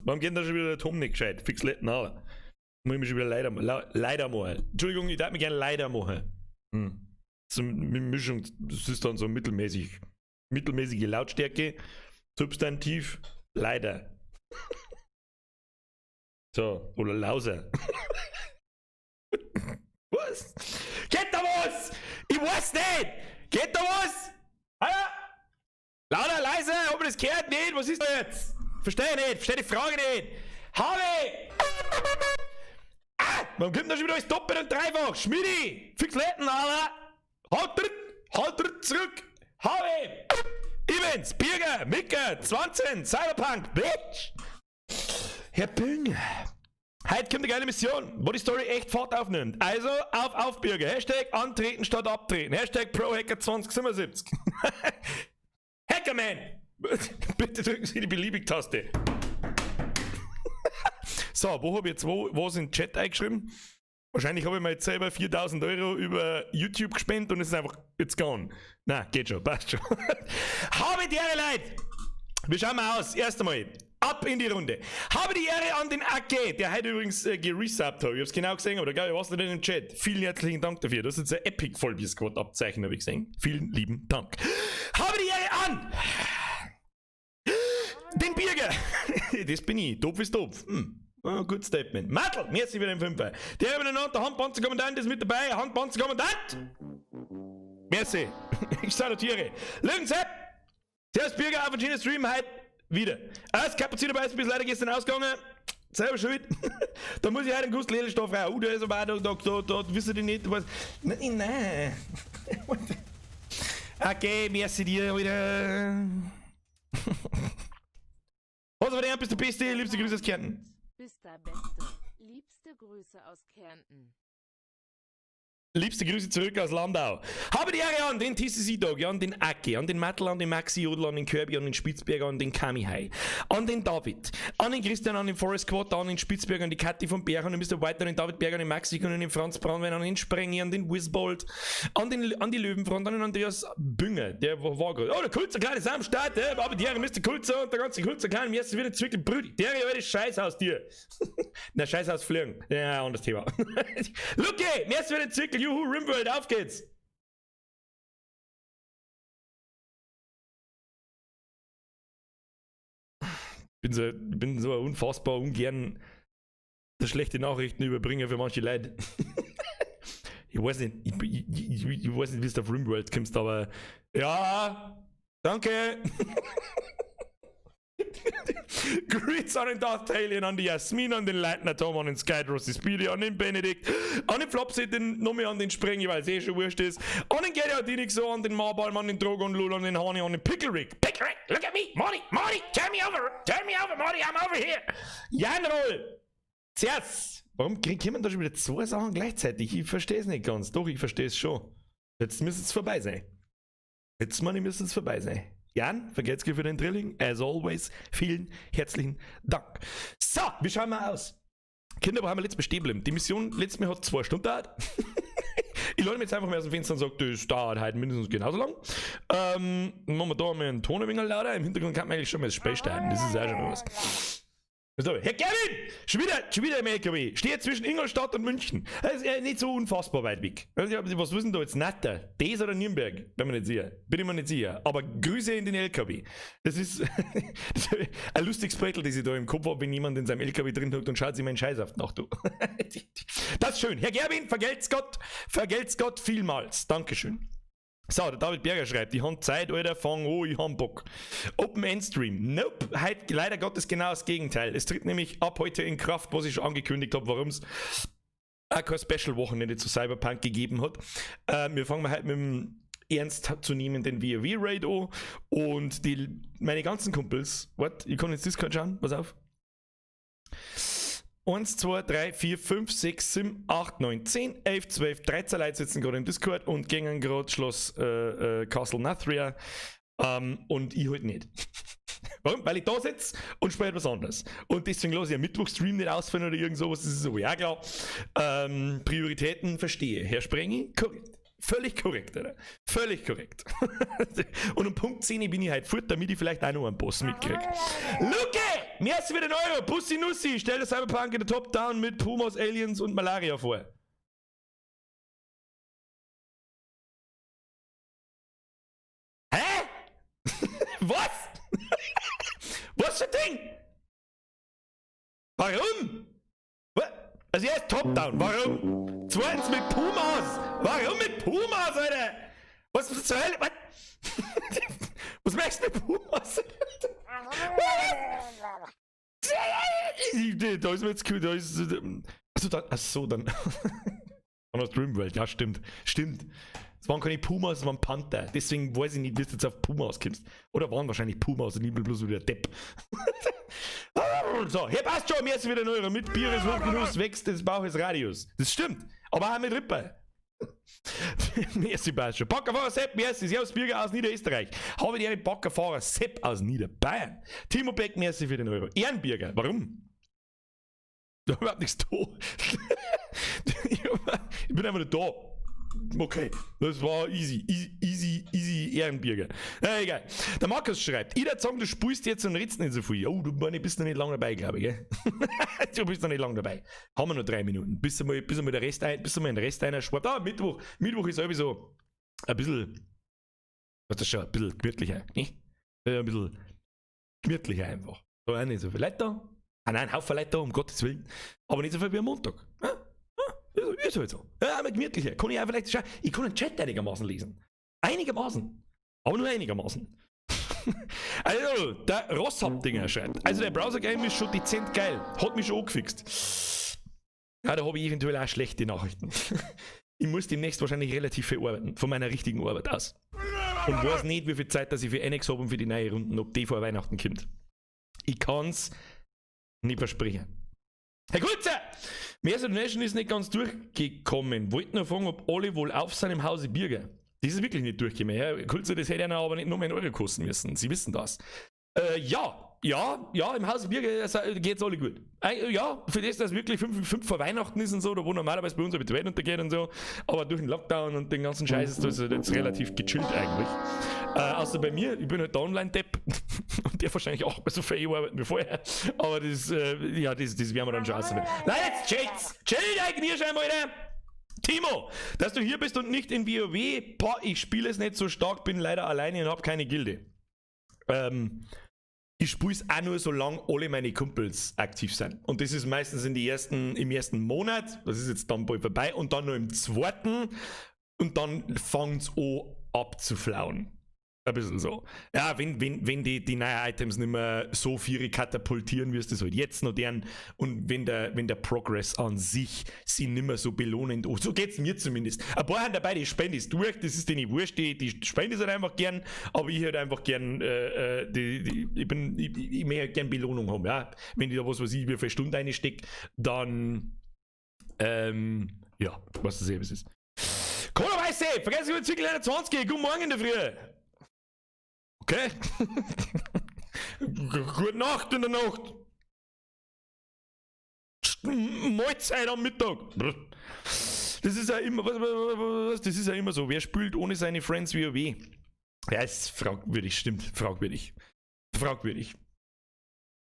Warum geht da schon wieder der Tom nicht gescheit? Fix letten, Alter. Muss ich mich schon wieder leider, leider machen. Entschuldigung, ich darf mich gerne leider machen. So eine Mischung, das ist dann so mittelmäßig. Mittelmäßige Lautstärke, Substantiv, leider. So, oder Lauser. Was? Geht da was? Ich weiß nicht! Geht da was? Alter! Lauter, leise, ob man das gehört? Nicht, was ist da jetzt? Verstehe ich nicht, verstehe die Frage nicht. Harvey! Ah! Warum kommt da schon wieder alles doppelt und dreifach? Schmidi! Fix Letten, Alter! Halt halt zurück! Harvey! Evans, Birger, Micke, 20, Cyberpunk, Bitch! Herr Büng, heute kommt eine geile Mission, wo die Story echt Fahrt aufnimmt. Also, auf, auf, Bürger. Hashtag antreten statt abtreten. Hashtag ProHacker2077. Hackerman! Bitte drücken Sie die Beliebig-Taste. So, wo habe ich jetzt wo, was in den Chat eingeschrieben? Wahrscheinlich habe ich mir jetzt selber 4000 Euro über YouTube gespendet und es ist einfach, it's gone. Na, geht schon, passt schon. Habe die Ehre, Leute! Wir schauen mal aus. Erst einmal, ab in die Runde. Habe die Ehre an den Ake, der heute übrigens geresubbt hat. Ich hab's genau gesehen, oder geil, was denn im Chat? Vielen herzlichen Dank dafür. Das ist jetzt ein Epic Vollbier Squad Abzeichen, habe ich gesehen. Vielen lieben Dank. Habe die Ehre an den Birger. Das bin ich. Doof ist doof. Oh, good statement. Mattel, merci für den Fünfer. Der miteinander, der Handpanzerkommandant ist mit dabei. Handpanzerkommandant! Merci. Ich salutiere. Löwensepp! Servus Birger, auf einen schönen Stream heute wieder. Als Kapuziner bei ist leider gestern ausgegangen. Selber schuld. Da muss ich heute einen Gustl Edelstoff rein. Oh, der ist aber auch da, da, da, da, wissen die nicht, was. Nein, nein. Okay, merci dir wieder. Was war der? Bist du Beste? Liebste Grüße aus Kärnten. Bist der Beste. Liebste Grüße aus Kärnten. Liebste Grüße zurück aus Landau. Habe die Ehre an den TCC Dog, an den Aki, an den Mattel, an den Maxi Jodl, an den Kirby, an den Spitzberger, an den Kamihai, an den David, an den Christian, an den Forest Quarter, an den Spitzberger, an die Kathi von Berg, an den Mr. White, an den David Berger, an den Maxi, an den Franz Braunwein, an den Sprengi, an den Wisbold, an die Löwenfront, an den Andreas Bünger, der war gerade. Oh, der Kulzer Kleine ist am Start, aber die Ehre Mr. Kulzer und der ganze Kulzer Kleine, mir ist wieder Zwickel, Brüdi, der alte Scheißhaus dir. Na, Scheißhaus fliegen. Ja, anderes Thema. Lucky, mir ist wieder Zwickel, juhu, Rimworld, auf geht's! Bin so unfassbar ungern der schlechte Nachrichten überbringen für manche Leute. Ich weiß nicht, ich weiß nicht, wie du auf Rimworld kommst, aber ja, danke. Grüß an den Darth Talion, an die Jasmin, an den Leitner Tom, an den Skydrossi Speedy, an den Benedikt, an den Flopsy, den nochmal an den Sprengi, weil es eh schon wurscht ist, an den Gary Adinik so, an den Marbalm, an den Drogon Lul, an den Hani, an den Pickle Rick. Pickle Rick, look at me, Marty, Marty, turn me over, Marty, I'm over here. Janroll, Zuerst, warum kommen da schon wieder zwei Sachen gleichzeitig? Ich verstehe es nicht ganz. Doch, ich verstehe es schon. Jetzt müsste es vorbei sein. Jetzt, meine ich, müsste es vorbei sein. Jan, vergelt's für den Drilling. As always, vielen herzlichen Dank. So, wie schauen wir aus? Kinder, wo haben wir letztes Mal stehen geblieben? Die Mission letztes Mal hat 2 Stunden gedauert. Ich lade mich jetzt einfach mal aus dem Fenster und sage, das dauert heute mindestens genauso lang. Machen wir da mal einen Ton ein wenig lauter. Im Hintergrund kann man eigentlich schon mal das Spiel starten. Das ist auch schon was. Was ist da? Herr Gavin! Schon wieder im LKW. Steht zwischen Ingolstadt und München. Das ist ja nicht so unfassbar weit weg. Was wissen da jetzt? Natter? Das oder Nürnberg? Bin mir nicht sicher. Bin ich mir nicht sicher. Aber Grüße in den LKW. Das ist, das ist ein lustiges Brettel, das ich da im Kopf habe, wenn jemand in seinem LKW drin hockt und schaut sich meinen Scheiß auf die Nacht. Du. Das ist schön. Herr Gerwin, vergelt's Gott. Vergelt's Gott vielmals. Dankeschön. So, der David Berger schreibt, ich hab Zeit, Alter, fang an, ich hab Bock. Open End Stream. Nope, heute leider Gottes genau das Gegenteil. Es tritt nämlich ab heute in Kraft, was ich schon angekündigt hab, warum es auch kein Special-Wochenende zu Cyberpunk gegeben hat. Wir fangen mal heute mit dem ernst zu nehmenden WoW Raid an und meine ganzen Kumpels, warte, ich kann jetzt Discord schauen, pass auf. 1, 2, 3, 4, 5, 6, 7, 8, 9, 10, 11, 12, 13 Leute sitzen gerade im Discord und gingen gerade Schloss Castle Nathria. Und ich halt nicht. Warum? Weil ich da sitze und spiele etwas anderes. Und deswegen lasse ich am Mittwoch-Stream nicht ausfallen oder irgend sowas. Das ist so, ja klar. Prioritäten verstehe. Herr Sprengi, korrekt. Völlig korrekt, oder? Völlig korrekt. Und um Punkt 10 bin ich halt fort, damit ich vielleicht auch noch einen Boss mitkrieg. Luke! Merci für den Euro! Pussy Nussi! Stell dir Cyberpunk in der Top-Down mit Pumas, Aliens und Malaria vor. Hä? Was? Was für ein Ding? Warum? Also erst Top-Down, warum? Zweitens mit Pumas! Warum mit Pumas, Alter? Was zur Hölle? Was? Was machst du mit Pumas? Da ist mir jetzt da ist. Achso, dann. Achso, dann. Aus Dreamworld, ja, stimmt. Stimmt. Es waren keine Pumas, es waren Panther. Deswegen weiß ich nicht, wie du jetzt auf Pumas kommst. Oder waren wahrscheinlich Pumas und ich bin bloß wieder Depp. So, hier passt schon, mir ist wieder ein Euro. Mit Bier ist Hochgenuss, wächst des Bauches Radius. Das stimmt, aber auch mit Rippe. Merci, passt schon. Packerfahrer Sepp, merci, Servus Bürger aus Niederösterreich. Habe die Ehre, Packerfahrer Sepp aus Niederbayern. Timo Beck, merci für den Euro. Ehrenbürger, warum? Da hab überhaupt nichts da. Ich bin einfach nicht da. Okay, das war easy, easy, easy, easy Ehrenbürger. Na, egal. Der Markus schreibt, ich würde sagen, du spielst jetzt und redst nicht so viel. Oh, du bist noch nicht lange dabei, glaube ich, gell? Du bist noch nicht lange dabei. Haben wir noch 3 Minuten. Bis einmal, der Rest ein, bis einmal den Rest einer schwappt. Ah, Mittwoch. Mittwoch ist sowieso ein bisschen, was ist das schon, ein bisschen gemütlicher, ne? Ein bisschen gemütlicher einfach. Da auch nicht so viel Leute da. Ah nein, ein Haufen Leute da, um Gottes Willen. Aber nicht so viel wie am Montag. Ja? Ist halt so. Ja, aber gemütlicher. Kann ich auch vielleicht schauen. Ich kann den Chat einigermaßen lesen. Einigermaßen. Aber nur einigermaßen. Also, der Rosshab-Dinger schreibt. Also, der Browser-Game ist schon dezent geil. Hat mich schon angefixt. Ja, da habe ich eventuell auch schlechte Nachrichten. Ich muss demnächst wahrscheinlich relativ viel arbeiten. Von meiner richtigen Arbeit aus. Und weiß nicht, wie viel Zeit, dass ich für Annex habe und für die neue Runden, ob die vor Weihnachten kommt. Ich kann's nicht versprechen. Herr Kulzer! Mehr Donation ist nicht ganz durchgekommen. Wollte nur fragen, ob alle wohl auf seinem Hause Bürger. Das ist wirklich nicht durchgekommen. Herr Kulzer, das hätte einer aber nicht nur mehr einen Euro kosten müssen. Sie wissen das. Ja, ja, ja, im Hause Bürger geht's alle gut. Ja, für das, dass wirklich 5 vor Weihnachten ist und so, da wo normalerweise bei uns die Welt untergeht und so. Aber durch den Lockdown und den ganzen Scheiß ist das jetzt relativ gechillt eigentlich. Außer bei mir, ich bin halt der Online-Depp und der wahrscheinlich auch bei so viel arbeiten wie vorher. Aber das, ja, das werden wir dann schon ausfinden. Na jetzt, chillt's! Chill dein Knirsch einmal, Alter! Timo, dass du hier bist und nicht in WoW, boah, ich spiele es nicht so stark, bin leider alleine und hab keine Gilde. Ich spiel's auch nur, solange alle meine Kumpels aktiv sind. Und das ist meistens im ersten Monat, das ist jetzt dann bald vorbei, und dann nur im zweiten, und dann fangt's an abzuflauen. Ein bisschen so. Ja, wenn die neuen Items nicht mehr so viel katapultieren, wirst du es halt jetzt noch deren. Und wenn der Progress an sich sie nicht mehr so belohnend, oh, so geht's mir zumindest. Ein paar haben dabei, die spenden es durch, das ist denen wurscht, die spenden es halt einfach gern, aber ich halt einfach gern, ich möchte halt gern Belohnung haben, ja. Wenn ich da was weiß ich, wie viele Stunden reinstecke, dann, ja, was das eben ist. Cola Weiße, vergessen Sie Zirkel 21, guten Morgen in der Früh. Okay. Gute Nacht in der Nacht. Mahlzeit am Mittag. Das ist ja immer, was, das ist ja immer so. Wer spielt ohne seine Friends WoW? Ja, ist fragwürdig, stimmt. Fragwürdig. Fragwürdig.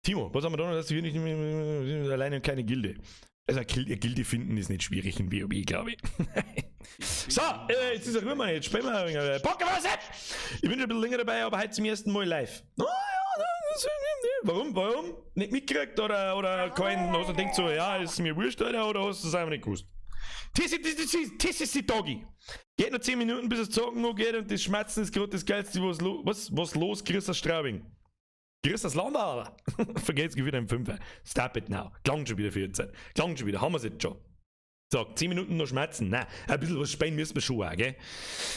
Timo, was haben wir da noch, dass wir nicht alleine und keine Gilde? Also eine Gilde finden ist nicht schwierig in WoW, glaube ich. So, jetzt ist er rüber, jetzt spielen wir ein wenig. Pockerwasser! Ich bin schon ein bisschen länger dabei, aber heute zum ersten Mal live. Oh, ja, warum? Warum? Nicht mitgekriegt oder keinen, hast du denkt so, ja, ist mir wurscht, oder hast du es einfach nicht gewusst? Das ist die Doggy. Geht noch 10 Minuten, bis es zocken noch geht und das Schmerzen ist gerade das Geilste, was los, grüß aus Straubing. Grüß das Land, aber. Vergesst wieder im Fünfer. Stop it now. Klang schon wieder 14. Klang schon wieder. Haben wir's jetzt schon. So, 10 Minuten noch schmerzen. Nein, ein bisschen was spielen müssen wir schon auch, gell?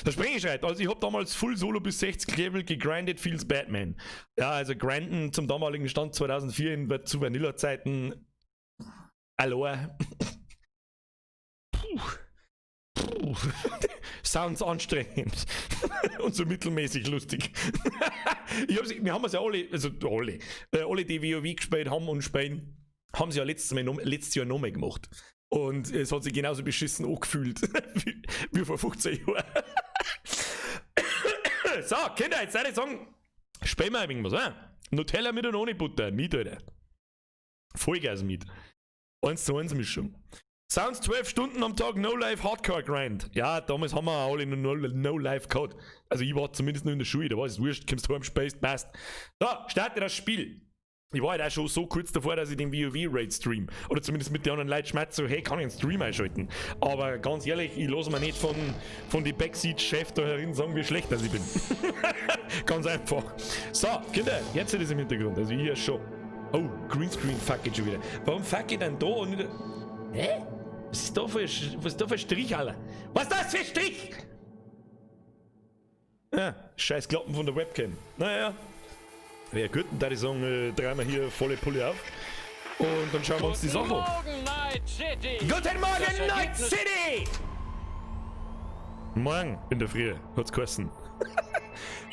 Der Sprenger schreibt, also ich hab damals Full Solo bis 60 Level gegrindet, feels Batman. Ja, also grinden zum damaligen Stand 2004 zu Vanilla-Zeiten. Aloha. Puh. Puh. Sounds anstrengend. Und so mittelmäßig lustig. Wir haben es ja alle, also alle, alle, die WoW gespielt haben und spielen, haben sie ja letztes Jahr nochmal gemacht. Und es hat sich genauso beschissen angefühlt wie vor 15 Jahren. So, Kinder, jetzt soll ich sagen, spielen wir ein wenig was, eh? Nutella mit und ohne Butter, mit, Alter. Vollgas mit. 1:1 Mischung. Sounds 12 Stunden am Tag No Life Hardcore Grind. Ja, damals haben wir alle noch No Life gehabt. Also ich war zumindest noch in der Schule, da war es wurscht, kommst heim, spielst, passt. So, starte das Spiel. Ich war halt auch schon so kurz davor, dass ich den WoW Raid stream. Oder zumindest mit den anderen Leuten schmerz so, hey, kann ich einen Stream einschalten? Aber ganz ehrlich, ich lasse mir nicht von die Backseat-Chef da herin sagen, wie schlecht das ich bin. Ganz einfach. So, Kinder, jetzt ist es im Hintergrund. Also hier schon. Oh, Greenscreen fuck it schon wieder. Warum fuck ich denn da und nicht... Hä? Was ist da für, was ist da für ein Strich, Alter? Was ist das für ein Strich? Ja, scheiß Klappen von der Webcam. Naja. Ja gut, dann würde ich sagen, drehen wir hier volle Pulle auf. Und dann schauen wir uns die Sache an. Guten Morgen, Night City! Guten Morgen, Das Night Ergebnis City! Morgen in der Früh hat's geheißen.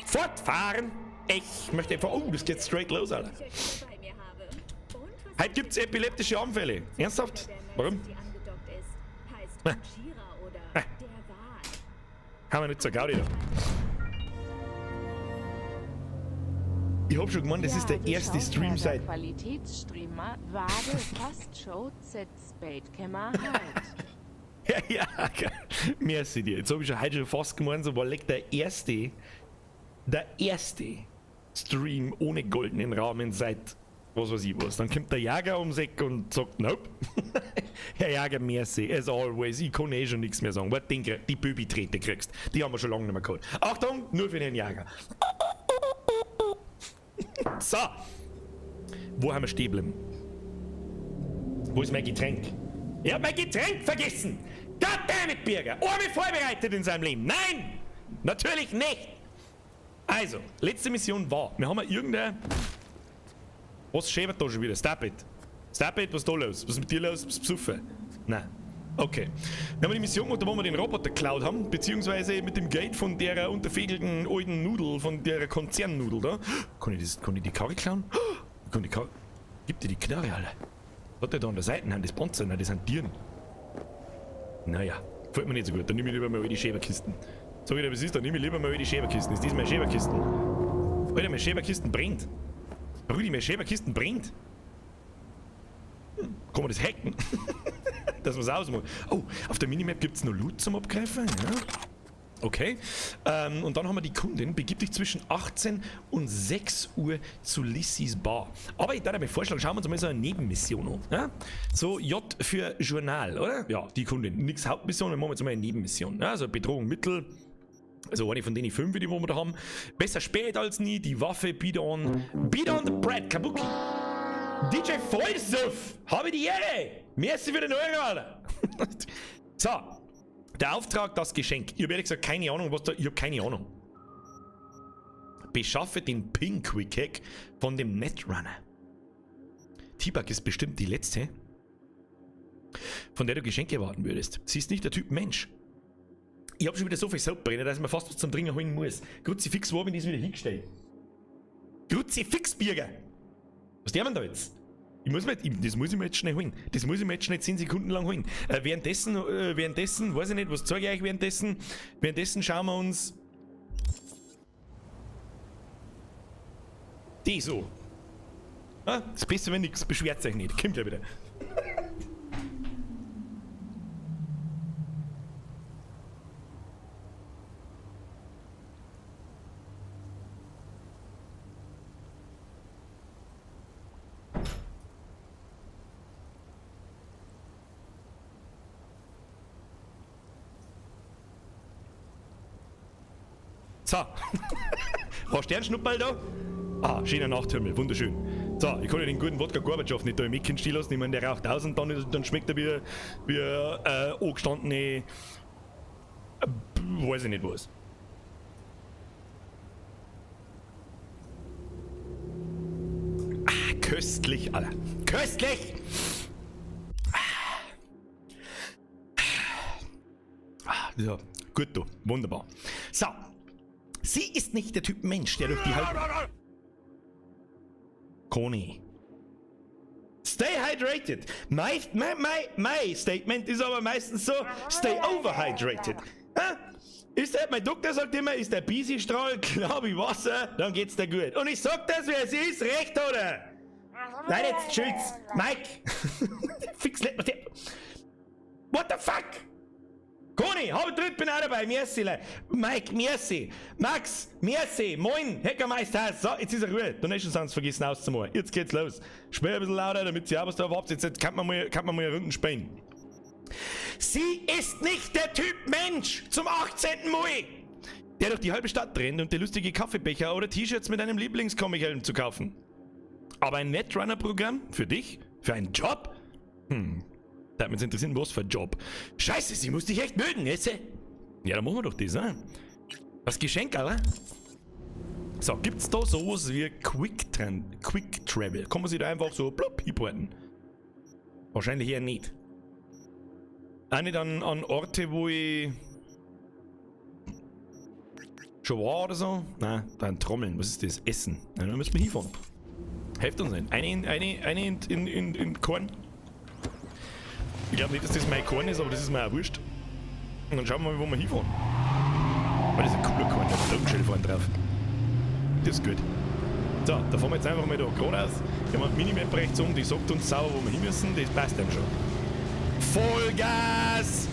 Fortfahren! Ich möchte einfach... Oh, das geht straight los, Alter. Heute gibt's epileptische Anfälle. Ernsthaft? Warum? Haben wir nicht zur Gaudi da. Ich hab schon gemeint, das ist der Ja, du erste Stream Schaumberger seit... Qualitätsstreamer, Wade, fast Show, Z, Spade, halt. Ja, ja, geil. Merci dir. Jetzt hab ich schon heute schon fast gemeint, so war leck der erste Stream ohne goldenen Rahmen seit was weiß ich was. Dann kommt der Jäger ums Eck und sagt, nope. Herr Jäger, merci, as always. Ich kann eh schon nichts mehr sagen. Warte, die Böbi-Trete kriegst. Die haben wir schon lange nicht mehr gehabt. Achtung, nur für den Jäger. So. Wo haben wir stehen geblieben? Wo ist mein Getränk? Ich hab mein Getränk vergessen! Goddammit, Birger! Arme vorbereitet in seinem Leben! Nein! Natürlich nicht! Also, letzte Mission war, wir haben ja irgendeine... Was schäbert da schon wieder? Stop it! Stop it, was ist da los? Was ist mit dir los? Bist du besoffen? Nein. Okay. Dann haben wir die Mission gemacht, wo wir den Roboter geklaut haben, beziehungsweise mit dem Geld von der unterfegelten alten Nudel, von der Konzernnudel da. Kann ich die Karre klauen? Kann ich die Karre... Gib dir die Knarre, Alter. Was hat der da an der Seite? Nein, das Panzer, nein, das sind Tieren. Naja, gefällt mir nicht so gut. Dann nehme ich lieber mal die Schäberkisten. Sag ich dir, was ist? Dann nehme ich lieber mal die Schäberkisten. Ist das meine Schäberkisten? Alter, meine Schäberkisten brennt. Rudi, meine Schäberkisten brennt. Kann man das hacken? Dass man's ausmacht. Oh, auf der Minimap gibt's noch Loot zum Abgreifen. Ja. Okay. Und dann haben wir die Kundin. Begib dich zwischen 18 und 6 Uhr zu Lissys Bar. Aber ich darf mir vorschlagen, schauen wir uns mal so eine Nebenmission an. Ja? So J für Journal, oder? Ja, die Kundin. Nix Hauptmission, wir machen jetzt mal eine Nebenmission. Ja, also Bedrohung Mittel. Also eine von denen 5, die wir da haben. Besser spät als nie. Die Waffe, beat on. Beat on the bread, Kabuki. DJ Vollsuff! Habe die Ehre! Merci für den Euro, Alter! So, der Auftrag, das Geschenk. Ich hab ehrlich gesagt keine Ahnung, was da... Ich hab keine Ahnung. Beschaffe den Ping Quick Hack von dem Netrunner. T-Bug ist bestimmt die letzte, von der du Geschenke erwarten würdest. Sie ist nicht der Typ Mensch. Ich hab schon wieder so viel Soap drin, dass ich mir fast was zum Trinken holen muss. Kruzifix, wo hab ich das wieder hingestellt? Kruzifix, Birger! Was der denn da jetzt? Ich muss mir, ich, das muss ich mir jetzt schnell holen. Das muss ich mir jetzt schnell 10 Sekunden lang holen. Währenddessen, weiß ich nicht, was zeige ich euch währenddessen? Währenddessen schauen wir uns die so. Ah, das Beste, wenn nix, beschwert sich nicht. Kommt ja wieder. So. War Sternschnupperl da? Ah, schöner Nachthimmel, wunderschön. So, ich kann ja den guten Wodka Gorbatschow nicht da im Ecken stehen lassen. Ich meine, der raucht aus und dann schmeckt er wie angestandene weiß ich nicht was. Ah, köstlich, Alter. Köstlich! Ah, ja, gut, du. Wunderbar. So. Sie ist nicht der Typ Mensch, der durch die Halt... Conny. Stay hydrated. My Statement ist aber meistens so, stay overhydrated. Ha? Ist der, mein Doktor sagt immer, ist der Bisi-Strahl klar wie Wasser, dann geht's dir gut. Und ich sag das, wie es ist, recht, oder? Nein, jetzt chillt's. Mike! Fix, let me. What the fuck? Conny, hab ich bin auch dabei, merci. Mike, merci. Max, merci. Moin, Hackermeister. So, jetzt ist er gut. Donations haben vergessen auszumachen. Jetzt geht's los. Spiel ein bisschen lauter, damit sie auch was da habt. Jetzt kann man mal eine Runden spielen. Sie ist nicht der Typ Mensch zum 18. Mal, der durch die halbe Stadt rennt und dir lustige Kaffeebecher oder T-Shirts mit einem Lieblingscomic-Helden zu kaufen. Aber ein Netrunner-Programm? Für dich? Für einen Job? Da hat mich interessieren, was für ein Job. Scheiße, sie muss dich echt mögen, esse? Ja, dann machen wir doch das, ne? Das Geschenk, Alter. So, gibt's da sowas wie Quick Travel? Kann man sich da einfach so blub hinporten? Wahrscheinlich eher nicht. Auch nicht an Orte, wo ich schon war oder so? Nein, da ein Trommeln. Was ist das? Essen. Nein, da müssen wir hinfahren. Hilft uns nicht. Eine in Korn. Ich glaube nicht, dass das mein Korn ist, aber das ist mir auch wurscht. Und dann schauen wir mal, wo wir hinfahren. Weil das ist ein cooler Korn, der hat ein Schild vorne drauf. Das ist gut. So, da fahren wir jetzt einfach mal da geradeaus. Wir haben eine Minimap rechts um, die sagt uns sauber, wo wir hin müssen. Das passt dann schon. Vollgas!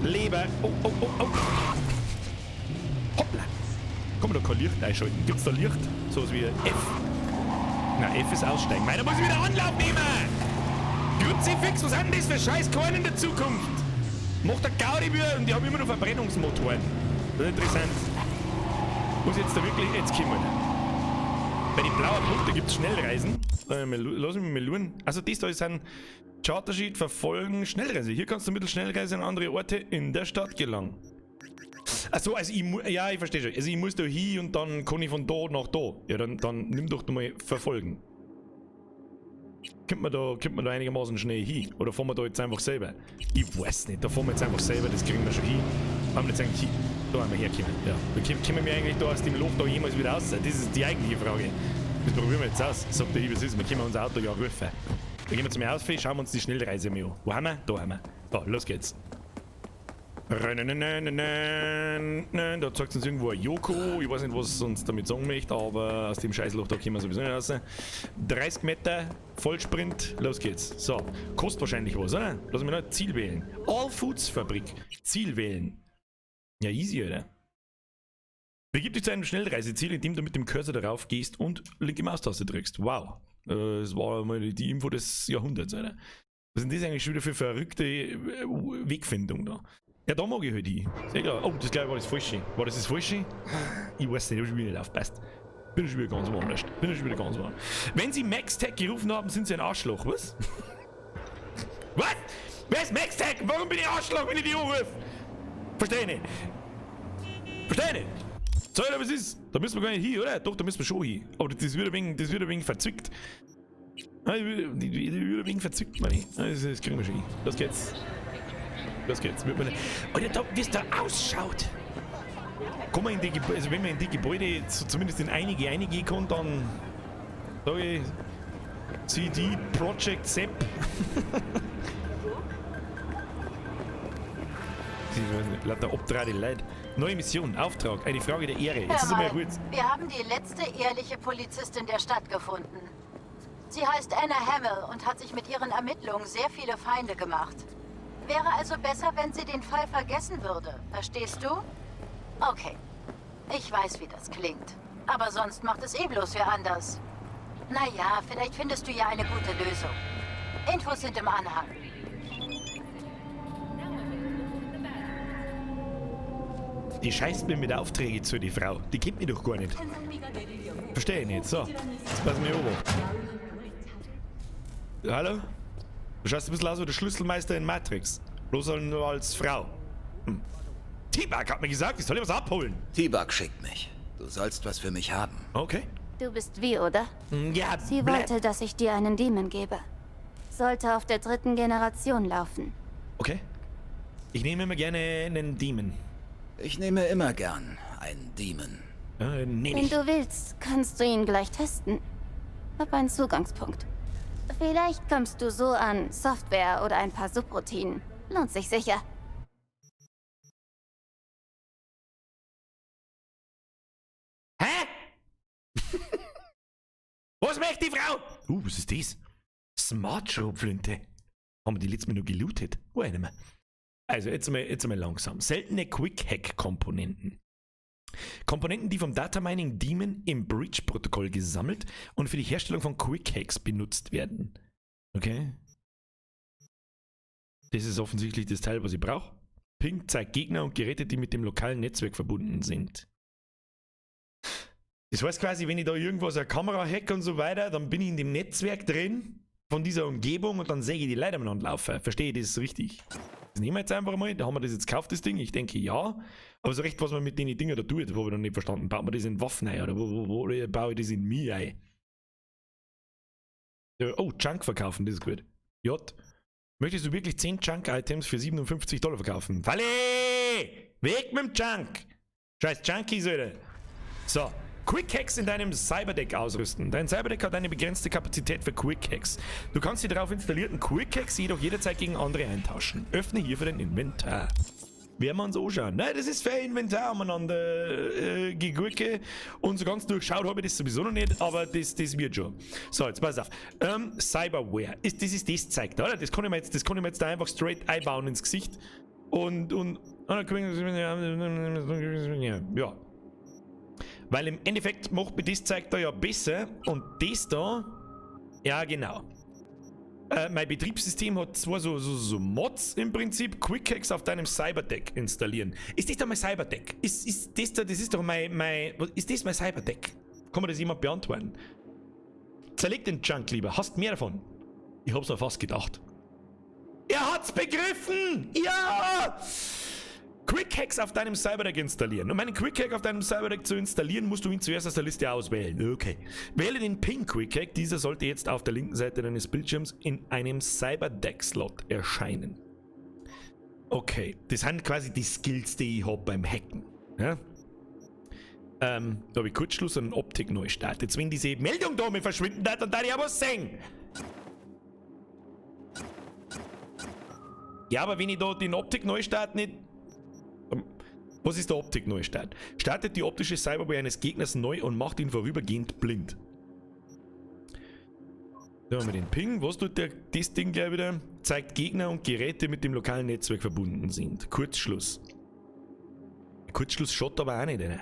Leber! Oh. Hoppla! Kann man da kein Licht einschalten? Gibt's da Licht? So was wie F. Na, F ist aussteigen. Meiner muss ich wieder Anlauf nehmen! Kruzifix, was sind denn das für scheiß Korn in der Zukunft? Macht der Gaudi und die haben immer noch Verbrennungsmotoren. Das ist interessant. Muss jetzt da wirklich jetzt kommen? Bei den blauen Punkten gibt es Schnellreisen. Lass mich mal schauen. Also das da ist ein Chartersheet verfolgen Schnellreise. Hier kannst du mittels Schnellreise an andere Orte in der Stadt gelangen. Achso, also ich muss, ja, ich verstehe schon. Also ich muss da hin und dann kann ich von da nach da. Ja, dann nimm doch mal verfolgen. Kommt man da einigermaßen schnell hin? Oder fahren wir da jetzt einfach selber? Ich weiß nicht, da fahren wir jetzt einfach selber, das kriegen wir schon hin. Haben wir jetzt eigentlich hin? Da haben wir herkommen, ja. Kommen wir eigentlich da aus dem Loch da jemals wieder raus? Das ist die eigentliche Frage. Das probieren wir jetzt aus. Sagt der hier, was ist. Wir können unser Auto ja rufen. Da gehen wir zum Ausfall, schauen wir uns die Schnellreise mal an. Wo haben wir? Da haben wir. Da, los geht's. Da zeigt uns irgendwo ein Joko. Ich weiß nicht, was uns damit sagen möchte, aber aus dem Scheißloch da kommen wir sowieso nicht raus. 30 Meter, Vollsprint, los geht's. So, kostet wahrscheinlich was, oder? Lass mich noch Ziel wählen. All Foods Fabrik. Ziel wählen. Ja, easy, oder? Begib dich zu einem Schnellreiseziel, indem du mit dem Cursor darauf gehst und linke Maustaste drückst. Wow. Das war mal die Info des Jahrhunderts, oder? Was sind das eigentlich schon wieder für verrückte Wegfindung da? Ja, da mag ich halt hin. Sehr klar. Oh, das glaube ich war das Falsche. War das das Falsche? Ich weiß nicht, ich hab schon wieder nicht aufgepasst. Bin schon wieder ganz woanders. Bin schon wieder ganz woanders. Wenn Sie MaxTac gerufen haben, sind Sie ein Arschloch. Was? Was? Wer ist MaxTac? Warum bin ich Arschloch, wenn ich die anrufe? Verstehe ich nicht. Verstehe ich nicht. So, was ist? Da müssen wir gar nicht hin, oder? Doch, da müssen wir schon hin. Aber das wird ein wenig verzwickt. Das wird ein wenig verzwickt, meine ich. Das kriegen wir schon hin. Los geht's. Los geht's. Alter, da, wie es da ausschaut. Kann man in die Gebäude, also wenn man in die Gebäude zumindest in einige reingehen kann, dann sage ich CD Projekt Sepp. Ich weiß nicht, lauter obdrahte Leute. Neue Mission, Auftrag, eine Frage der Ehre. Jetzt ist einmal gut. Wir haben die letzte ehrliche Polizistin der Stadt gefunden. Sie heißt Anna Hamill und hat sich mit ihren Ermittlungen sehr viele Feinde gemacht. Wäre also besser, wenn sie den Fall vergessen würde. Verstehst du? Okay. Ich weiß, wie das klingt. Aber sonst macht es eh bloß wer anders. Naja, vielleicht findest du ja eine gute Lösung. Infos sind im Anhang. Die scheißt mir mit Aufträgen zu, die Frau. Die kennt mich doch gar nicht. Verstehe ich nicht. So, jetzt passen wir obacht. Hallo? Du schaust ein bisschen aus wie der Schlüsselmeister in Matrix. Bloß nur als Frau. Hm. T-Bug hat mir gesagt, ich soll dir was abholen. T-Bug schickt mich. Du sollst was für mich haben. Okay. Du bist wie, oder? Ja, Sie wollte, dass ich dir einen Demon gebe. Sollte auf der 3. Generation laufen. Okay. Ich nehme immer gerne einen Demon. Ich nehme immer gern einen Demon. Nehme Wenn ich. du willst, kannst du ihn gleich testen. Hab einen Zugangspunkt. Vielleicht kommst du so an Software oder ein paar Subroutinen. Lohnt sich sicher. Hä? Was möchte die Frau? Was ist das? Smart-Schrotflinte. Haben wir die letztes Mal noch gelootet? Oh, nicht mehr. Also, jetzt mal langsam. Seltene Quick-Hack-Komponenten. Komponenten, die vom Data Mining Daemon im Breach-Protokoll gesammelt und für die Herstellung von Quick-Hacks benutzt werden. Okay. Das ist offensichtlich das Teil, was ich brauche. Ping zeigt Gegner und Geräte, die mit dem lokalen Netzwerk verbunden sind. Das heißt quasi, wenn ich da irgendwas eine Kamera hacke und so weiter, dann bin ich in dem Netzwerk drin von dieser Umgebung und dann sehe ich die Leute umeinander laufen. Verstehe ich das richtig? Das nehmen wir jetzt einfach mal. Da haben wir das jetzt gekauft, das Ding. Ich denke ja. Aber so recht, was man mit den Dingen da tut, habe ich noch nicht verstanden. Baut man das in Waffen ein oder wo baue ich das in mich ein? Oh, Junk verkaufen, das ist gut. J. Möchtest du wirklich 10 Junk-Items für $57 verkaufen? Falle! Weg mit dem Junk! Scheiß Junkies, Alter! So. Quick Hacks in deinem Cyberdeck ausrüsten. Dein Cyberdeck hat eine begrenzte Kapazität für Quick Hacks. Du kannst die darauf installierten Quick Hacks jedoch jederzeit gegen andere eintauschen. Öffne hierfür dein Inventar. Werden wir uns anschauen. Nein, das ist für Inventar umeinander Gegurke. Und so ganz durchschaut habe ich das sowieso noch nicht, aber das wird schon. So, jetzt pass auf. Cyberware. Das ist das Zeug da, oder? Das kann ich mir jetzt, das kann ich mir jetzt da einfach straight einbauen ins Gesicht. Und ja. Weil im Endeffekt macht mir das Zeug da ja besser und das da, ja genau. Mein Betriebssystem hat zwar so Mods im Prinzip, Quick Hacks auf deinem Cyberdeck installieren. Ist das da mein Cyberdeck? Ist das da, das ist doch mein, ist das mein Cyberdeck? Kann mir das jemand beantworten? Zerleg den Junk lieber, hast mehr davon. Ich hab's mir fast gedacht. Er hat's begriffen! Ja! Quick Hacks auf deinem Cyberdeck installieren. Um einen Quick Hack auf deinem Cyberdeck zu installieren, musst du ihn zuerst aus der Liste auswählen. Okay. Wähle den Ping Quick Hack. Dieser sollte jetzt auf der linken Seite deines Bildschirms in einem Cyberdeck-Slot erscheinen. Okay. Das sind quasi die Skills, die ich habe beim Hacken. Ja? Da habe ich Kurzschluss und einen Optik-Neustart. Jetzt, wenn diese Meldung da mir verschwinden darf, dann darf ich aber sehen. Ja, aber wenn ich da den Optik-Neustart nicht... Was ist der Optik-Neustart? Startet die optische Cyberware eines Gegners neu und macht ihn vorübergehend blind. Da haben wir den Ping. Was tut das Ding gleich wieder? Zeigt Gegner und Geräte mit dem lokalen Netzwerk verbunden sind. Kurzschluss. Kurzschluss schaut aber auch nicht, ne?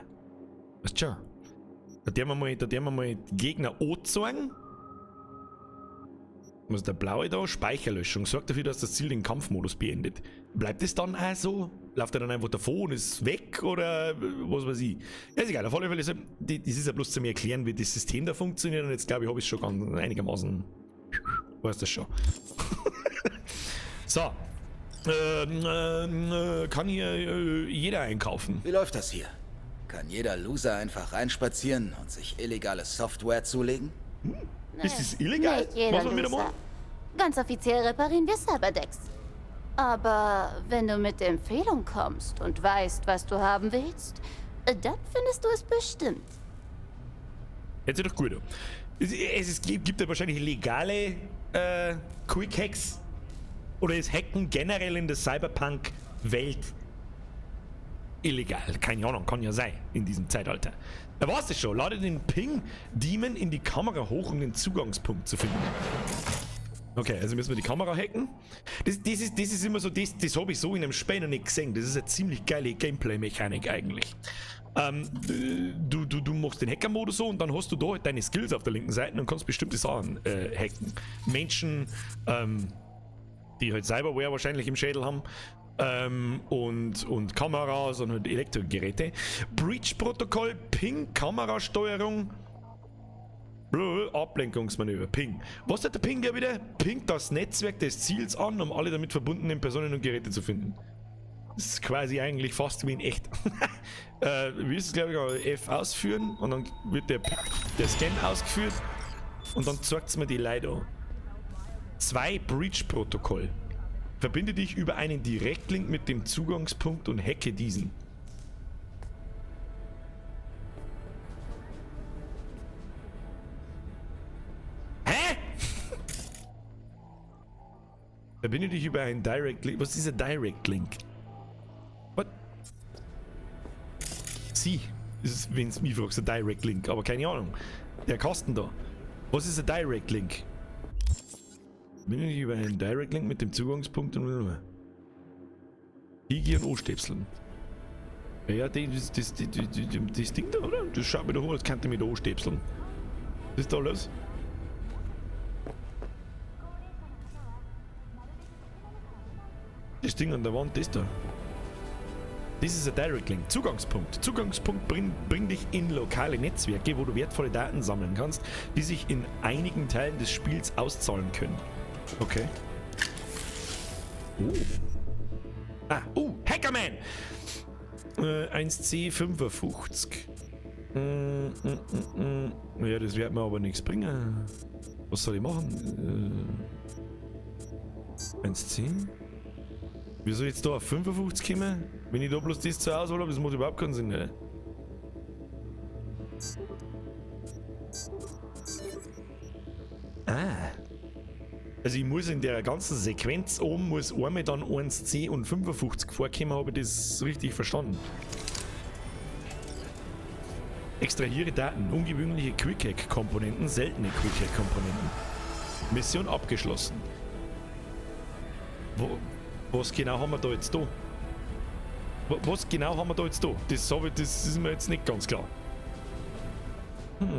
Weißt schon? Da dürfen wir mal Gegner anzeigen. Was ist der blaue da? Speicherlöschung. Sorgt dafür, dass das Ziel den Kampfmodus beendet. Bleibt es dann auch so? Läuft er dann einfach davon und ist weg oder was weiß ich? Ja, ist egal. Auf alle Fälle, das ist ja bloß zu mir erklären, wie das System da funktioniert. Und jetzt glaube ich, habe ich es schon ganz einigermaßen. Weiß das schon. So. Kann hier jeder einkaufen? Wie läuft das hier? Kann jeder Loser einfach reinspazieren und sich illegale Software zulegen? Hm? Ist das illegal? Nicht jeder Was wir da machen? Ganz offiziell reparieren wir Cyberdecks. Aber wenn du mit Empfehlung kommst und weißt, was du haben willst, dann findest du es bestimmt. Hört sich doch gut an. Es gibt ja wahrscheinlich legale Quick Hacks. Oder ist Hacken generell in der Cyberpunk-Welt illegal? Keine Ahnung, kann ja sein in diesem Zeitalter. Da war's das schon. Lade den Ping-Demon in die Kamera hoch, um den Zugangspunkt zu finden. Okay, also müssen wir die Kamera hacken. Das ist immer so, das habe ich so in einem Spiel noch nicht gesehen. Das ist eine ziemlich geile Gameplay-Mechanik eigentlich. Du machst den Hacker-Modus so und dann hast du da halt deine Skills auf der linken Seite und kannst bestimmte Sachen hacken. Menschen, die halt Cyberware wahrscheinlich im Schädel haben. Und Kameras und halt Elektrogeräte. Breach-Protokoll, Ping, Kamerasteuerung, Ablenkungsmanöver, Ping. Was hat der Ping ja wieder? Pingt das Netzwerk des Ziels an, um alle damit verbundenen Personen und Geräte zu finden. Das ist quasi eigentlich fast wie in echt. Wie ist es, glaube ich, F ausführen und dann wird der Scan ausgeführt und dann zeigt es mir die Leute an. 2 Breach-Protokoll. Verbinde dich über einen Direktlink mit dem Zugangspunkt und hacke diesen. Hä? Verbinde dich über einen Direct Link. Was ist ein Direct Link? What? Sie ist, wenn es mich fragst, ein Direct Link, aber keine Ahnung. Der Kasten da. Was ist ein Direct Link? Verbinde dich über einen Direct Link mit dem Zugangspunkt und Higi und O-Stöpseln. Ja, das Ding da, oder? Das schaut mir doch an, als könnte ich mit O-Stöpseln. Was ist da los? Das Ding an der Wand, das da. Das ist ein Direct Link. Zugangspunkt. Zugangspunkt bringt dich in lokale Netzwerke, wo du wertvolle Daten sammeln kannst, die sich in einigen Teilen des Spiels auszahlen können. Okay. Oh. Ah, Hackerman! 1C55. Ja, das wird mir aber nichts bringen. Was soll ich machen? 1C? Wie soll ich jetzt da auf 55 kommen? Wenn ich da bloß das zur Auswahl habe, das macht überhaupt keinen Sinn, ne? Ah. Also ich muss in der ganzen Sequenz oben, muss einmal dann 1C und 55 vorkommen, habe ich das richtig verstanden. Extrahiere Daten, ungewöhnliche Quick-Hack-Komponenten, seltene Quick-Hack-Komponenten. Mission abgeschlossen. Was genau haben wir da jetzt da? Was genau haben wir da jetzt da? Das ist mir jetzt nicht ganz klar. Kann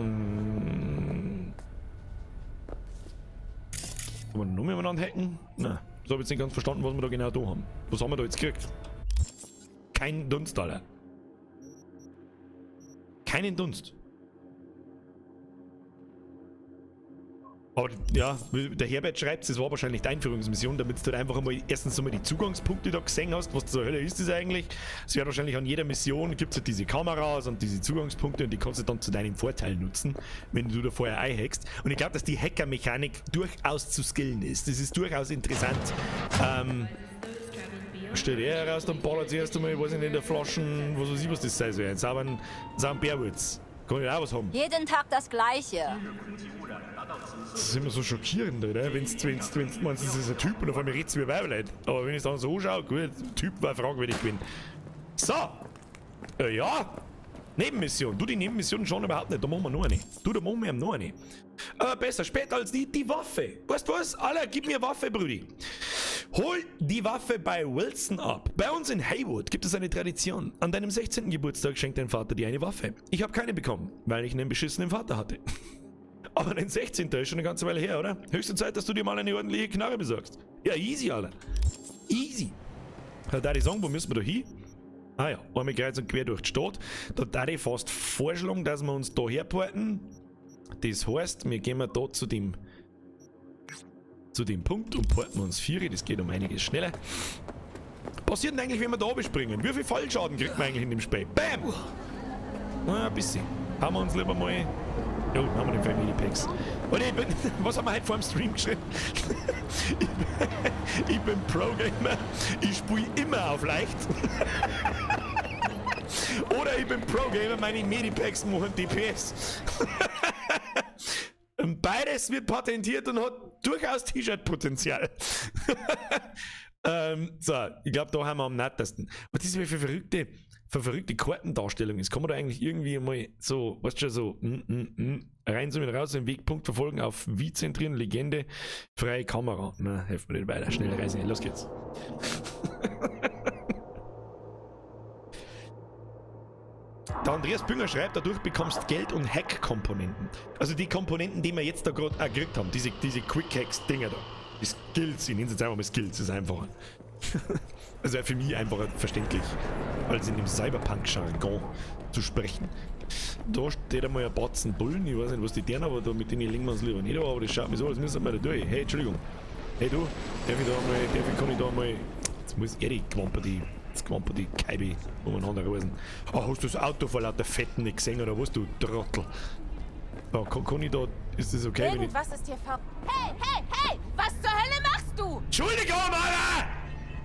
man noch miteinander hacken? Nein. Das habe ich jetzt nicht ganz verstanden, was wir da genau da haben. Was haben wir da jetzt gekriegt? Kein Dunst, Alter. Keinen Dunst. Aber ja, der Herbert schreibt, es war wahrscheinlich die Einführungsmission, damit du halt einfach einmal erstens einmal die Zugangspunkte da gesehen hast, was zur Hölle ist das eigentlich. Es wird wahrscheinlich an jeder Mission, gibt es halt diese Kameras und diese Zugangspunkte und die kannst du dann zu deinem Vorteil nutzen, wenn du da vorher einhackst. Und ich glaube, dass die Hackermechanik durchaus zu skillen ist. Das ist durchaus interessant. Stellt er heraus, dann ballert sie erst einmal, weiß ich nicht, in der Flaschen, was weiß ich, was das sein soll. Einen sauberen Bärwurz. Kann ich auch was haben. Jeden Tag das Gleiche. Das ist immer so schockierend, oder? Wenn's meinst, das ist ein Typ und auf einmal red's wie Weiberleid. Aber wenn ich es dann so anschaue, gut, Typ war fragwürdig gewesen. So! Ja! Nebenmission. Du, die Nebenmission schon überhaupt nicht. Da machen wir noch eine. Du, da machen wir noch eine. Besser später als nie. Die Waffe. Weißt du was? Alter, gib mir Waffe, Brudi. Hol die Waffe bei Wilson ab. Bei uns in Heywood gibt es eine Tradition. An deinem 16. Geburtstag schenkt dein Vater dir eine Waffe. Ich habe keine bekommen, weil ich einen beschissenen Vater hatte. Aber dein 16. ist schon eine ganze Weile her, oder? Höchste Zeit, dass du dir mal eine ordentliche Knarre besorgst. Ja, easy, Alter. Easy. Da darf ich sagen, wo müssen wir da hin? Ah ja, einmal kreuz und quer durch die Stadt. Da darf ich fast vorschlagen, dass wir uns da herporten. Das heißt, wir gehen da zu dem Punkt und porten uns 4. Das geht um einiges schneller. Passiert denn eigentlich, wenn wir da springen? Wie viel Fallschaden kriegt man eigentlich in dem Spiel? Bam! Na, ein bisschen. Haben wir uns lieber mal... Jo, haben wir den Family Packs. Und ich bin, was haben wir heute vor dem Stream geschrieben? Ich bin Pro-Gamer. Ich spiele immer auf leicht. Oder ich bin Pro-Gamer, meine Medipacks machen DPS. Beides wird patentiert und hat durchaus T-Shirt-Potenzial. So, ich glaube, da haben wir am nettesten. Was ist für verrückte Kartendarstellung ist? Kann man da eigentlich irgendwie mal so, weißt du schon, so reinzoomen, raus, den Wegpunkt verfolgen, auf wie zentrieren, Legende, freie Kamera. Na, helfen wir nicht weiter. Schnelle Reise, los geht's. Der Andreas Bünger schreibt, dadurch bekommst Geld und Hack-Komponenten. Also die Komponenten, die wir jetzt da gerade gekriegt haben, diese Quick-Hacks-Dinger da. Die Skills, ich nenne es jetzt einfach mal Skills, ist einfacher. Also für mich einfacher verständlich, als in dem Cyberpunk-Jargon zu sprechen. Da steht einmal ein Batzen Bullen, ich weiß nicht, was die tun, aber da mit denen legen wir uns lieber nicht an, aber das schaut mir so, als müssen wir da durch. Hey, Entschuldigung. Hey du, darf ich da mal, kann ich da mal... Jetzt muss er die Quamper, die Keibe umeinander reißen. Ah, hast du das Auto vor lauter Fetten nicht gesehen oder was, du Trottel? Da, kann ich da... Ist das okay, wenn ich... Irgendwas ist hier ver... Hey, hey, hey! Was zur Hölle machst du? Entschuldigung, Alter!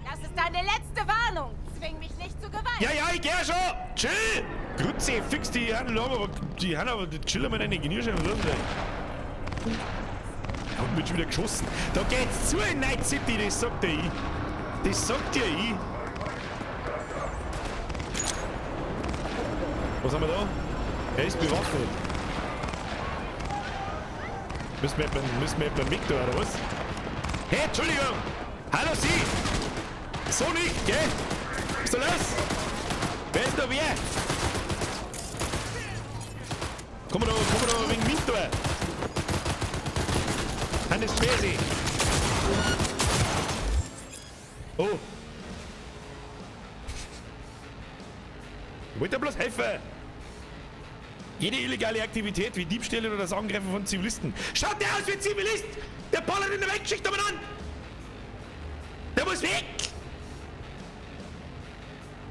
Das ist deine letzte Warnung! Zwing mich nicht zu Gewalt! Ja, ja, ich geh schon! Chill! Grüezi, fix die Herren, aber die Herren, aber die chillen mal deine Genierscheiben. Was ist denn? wird schon wieder geschossen. Da geht's zu in Night City, das sagt dir ich. Das sagt dir ich. Was haben wir da? Er ist bewaffnet. Müssen wir etwa weg da, oder was? Hey, Entschuldigung! Hallo Sie! So nicht, gell? Was ist da los? Wer ist da wer? Komm da wegen Wind da! Hannes Besi! Oh! Ich wollte dir bloß helfen! Jede illegale Aktivität wie Diebstähle oder das Angreifen von Zivilisten. Schaut der aus wie ein Zivilist! Der ballert in der Weltgeschichte umeinander! Der muss weg!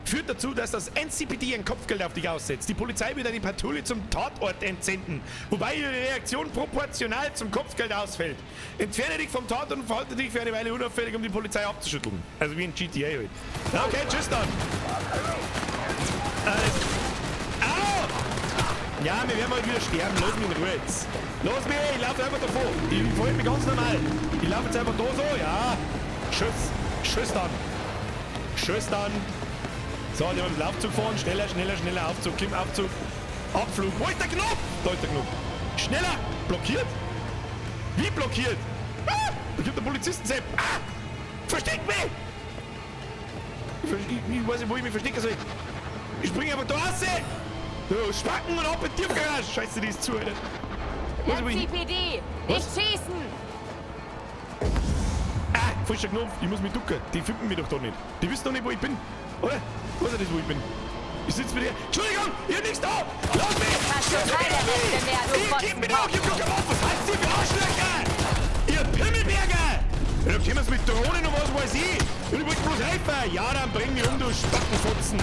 Führt dazu, dass das NCPD ein Kopfgeld auf dich aussetzt. Die Polizei wird eine Patrouille zum Tatort entsenden, wobei ihre Reaktion proportional zum Kopfgeld ausfällt. Entferne dich vom Tatort und verhalte dich für eine Weile unauffällig, um die Polizei abzuschütteln. Also wie in GTA halt. Okay, tschüss dann! Alles. Au! Ja, wir werden mal wieder sterben. Lass mich in Ruhe jetzt. Lass mich, ich laufe einfach davon. Ich verhalte mich ganz normal. Ich laufe jetzt einfach da so, ja. Tschüss. Tschüss dann. Tschüss dann. So, die haben den Aufzug fahren. Schneller, schneller, schneller. Aufzug, Kim, Aufzug. Abflug. Wo ist der Knopf? Da ist der Knopf. Schneller. Blockiert? Wie blockiert? Ah! Da gibt der Polizisten-Sepp. Ah! Versteck mich! Ich weiß nicht, wo ich mich verstecken soll. Ich springe einfach da raus! Du, Spacken und ab in die Tiefgarage! Scheiße, die ist zu, Alter. NCPD! Nicht schießen! Ah, falscher Knopf, ich muss mich ducken. Die finden mich doch da nicht. Die wissen doch nicht, wo ich bin. Oder? Wo ist das, wo ich bin? Ich sitze mit dir. Entschuldigung, ich hab nichts da! Lass mich! Hast du keine Rechte mehr, du Ich geb mir doch! Ich hab doch keine Waffe! Was haltet ihr für Arschlöcher? Ihr Pimmelberger! Ja, da kommen sie mit Drohnen und was weiß ich! Ich wollte bloß helfen! Ja, dann bring mich um, du Spackenfotzen!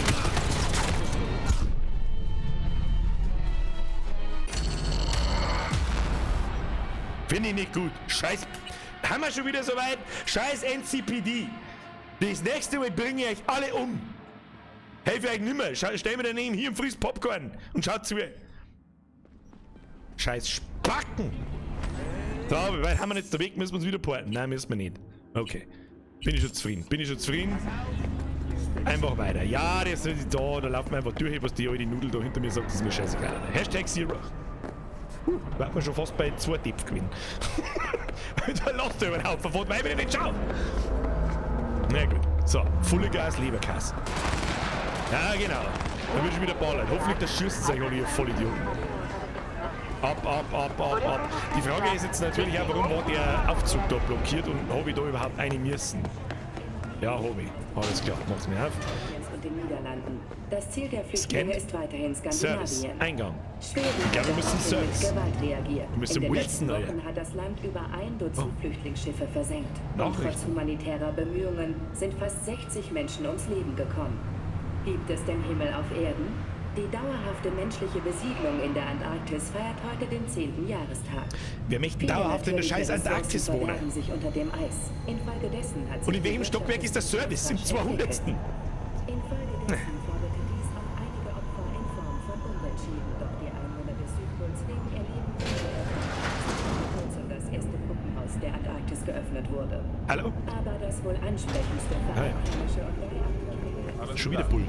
Finde ich nicht gut. Scheiß. Haben wir schon wieder soweit? Scheiß NCPD. Das nächste Mal bringe ich euch alle um. Helfe euch nimmer. Stell mir daneben hier und frisst Popcorn und schaut zu. Scheiß Spacken. So, wie weit haben wir jetzt den Weg? Müssen wir uns wieder porten? Nein, müssen wir nicht. Okay. Bin ich schon zufrieden. Bin ich schon zufrieden? Einfach weiter. Ja, das ist da. Da laufen wir einfach durch, was die alte Nudel da hinter mir sagt, das ist mir scheißegal. Hashtag Zero. War man schon fast bei 2 Tipps gewinnen. Da lasst ihr über den Haufen fährt, weil ich nicht schau. Na gut. So, volle Gas, Leberkass. Ja, genau. Dann wird schon wieder ballern. Hoffentlich das schießen sich alle, ihr Vollidioten. Ab, ab, ab, ab, ab. Die Frage ist jetzt natürlich auch, warum war der Aufzug da blockiert und habe ich da überhaupt eine müssen? Ja, habe ich. Alles klar, mach's mir auf. Und den Niederlanden. Das Ziel der Flüchtlinge Scannt. ist weiterhin Skandinavien. Service. Eingang. Schweden Ich glaube, wir müssen hat daraufhin mit Service. Gewalt reagiert. Wir müssen In den Wilson, letzten Alter. Wochen hat das Land über ein Dutzend Flüchtlingsschiffe versenkt. Und Nachrichten. trotz humanitärer Bemühungen sind fast 60 Menschen ums Leben gekommen. Gibt es den Himmel auf Erden? Die dauerhafte menschliche Besiedlung in der Antarktis feiert heute den 10. Jahrestag. Wir möchten Viele dauerhaft in der natürliche scheiß Ressourcen Antarktis wohnen. verbergen sich unter dem Eis. Infolgedessen hat sich Und in die welchem Stockwerk ist der Service? Im rasch 200. entwickelt. Infolgedessen forderte dies auch einige Opfer in Form von Umweltschäden. Doch die Einwohner des Südpols legen ihr Leben vor kurzem das erste Puppenhaus der Antarktis geöffnet wurde. Hallo? Aber das wohl ansprechendste Ah, ja. einheimische und Schon wieder Bullen.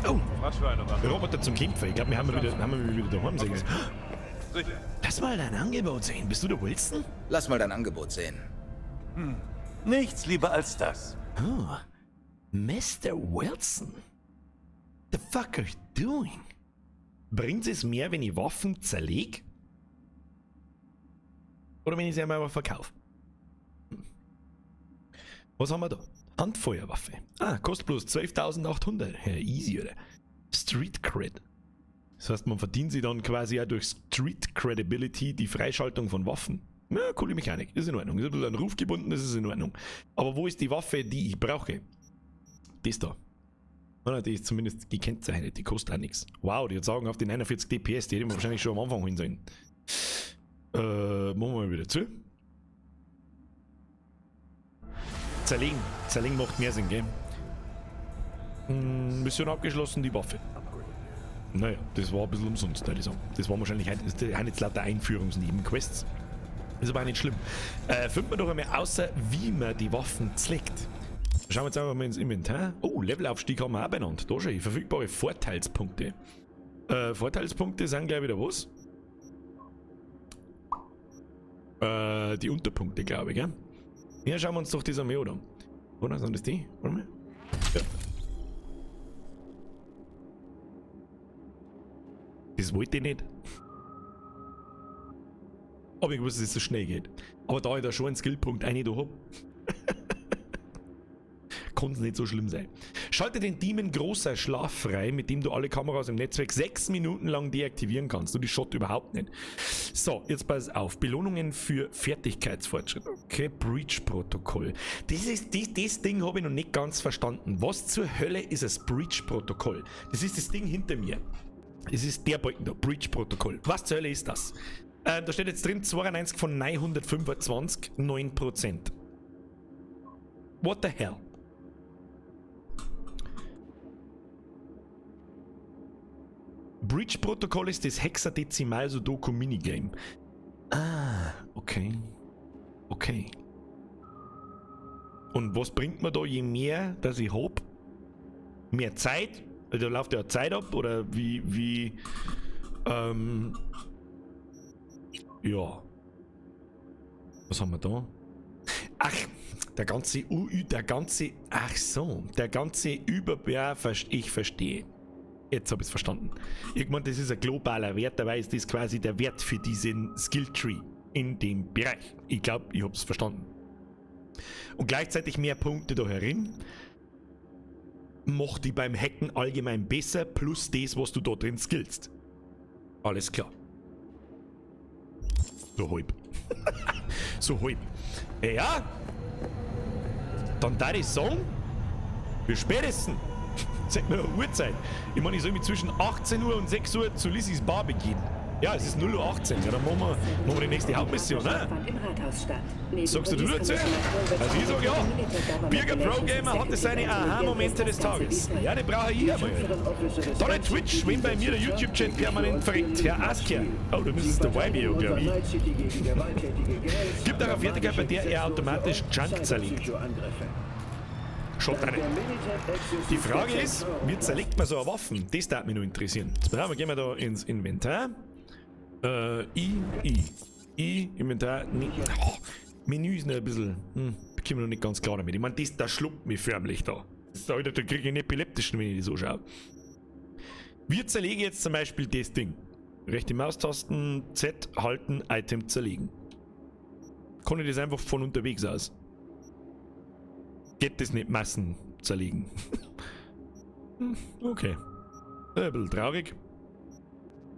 Oh, Was für eine Waffe? Roboter zum Kämpfen. Ich glaube, wir haben wir wieder daheim sehen. Sicher. Lass mal dein Angebot sehen. Bist du der Wilson? Lass mal dein Angebot sehen. Nichts lieber als das. Oh, Mr. Wilson. The fuck are you doing? Bringt es mehr, wenn ich Waffen zerleg? Oder wenn ich sie einmal verkaufe? Was haben wir da? Handfeuerwaffe. Ah, kostet bloß 12.800. Ja, easy, oder? Street Cred. Das heißt, man verdient sie dann quasi auch durch Street Credibility die Freischaltung von Waffen. Ja, coole Mechanik. Ist in Ordnung. Ist ein bisschen an Ruf gebunden, das ist in Ordnung. Aber wo ist die Waffe, die ich brauche? Das da. Oder die ist zumindest gekennzeichnet, die kostet auch nichts. Wow, die hat sagen auf die 49 DPS, die hätte man wahrscheinlich schon am Anfang holen sollen. Machen wir mal wieder zu. Zerlegen. Zerlegen macht mehr Sinn, gell? Mission abgeschlossen, die Waffe. Naja, das war ein bisschen umsonst, würde ich sagen. Das war wahrscheinlich das sind jetzt lauter Einführungsnebenquests. Ist aber auch nicht schlimm. Findet man doch einmal außer, wie man die Waffen zlegt. Schauen wir jetzt einfach mal ins Inventar. Oh, Levelaufstieg haben wir auch benannt. Da schon, verfügbare Vorteilspunkte. Vorteilspunkte sind gleich wieder was? Die Unterpunkte, glaube ich, gell? Ja, schauen wir uns doch das einmal an. Oder sind das die? Warte mal. Ja. Das wollte ich nicht. Aber ich wusste, dass es so schnell geht. Aber da ich da schon einen Skillpunkt rein da hab, kann's nicht so schlimm sein. Schalte den Demon großer Schlaf frei, mit dem du alle Kameras im Netzwerk 6 Minuten lang deaktivieren kannst. Und die Shot überhaupt nicht. So, jetzt pass auf. Belohnungen für Fertigkeitsfortschritt. Okay, Breach-Protokoll. Das Ding habe ich noch nicht ganz verstanden. Was zur Hölle ist das Breach-Protokoll? Das ist das Ding hinter mir. Es ist der Balken da, Breach-Protokoll. Was zur Hölle ist das? Da steht jetzt drin 92 von 925, 9%. What the hell? Breach-Protokoll ist das Hexadezimal Sudoku Minigame. Ah, okay. Okay. Und was bringt mir da, je mehr, dass ich hab? Mehr Zeit? Also da läuft ja Zeit ab, oder wie, ja. Was haben wir da? Ach, der ganze UI, der ganze, ach so, der ganze Über-, ja, ich verstehe. Jetzt hab ich's verstanden. Ich mein, das ist ein globaler Wert, dabei ist das quasi der Wert für diesen Skilltree in dem Bereich. Ich glaub, ich hab's verstanden. Und gleichzeitig mehr Punkte da herin. Macht die beim Hacken allgemein besser, plus das, was du da drin skillst. Alles klar. So halb. So halb. Ja. Dann darf ich sagen, wir spätestens. Sag mir eine Uhrzeit. Ich meine, ich soll mich zwischen 18 Uhr und 6 Uhr zu Lissys Bar begeben. Ja, es ist 0 Uhr 18. Ja, dann machen wir die nächste Hauptmission, ne? Sagst du dazu? Also ich sag ja. Birger Pro Gamer hatte seine Aha-Momente des Tages. Ja, die brauche ich einmal. Dann Twitch, wenn bei mir der YouTube-Chat permanent verreckt. Herr Askia. Oh, du müsstest der YBO, glaub ich. Gibt auch eine Fertigkeit, bei der er automatisch Junk zerlegt. Schaut auch nicht. Die Frage ist, wie zerlegt man so eine Waffe? Das darf mich noch interessieren. Jetzt gehen wir da ins Inventar. I, I. I, Inventar, nee. Oh, Menü ist noch ein bisschen, bekomme ich noch nicht ganz klar damit. Ich meine, das schluckt mich förmlich da. Das ist, Alter, da kriege ich einen epileptischen, wenn ich das so schaue. Wir zerlegen jetzt zum Beispiel das Ding. Rechte Maustasten, Z, halten, Item zerlegen. Kann ich das einfach von unterwegs aus? Geht das nicht Massen zerlegen? Okay. Ein bisschen traurig.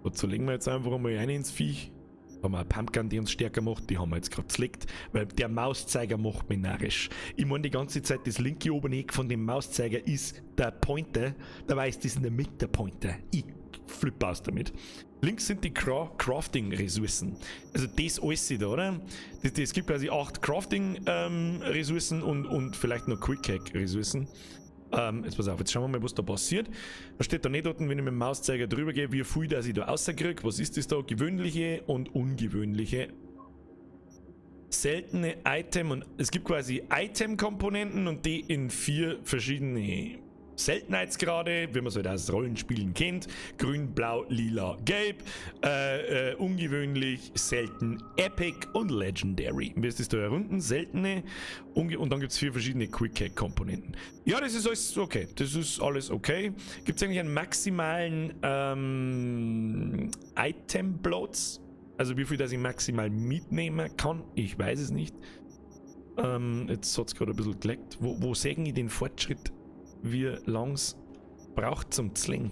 Da zerlegen wir jetzt einfach mal rein ins Viech. Da haben wir eine Pumpgun, die uns stärker macht. Die haben wir jetzt gerade zerlegt, weil der Mauszeiger macht mich narrisch. Ich meine, die ganze Zeit das linke obere Eck von dem Mauszeiger ist der Pointer. Dabei ist das in der Mitte der Pointer. Ich flippe aus damit. Links sind die Crafting-Ressourcen. Also das alles da, oder? Es gibt quasi 8 Crafting-Ressourcen und vielleicht noch Quick-Hack-Ressourcen. Jetzt pass auf, jetzt schauen wir mal, was da passiert. Da steht da nicht unten, wenn ich mit dem Mauszeiger drüber gehe, wie viel dass ich da rauskriege. Was ist das da? Gewöhnliche und ungewöhnliche. Seltene Item und es gibt quasi Item-Komponenten und die in 4 verschiedene Seltenheitsgrade, wie man es halt aus Rollenspielen kennt. Grün, Blau, Lila, Gelb. Ungewöhnlich, selten, Epic und Legendary. Wie ist das da herunten? Seltene und dann gibt's 4 verschiedene Quick-Hack-Komponenten. Ja, das ist alles okay. Das ist alles okay. Gibt's eigentlich einen maximalen Item-Platz? Also wie viel, dass ich maximal mitnehmen kann? Ich weiß es nicht. Jetzt hat's gerade ein bisschen geleckt. Wo sehe ich den Fortschritt? Wie lang's braucht zum Zling?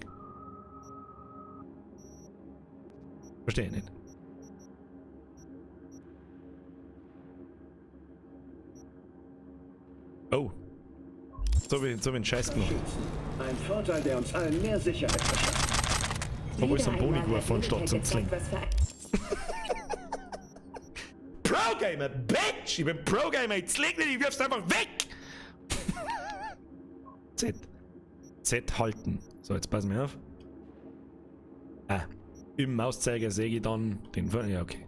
Verstehe ich nicht. Oh. So hab ich einen Scheiß gemacht. Ein Vorteil, der uns allen mehr Sicherheit verschafft. Obwohl ich so einen Boni geworfen anstatt zum Zling. Pro-Gamer, Bitch! Ich bin Pro-Gamer, ich zling nicht, ich wirf's einfach weg! Z. Z halten. So, jetzt pass mir auf. Ah, im Mauszeiger sehe ich dann den Ver-, ja, okay.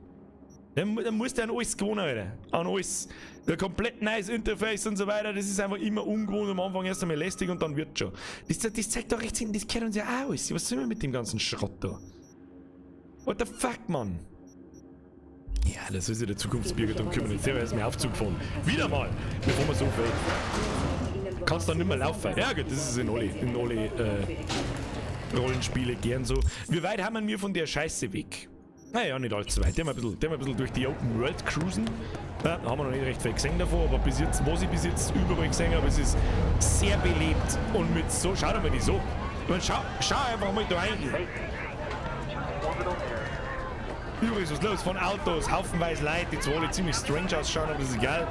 Da musst du an alles gewohnen, Alter. An alles. Der komplett neues Interface und so weiter, das ist einfach immer ungewohnt, am Anfang erst einmal lästig und dann wird schon. Das zeigt doch rechts hinten, das gehört uns ja auch alles. Was sollen wir mit dem ganzen Schrott da? What the fuck, Mann? Ja, das ist ja der Zukunftsbürger, darum kümmern wir uns. Jetzt erstmal Aufzug fahren. Wieder mal, bevor man so fällt. Kannst dann nicht mehr laufen. Ja gut, das ist in alle Rollenspiele gern so. Wie weit haben wir von der Scheiße weg? Naja, nicht allzu weit. Der mal ein bisschen durch die Open World cruisen. Ja, haben wir noch nicht recht viel gesehen davon, aber bis jetzt, was ich bis jetzt überall gesehen habe, es ist sehr belebt und mit so. Schau doch mal die so. Ich mein, schau einfach mal da rein. Übrigens, was ist los? Von Autos, haufenweise Leute, die zwar alle ziemlich strange ausschauen, aber das ist egal.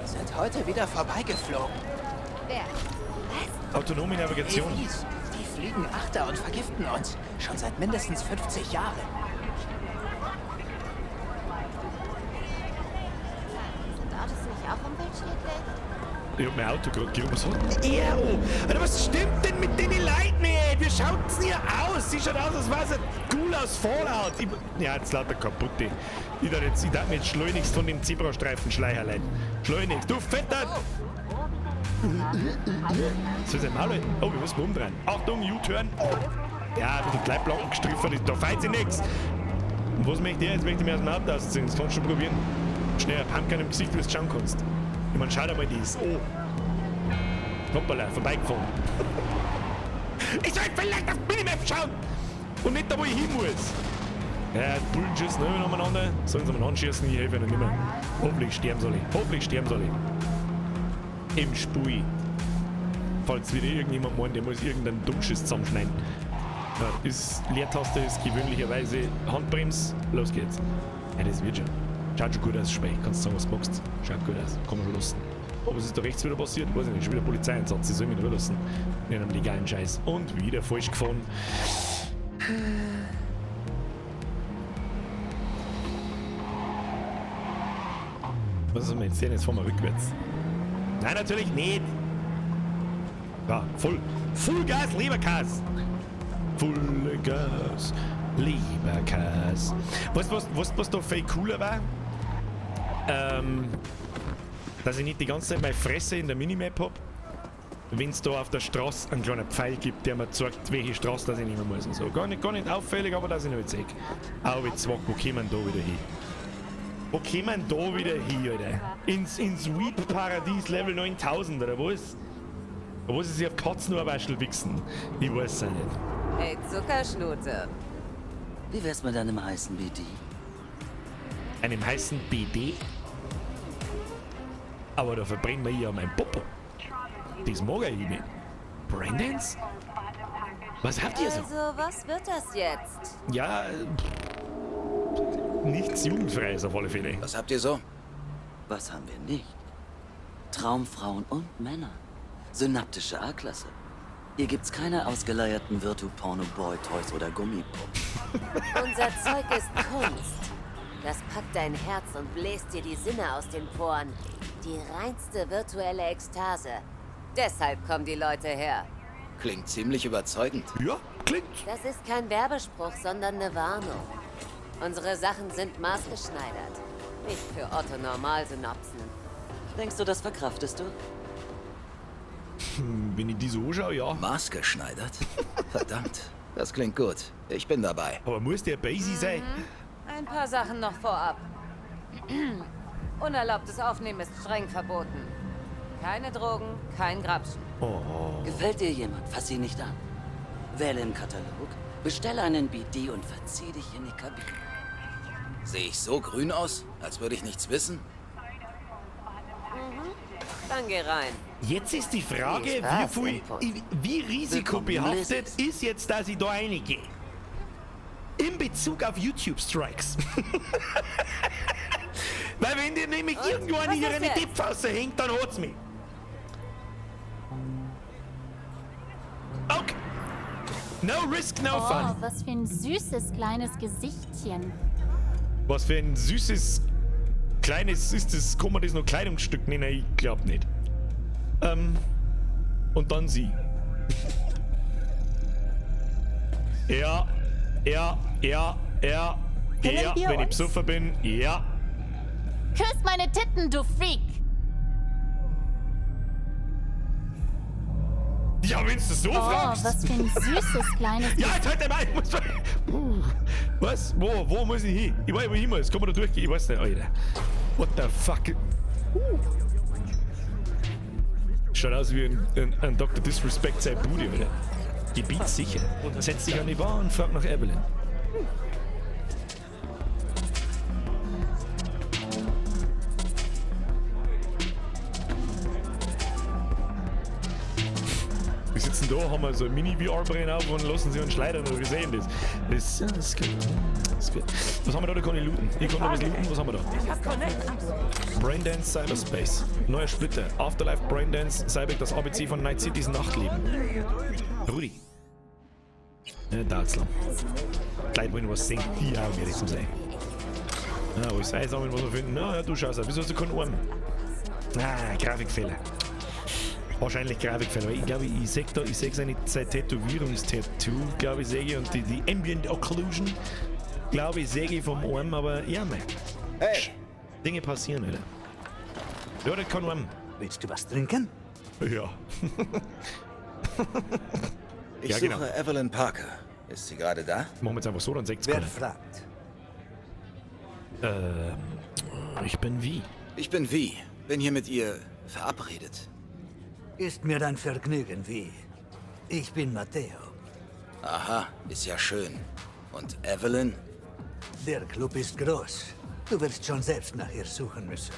Sind heute wieder vorbeigeflogen. Wer? Was? Autonome Navigation. Die fliegen Achter und vergiften uns. Schon seit mindestens 50 Jahren. Sind Autos nicht auch umweltschädlich? Ich hab mein Auto gerade gerufen. Was hat denn er? Alter, was stimmt denn mit den Leuten nicht? Wie schaut's denn hier aus? Sie schaut aus, als wäre es ein Ghoul aus Fallout. Ja, jetzt lauter kaputte. Ich darf mir jetzt schleunigst von dem Zebrastreifen schleicherlein. Schleunigst. Du Fetter! Soll ich Maul halten? Oh, wir müssen umdrehen. Achtung, U-Turn. Ja, ein bisschen Leitplanken gestriffen, da feiert sich nichts. Und was möchte ich jetzt? Möchte ich mir aus dem Auto ausziehen. Das kannst du schon probieren. Schnell ein Pumpkin im Gesicht, wie du es schauen kannst. Ich meine, schau dir mal das. Oh. Hoppala, vorbeigefahren. Ich soll vielleicht auf Minimap schauen! Und nicht da, wo ich hin muss. Ja, die Bullen schießen immer umeinander. Sollen sie mal anschießen, ich helfe ihnen nicht mehr. Hoffentlich sterben soll ich. Hoffentlich sterben soll ich. Im Spui. Falls wieder irgendjemand meint, der muss irgendeinen Dummschiss zusammenschneiden. Ja, ist Leertaste ist gewöhnlicherweise Handbrems. Los geht's. Ja, das wird schon. Schaut schon gut aus, Speck. Kannst du sagen, was du magst. Schaut gut aus. Kann man schon lassen. Aber was ist da rechts wieder passiert? Weiß ich nicht. Schon wieder Polizeieinsatz. Sie sollen mich nicht lassen. In einem legalen Scheiß. Und wieder falsch gefahren. Was ist denn jetzt? Jetzt fahren wir rückwärts. Nein, natürlich nicht. Ja, voll. Full Gas, Leberkäse. Full Gas, Leberkäse. Weißt du, was da viel cooler war? Dass ich nicht die ganze Zeit meine Fresse in der Minimap hab. Wenn es da auf der Straße einen kleinen Pfeil gibt, der mir zeigt, welche Straße das ich nehmen muss und so. Gar nicht auffällig, aber dass ich noch jetzt sehe. Au, jetzt wo kommen da wieder hin? Wo kommen da wieder hin, Alter? Ins Weep-Paradies Level 9000, oder was? Wo sie sich auf Katzenohrwaschel wichsen? Ich weiß es nicht. Hey, Zuckerschnute. Wie wär's mit einem heißen BD? Einem heißen BD? Aber da verbrennen wir ja mein Popo. Das mag ich nicht. Brandons? Was habt ihr so? Also, was wird das jetzt? Ja, nichts Jugendfreies auf alle Fälle. Was habt ihr so? Was haben wir nicht? Traumfrauen und Männer. Synaptische A-Klasse. Hier gibt's keine ausgeleierten Virtu-Porno-Boy-Toys oder Gummipuppen. Unser Zeug ist Kunst. Das packt dein Herz und bläst dir die Sinne aus den Poren. Die reinste virtuelle Ekstase. Deshalb kommen die Leute her. Klingt ziemlich überzeugend. Ja, klingt. Das ist kein Werbespruch, sondern eine Warnung. Unsere Sachen sind maßgeschneidert. Nicht für Otto Normalsynapsen. Denkst du, das verkraftest du? Wenn ich die so anschaue, ja. Maßgeschneidert? Verdammt, das klingt gut. Ich bin dabei. Aber muss der Basie sein? Ein paar Sachen noch vorab. Unerlaubtes Aufnehmen ist streng verboten. Keine Drogen, kein Grapschen. Oh. Gefällt dir jemand? Fass ihn nicht an. Wähle im Katalog, bestelle einen BD und verzieh dich in die Kabine. Sehe ich so grün aus, als würde ich nichts wissen? Mhm. Dann geh rein. Jetzt ist die Frage, wie risikobehaftet ist jetzt, dass ich da reingehe? In Bezug auf YouTube-Strikes. Weil wenn dir nämlich irgendwo eine ihre Tippfasse hängt, dann hat's mich. Okay. No risk, no fun. Oh, was für ein süßes kleines Gesichtchen. Was für ein süßes kleines ist das? Kann man das noch Kleidungsstück nennen? Ich glaub nicht. Und dann sie. Ja, ja, ja. Ja. Kennen Ja, wir wenn ich uns? besoffen bin, ja. Küss meine Titten, du Freak! Ja, wenn du so Oh, fragst. was für ein süßes kleines... Ja, jetzt halt einmal, ich muss. Was? Wo muss ich hin? Ich weiß nicht, wo ich hin muss. Kann man da durchgehen? Ich weiß nicht, Alter. What the fuck? Schaut aus wie ein Dr. Disrespect sein Bude, Alter. Gebiet sicher. Setz dich an die Bar und frag nach Evelyn. Wir sitzen da, haben wir so ein Mini-VR-Brillen auf und lassen sie uns schleudern oder wir sehen das. Das ist gut. Das ist gut. Was haben wir da? Da kann ich looten. Ich kann da was looten. Was haben wir da? Braindance Cyberspace. Neuer Splitter. Afterlife Braindance Cyber, das ABC von Night Cities Nachtleben. Rudi. Ja, dauert's lang. Die Leute wollen was sehen. Die haben mir zum Sehen. Ja, alles einsammeln, was wir finden. Na, ja, du schaust auf. Wieso hast du keinen Arm? Ah, Grafikfehler. Wahrscheinlich Grafikfehler. Ich glaube, ich sehe da, ich sehe seine Tätowierungstattoo, glaube ich, sehe ich. Und die Ambient Occlusion, glaube ich, sehe ich vom Arm, aber ja, mei. Hey! Dinge passieren, Alter. Ja, das kann Arm. Willst du was trinken? Ja. Ich Ja, suche genau. Evelyn Parker. Ist sie gerade da? Machen wir jetzt einfach so, dann seht's Wer keiner. fragt? Ich bin wie? Ich bin Vi. Bin hier mit ihr verabredet. Ist mir ein Vergnügen, wie. Ich bin Matteo. Aha, ist ja schön. Und Evelyn? Der Club ist groß. Du wirst schon selbst nach ihr suchen müssen.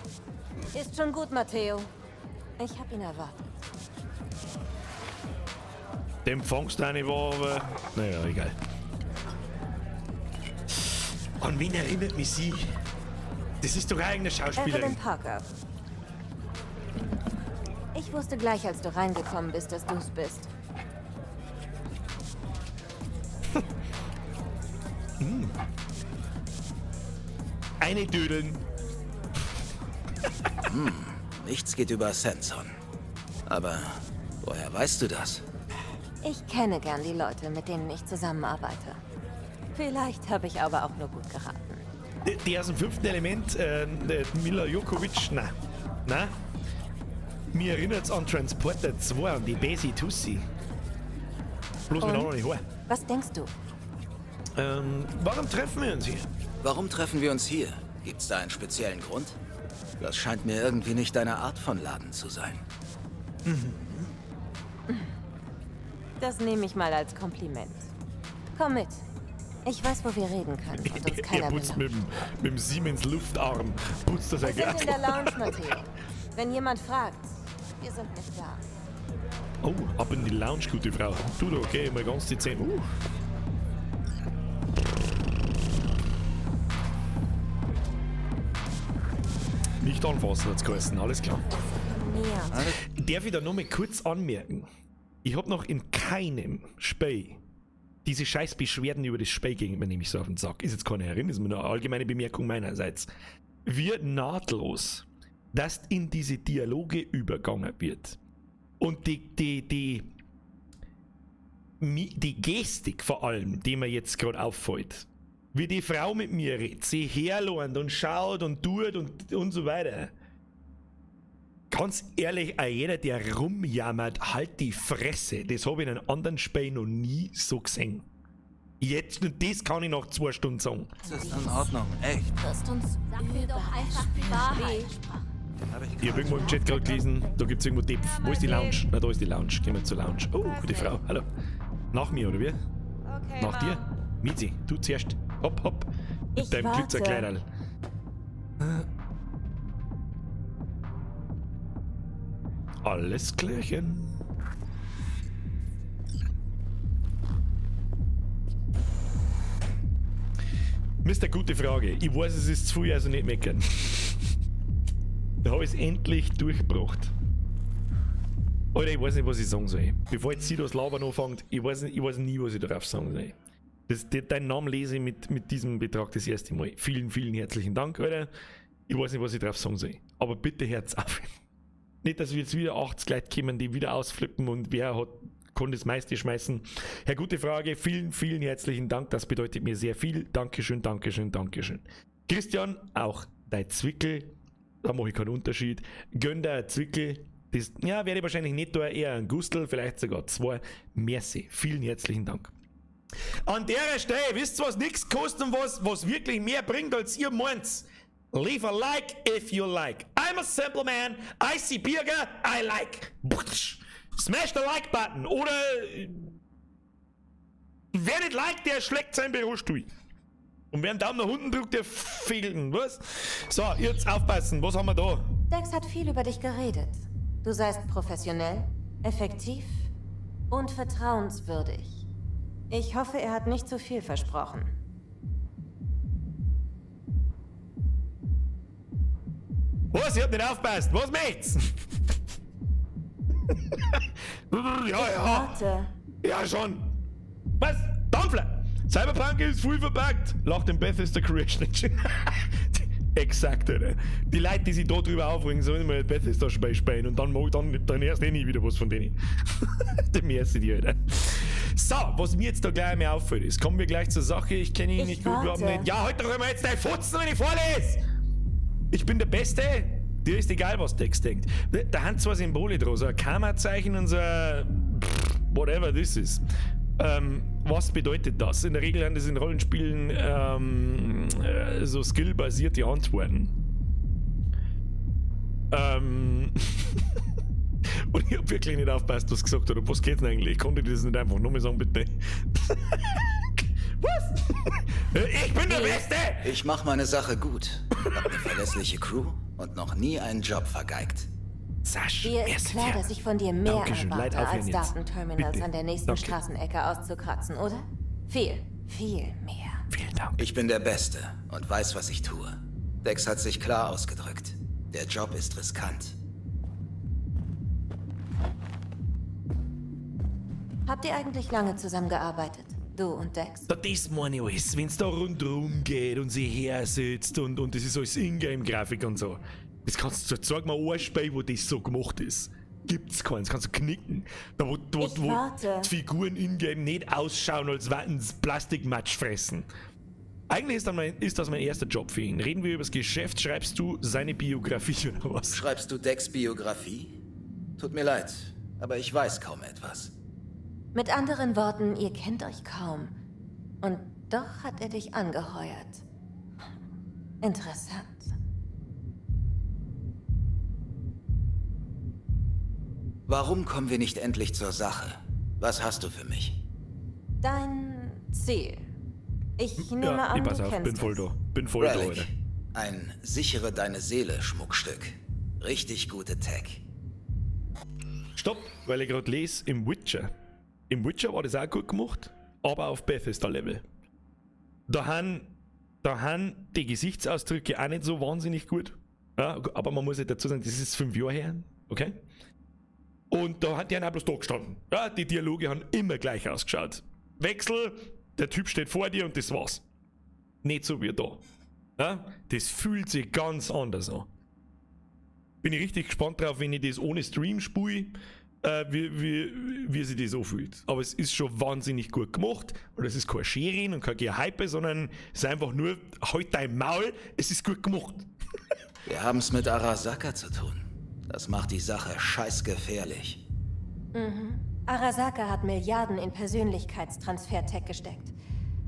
Ist schon gut, Matteo. Ich hab ihn erwartet. Dem fangst du eine war, aber. Naja, egal. An wen erinnert mich sie? Das ist doch eigene Schauspielerin. Evelyn Parker. Ich wusste gleich, als du reingekommen bist, dass du's bist. Eine Dödeln. Nichts geht über Senson. Aber woher weißt du das? Ich kenne gern die Leute, mit denen ich zusammenarbeite. Vielleicht habe ich aber auch nur gut geraten. Die aus dem fünften Element, der Mila Jokovic, na. Na? Mir erinnert's an Transporter 2 und die Besi Tussi. Bloß mit Und? anderen Haaren. Was denkst du? Warum treffen wir uns hier? Warum treffen wir uns hier? Gibt's da einen speziellen Grund? Das scheint mir irgendwie nicht deine Art von Laden zu sein. Das nehme ich mal als Kompliment. Komm mit. Ich weiß, wo wir reden können und uns keiner Er putzt belauscht. mit dem Siemens Luftarm. Putzt das Wir sind in der Gürtel. Lounge, Matteo. Wenn jemand fragt, wir sind nicht da. Oh, ab in die Lounge, gute Frau. Du da, okay, mal ganz die Zähne. Nicht anfassen, hat's geheißen, alles klar. Näher. Darf ich da noch mal kurz anmerken? Ich hab noch in keinem Spiel diese scheiß Beschwerden über das Spiel gegen mir nämlich so auf den Sack. Ist jetzt keine Erinnerung, ist mir nur eine allgemeine Bemerkung meinerseits. Wird nahtlos, dass in diese Dialoge übergangen wird. Und die Gestik vor allem, die mir jetzt gerade auffällt, wie die Frau mit mir redet, sie herlohnt und schaut und tut und so weiter. Ganz ehrlich, auch jeder, der rumjammert, halt die Fresse. Das habe ich in einem anderen Spiel noch nie so gesehen. Jetzt, und das kann ich nach 2 Stunden sagen. Das ist in Ordnung, echt. Wirst uns Sag mir doch einfach die Wahrheit. Ich habe irgendwo im Chat gerade gelesen, da gibt's irgendwo Depf. Wo ist die Lounge? Na, da ist die Lounge. Gehen wir zur Lounge. Oh, gute Frau. Hallo. Nach mir, oder wie? Okay, Nach dir? Mizi, du zuerst. Hopp, hopp. Mit Ich deinem warte. Glitzerkleiderl. Alles klärchen. Mister, gute Frage. Ich weiß, es ist zu früh, also nicht meckern. Da hab ich's endlich durchgebracht. Alter, ich weiß nicht, was ich sagen soll. Bevor jetzt sie das Labern anfängt, ich weiß nie, was ich darauf sagen soll. Deinen Namen lese ich mit diesem Betrag das erste Mal. Vielen, vielen herzlichen Dank, Alter. Ich weiß nicht, was ich drauf sagen soll. Aber bitte hört's auf. Nicht, dass wir jetzt wieder 80 Leute kommen, die wieder ausflippen und wer hat kann das meiste schmeißen. Herr, gute Frage. Vielen, vielen herzlichen Dank. Das bedeutet mir sehr viel. Dankeschön, Dankeschön, Dankeschön. Christian, auch dein Zwickel. Da mache ich keinen Unterschied. Gönn dir ein Zwickel. Das, ja, werde ich wahrscheinlich nicht da, eher ein Gustel, vielleicht sogar zwei. Merci. Vielen herzlichen Dank. An der Stelle, wisst ihr, was nichts kostet und was wirklich mehr bringt, als ihr meint? Leave a like if you like. I'm a simple man. I see Birger, I like. Smash the like button. Oder wer nicht liked, der schlägt seinen Bürostuhl. Und wer einen Daumen nach unten drückt, der fehlt. Was? So, jetzt aufpassen. Was haben wir da? Dex hat viel über dich geredet. Du seist professionell, effektiv und vertrauenswürdig. Ich hoffe, er hat nicht zu viel versprochen. Was? Ich hab nicht aufgepasst. Was möcht's? Ja, ja. Warte. Ja, schon. Was? Dampfler! Cyberpunk ist voll verpackt. Lacht dem Bethesda Creation Engine. Exakt, Alter. Die Leute, die sich da drüber aufregen, sollen mal Bethesda spielen und dann erst eh nie wieder was von denen. Dem ersten die, Alter. So, was mir jetzt da gleich einmal auffällt, ist, kommen wir gleich zur Sache. Ich kenne ihn Ich nicht gut, überhaupt warte. nicht. Ja, halt doch immer jetzt dein Futzen, wenn ich vorlese! Ich bin der Beste. Dir ist egal, was Dex denkt. Da haben zwei Symbole drauf, so ein Karma-Zeichen und so ein pff, whatever this is. Was bedeutet das? In der Regel sind das in Rollenspielen so skillbasierte Antworten. Und ich hab wirklich nicht aufgepasst, was gesagt hat. Um was geht's denn eigentlich? Ich konnte dir das nicht einfach nur mal sagen, bitte. Was? Ich bin der Beste! Ich mach meine Sache gut. Hab eine verlässliche Crew und noch nie einen Job vergeigt. Sasch, Dir ist klar, dass ich von dir mehr Dankeschön. Leid erwarte, aufhören als jetzt. Datenterminals Bitte. an der nächsten Danke. Straßenecke auszukratzen, oder? Viel, viel mehr. Vielen Dank. Ich bin der Beste und weiß, was ich tue. Dex hat sich klar ausgedrückt. Der Job ist riskant. Habt ihr eigentlich lange zusammengearbeitet? Du und Dex? Da, das meine ich alles. Wenn's da rundrum geht und sie her sitzt und das ist alles Ingame-Grafik und so. Das kannst du, zeig mir ein Spiel, wo das so gemacht ist. Gibt's keins, kannst du knicken. Da wo die Figuren ingame nicht ausschauen, als würden sie Plastikmatsch fressen. Eigentlich ist das mein erster Job für ihn. Reden wir über das Geschäft, schreibst du seine Biografie oder was? Schreibst du Dex Biografie? Tut mir leid, aber ich weiß kaum etwas. Mit anderen Worten, ihr kennt euch kaum. Und doch hat er dich angeheuert. Interessant. Warum kommen wir nicht endlich zur Sache? Was hast du für mich? Dein Ziel. Ich nehme Ja, an, ich pass du auf, kennst bin voll es. da. Bin voll da, Relic. Alter. Ein sichere deine Seele Schmuckstück. Richtig gute Tech. Stopp, weil ich gerade lese im Witcher. Im Witcher war das auch gut gemacht, aber auf Bethesda-Level. Da haben die Gesichtsausdrücke auch nicht so wahnsinnig gut. Ja, aber man muss ja dazu sagen, das ist 5 Jahre her, okay? Und da hat die auch bloß da gestanden. Ja, die Dialoge haben immer gleich ausgeschaut. Wechsel, der Typ steht vor dir und das war's. Nicht so wie da. Ja, das fühlt sich ganz anders an. Bin ich richtig gespannt drauf, wenn ich das ohne Stream spiele, wie sich das so fühlt. Aber es ist schon wahnsinnig gut gemacht. Und es ist kein Scherin und kein Gehype, sondern es ist einfach nur, halt dein Maul, es ist gut gemacht. Wir haben's mit Arasaka zu tun. Das macht die Sache scheißgefährlich. Mhm. Arasaka hat Milliarden in Persönlichkeitstransfer-Tech gesteckt.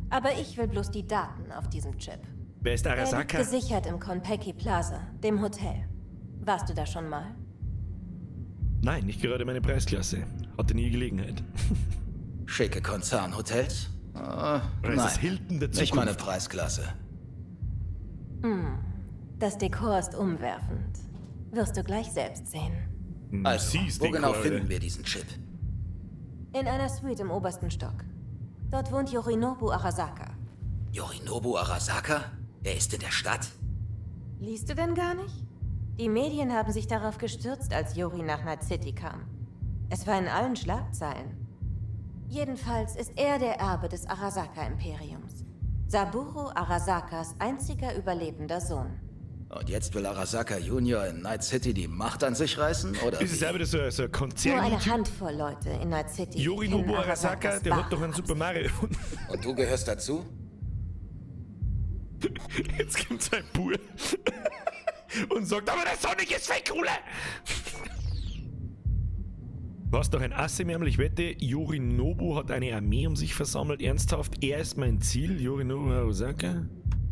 Aber ich will bloß die Daten auf diesem Chip. Wer ist Er liegt Arasaka? gesichert im Konpeki Plaza, dem Hotel. Warst du da schon mal? Nein, nicht gerade meine Preisklasse. Hatte nie Gelegenheit. Schicke Konzernhotels? Oder ist nein, das Hilton der nicht meine Zukunft? Preisklasse. Hm. Das Dekor ist umwerfend. Wirst du gleich selbst sehen. Also, Siehst wo genau Dekor, finden Alter. wir diesen Chip? In einer Suite im obersten Stock. Dort wohnt Yorinobu Arasaka. Yorinobu Arasaka? Er ist in der Stadt? Liest du denn gar nicht? Die Medien haben sich darauf gestürzt, als Yori nach Night City kam. Es war in allen Schlagzeilen. Jedenfalls ist er der Erbe des Arasaka-Imperiums. Saburo Arasakas einziger überlebender Sohn. Und jetzt will Arasaka Junior in Night City die Macht an sich reißen, oder Ist es wie? auch wieder so ein Konzern? Nur eine Handvoll Leute in Night City. Yorinobu kennen Arasaka, Arasakas der hat doch wahre einen Super Mario erfunden. Und du gehörst dazu? Jetzt kommt sein Bub und sagt, aber der Sonic ist viel cooler! Was doch ein Ass im Ärmel, ich wette, Yorinobu hat eine Armee um sich versammelt, ernsthaft, er ist mein Ziel, Yorinobu Arasaka.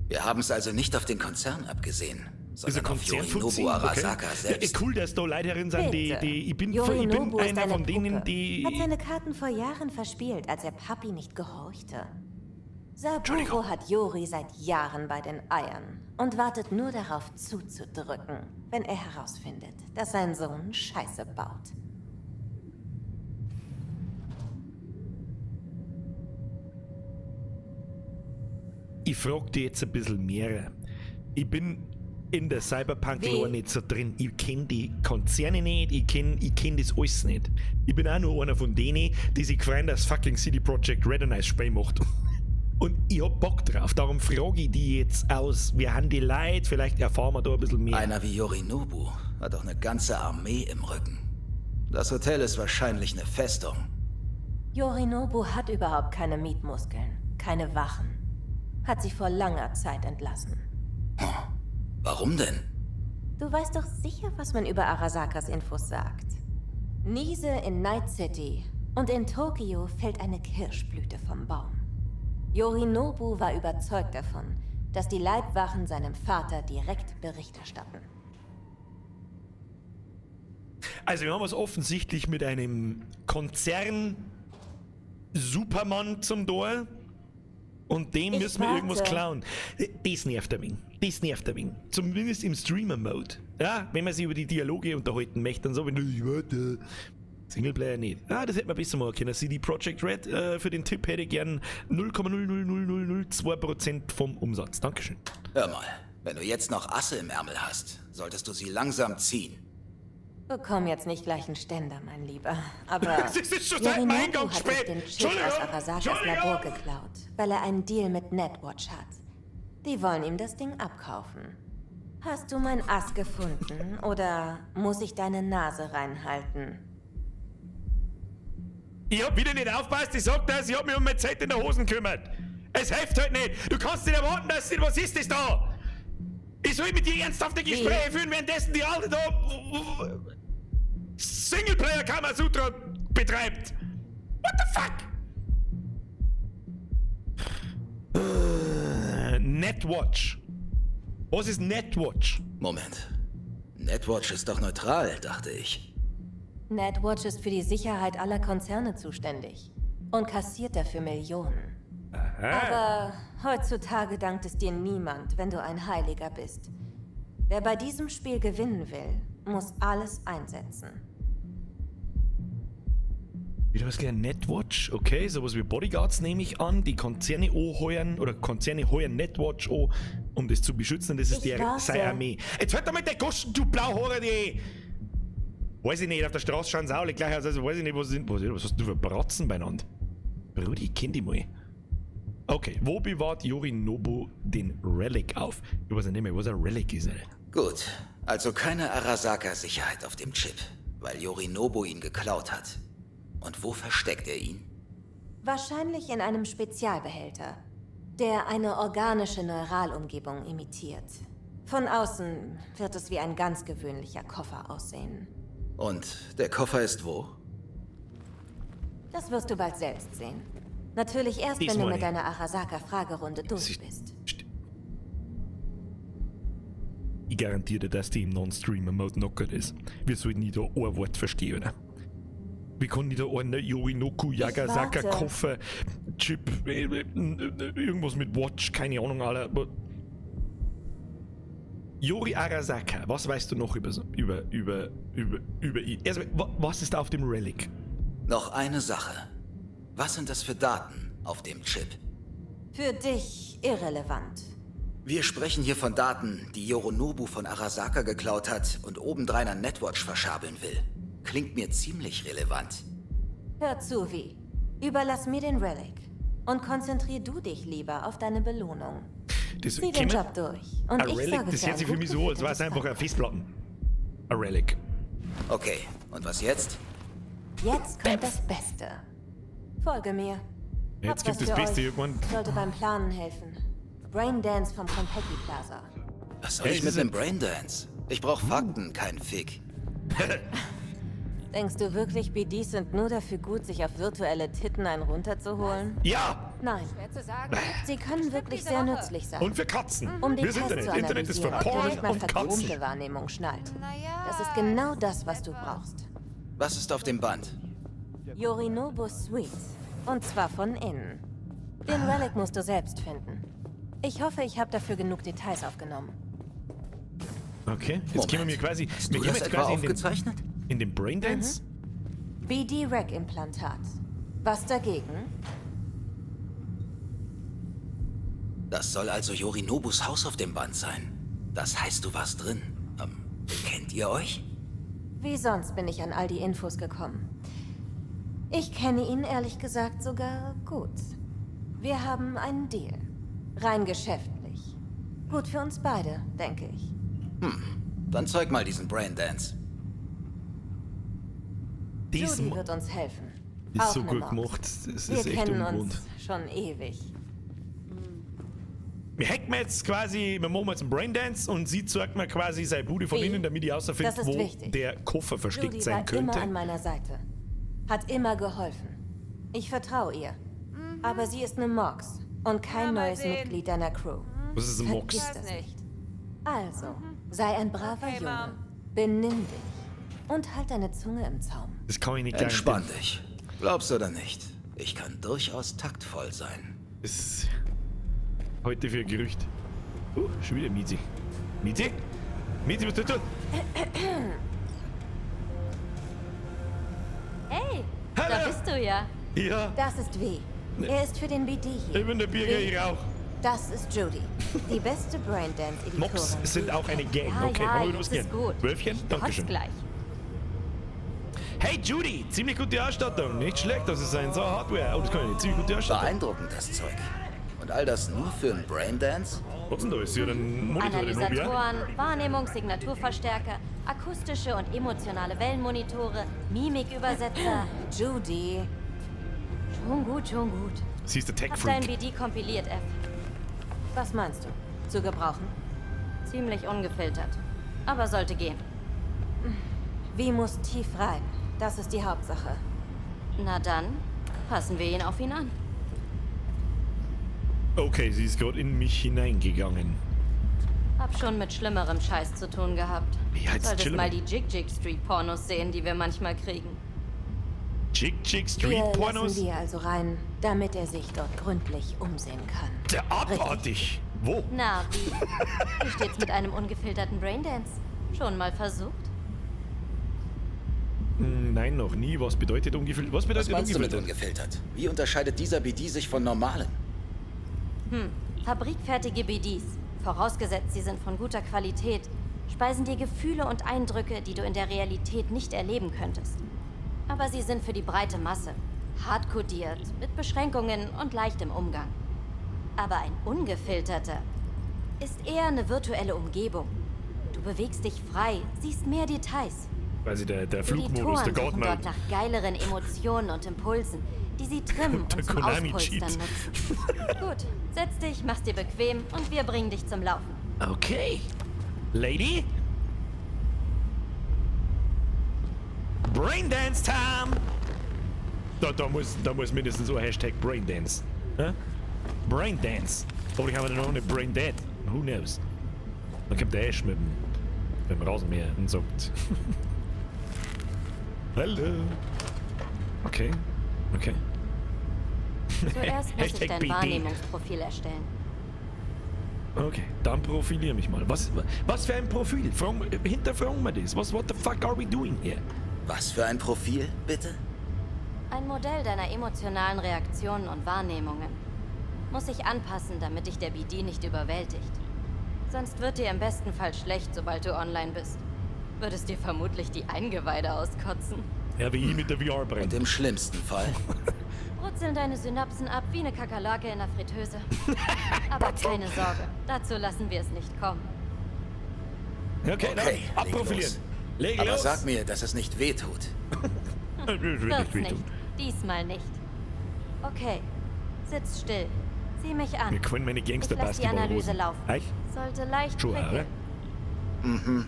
Wir haben es also nicht auf den Konzern abgesehen, Ist ein sondern auf Konzernfuzzi? Yorinobu Arasaka Okay. selbst. Ja, cool, dass da Leute herin sind, die, Bitte. die ich bin, ich bin Yorinobu ist einer eine von denen, Puppe. die... Hat seine Karten vor Jahren verspielt, als er Papi nicht gehorchte. Saburo hat Yori seit Jahren bei den Eiern und wartet nur darauf zuzudrücken, wenn er herausfindet, dass sein Sohn Scheiße baut. Ich frag dich jetzt ein bisschen mehr. Ich bin in der Cyberpunk-Lore Wie? nicht so drin. Ich kenn die Konzerne nicht, ich kenn das alles nicht. Ich bin auch nur einer von denen, die sich freuen, dass fucking CD Projekt Red ein neues Spiel macht. Und ich hab Bock drauf, darum frage ich die jetzt aus. Wir haben die Leute, vielleicht erfahren wir da ein bisschen mehr. Einer wie Yorinobu hat doch eine ganze Armee im Rücken. Das Hotel ist wahrscheinlich eine Festung. Yorinobu hat überhaupt keine Mietmuskeln, keine Wachen. Hat sie vor langer Zeit entlassen. Warum denn? Du weißt doch sicher, was man über Arasakas Infos sagt. Niese in Night City und in Tokio fällt eine Kirschblüte vom Baum. Yorinobu war überzeugt davon, dass die Leibwachen seinem Vater direkt Bericht erstatten. Also wir haben es offensichtlich mit einem Konzern Superman zum Tor und dem Ich müssen wir irgendwas warte. klauen. Das nervt ein wenig. Das nervt ein wenig. Zumindest im Streamer-Mode. Ja, wenn man sich über die Dialoge unterhalten möchte und so, wenn du, ich warte. Singleplayer nicht. Ah, das hätte man besser machen können. CD Projekt Red, für den Tipp hätte ich gern 0,00002% vom Umsatz. Dankeschön. Hör mal, wenn du jetzt noch Asse im Ärmel hast, solltest du sie langsam ziehen. Bekomm jetzt nicht gleich einen Ständer, mein Lieber. Aber Das ist schon seit dem Yorinobu Eingang hat spät. sich den Chip aus Entschuldigung, Arasakas Entschuldigung. Labor geklaut, weil er einen Deal mit Netwatch hat. Die wollen ihm das Ding abkaufen. Hast du mein Ass gefunden oder muss ich deine Nase reinhalten? Ich hab wieder nicht aufpasst, ich sag das, ich hab mich um meine Zeit in der Hosen gekümmert. Es hilft halt nicht. Du kannst nicht erwarten, dass sie, was ist das da? Ich soll mit dir ernsthafte Gespräche führen, währenddessen die Alte da Singleplayer Kamasutra betreibt. What the fuck? Netwatch. Was ist Netwatch? Moment. Netwatch ist doch neutral, dachte ich. Netwatch ist für die Sicherheit aller Konzerne zuständig und kassiert dafür Millionen. Aber heutzutage dankt es dir niemand, wenn du ein Heiliger bist. Wer bei diesem Spiel gewinnen will, muss alles einsetzen. Wieder was gleich Netwatch, okay, sowas wie Bodyguards nehme ich an, die Konzerne anheuern oder Konzerne heuern Netwatch an, um das zu beschützen, das ist Ich der warte. seine Armee. Jetzt hört doch mit der Goschen, du Blauhaare, die! Weiß ich nicht, auf der Straße schauen sie auch alle gleich aus, also weiß ich nicht, was sind, was hast du für Bratzen beieinander? Brudi, ich kenn die mal. Okay, wo bewahrt Yorinobu den Relic auf? Ich weiß ja nicht mehr, was ein Relic ist, Alter. Gut, also keine Arasaka-Sicherheit auf dem Chip, weil Yorinobu ihn geklaut hat. Und wo versteckt er ihn? Wahrscheinlich in einem Spezialbehälter, der eine organische Neuralumgebung imitiert. Von außen wird es wie ein ganz gewöhnlicher Koffer aussehen. Und der Koffer ist wo? Das wirst du bald selbst sehen. Natürlich erst, Dies wenn du meine mit ich. deiner Arasaka-Fragerunde durch bist. Ich garantiere dir, dass die im Non-Streamer-Mode knockert ist. Wir sollten nicht da ein Wort verstehen, oder? Wir können nicht da einen Yorinoku, Yagasaka, warte. Koffer, Chip, irgendwas mit Watch, keine Ahnung, Alter. Aber Yori Arasaka, was weißt du noch über ihn? Erstmal, was ist auf dem Relic? Noch eine Sache. Was sind das für Daten auf dem Chip? Für dich irrelevant. Wir sprechen hier von Daten, die Yorinobu von Arasaka geklaut hat und obendrein an Netwatch verschabeln will. Klingt mir ziemlich relevant. Hör zu, Vi. Überlass mir den Relic. Und konzentrier du dich lieber auf deine Belohnung. Das Zieh den können wir- Job durch. Und Ein ich Relic, sorge das für hört ein sich für gut mich so an, als wäre es gefiltertes einfach eine Festplatten. Ein Relic. Okay, und was jetzt? Jetzt kommt das Beste. Folge mir. Jetzt Hab kommt was das für Beste euch. irgendwann. Sollte beim Planen helfen. Braindance vom Konpeki Plaza. Was soll Hey, ich es mit ist einem Braindance? Ich brauche Fakten, kein Fick. Denkst du wirklich, BDs sind nur dafür gut, sich auf virtuelle Titten einen runterzuholen? Ja! Nein. Sie können wirklich sehr nützlich sein. Und für Katzen. Um Wir Details sind Internet. zu Internet ist für analysieren, ob du Porn nicht mal und Katzen. vergrobte Wahrnehmung schnallt. Das ist genau das, was du brauchst. Was ist auf dem Band? Yorinobu Suite. Und zwar von innen. Den Relic musst du selbst finden. Ich hoffe, ich habe dafür genug Details aufgenommen. Okay, jetzt kommen wir quasi. Hast Wir du gehen das jetzt etwa quasi in den, aufgezeichnet? in den Braindance. BD-Rack-Implantat. Was dagegen? Das soll also Yorinobus Haus auf dem Band sein. Das heißt, du warst drin. Kennt ihr euch? Wie sonst bin ich an all die Infos gekommen. Ich kenne ihn ehrlich gesagt sogar gut. Wir haben einen Deal. Rein geschäftlich. Gut für uns beide, denke ich. Dann zeig mal diesen Braindance. Das Judy wird uns helfen. ist Auch so eine gut Mox. gemacht. Das Wir ist echt kennen ungewohnt. uns schon ewig. Wir hacken jetzt quasi, wir machen jetzt einen Braindance und sie zeigt mir quasi seine Bude von Wie? innen, damit ich herausfinde, Das ist wo wichtig. der Koffer versteckt Judy sein war immer könnte. an meiner Seite. Hat immer geholfen. Ich vertraue ihr. Aber sie ist eine Mox und kein Ja, mal neues sehen. Mitglied deiner Crew. Was ist ein Mox? Vergiss das nicht. Also, sei ein braver Okay, Junge. Mom. Benimm dich. Und halt deine Zunge im Zaum. Das kann ich nicht Entspann garantieren. dich. Glaubst du oder nicht? Ich kann durchaus taktvoll sein. Das ist heute für ein Gerücht. Schon wieder Miezi. Miezi? Miezi, was tust du? Hey, Hallo. da bist du ja. Ja, Das ist W. Er ist für den BD hier. ich bin der Birger, W, ich rauch. Das ist Judy. Die beste Braindance-Editorin. Mox sind auch eine Gang. Ja, Okay, ja, wollen wir jetzt losgehen? ist gut. Wölfchen, Kotz Dankeschön. gleich. Hey Judy, ziemlich gute Ausstattung. Nicht schlecht, das ist ein so Hardware. Oh, das kann ich nicht. Ziemlich gute Ausstattung. Beeindruckend, das Zeug. Und all das nur für einen Braindance? Was denn da? Ist ja ein Monitor drin, hab ich auch. Analysatoren, Wahrnehmungssignaturverstärker, akustische und emotionale Wellenmonitore, Mimikübersetzer. Judy. Schon gut, schon gut. Sie ist der Hab dein Tech-Freak. BD kompiliert, F. Was meinst du? Zu gebrauchen? Ziemlich ungefiltert. Aber sollte gehen. Wie muss tief rein? Das ist die Hauptsache. Na dann, passen wir ihn auf ihn an. Okay, sie ist gerade in mich hineingegangen. Hab schon mit schlimmerem Scheiß zu tun gehabt. Ja, jetzt Solltest chill mal mal. die Jig Jig Street Pornos sehen, die wir manchmal kriegen. Jig Jig Street Wir Pornos? lassen wir also rein, damit er sich dort gründlich umsehen kann. Der abartig. Wo? Na, wie? Wie steht's mit einem ungefilterten Braindance? Schon mal versucht? Nein, noch nie. Was bedeutet ungefiltert? Was Was bedeutet meinst du mit ungefiltert? ungefiltert? Wie unterscheidet dieser BD sich von normalen? Fabrikfertige BDs, vorausgesetzt sie sind von guter Qualität, speisen dir Gefühle und Eindrücke, die du in der Realität nicht erleben könntest. Aber sie sind für die breite Masse. Hart kodiert, mit Beschränkungen und leichtem Umgang. Aber ein ungefilterter ist eher eine virtuelle Umgebung. Du bewegst dich frei, siehst mehr Details. Quasi der Flugmodus, Editoren der God suchen dort Mode. nach geileren Emotionen und Impulsen, die sie trimmen Der und zum Konami-Cheat. Auspolstern nutzen. Gut, setz dich, mach's dir bequem und wir bringen dich zum Laufen. Okay. Lady? Braindance Time! Da muss mindestens so ein Hashtag Braindance. Hä? Braindance. Hoffentlich haben wir dann noch eine Braindead. Who knows? Dann kommt der Ash mit dem Rasenmäher und sagt. Hallo. Okay. Okay. Zuerst muss ich Hashtag dein BD. Wahrnehmungsprofil erstellen. Okay, dann profilier mich mal. Was für ein Profil? Hinterfragen wir das. What the fuck are we doing here? Was für ein Profil, bitte? Ein Modell deiner emotionalen Reaktionen und Wahrnehmungen. Muss sich anpassen, damit dich der BD nicht überwältigt. Sonst wird dir im besten Fall schlecht, sobald du online bist. Würdest dir vermutlich die Eingeweide auskotzen. Ja, wie ich mit der VR Und brennt. im schlimmsten Fall? Brutzeln deine Synapsen ab wie eine Kakerlake in der Fritteuse. Aber keine Sorge, dazu lassen wir es nicht kommen. Okay, Okay, dann leg abprofilieren. los. Leg Aber los. sag mir, dass es nicht wehtut. Das wird Wird's nicht wehtun. nicht. Diesmal nicht. Okay, sitz still. Sieh mich an. Mir gefallen meine Ich lass die Analyse Gangster-Basketballhosen. laufen. Eich? Sollte leicht Schon, prickeln. oder? Mhm.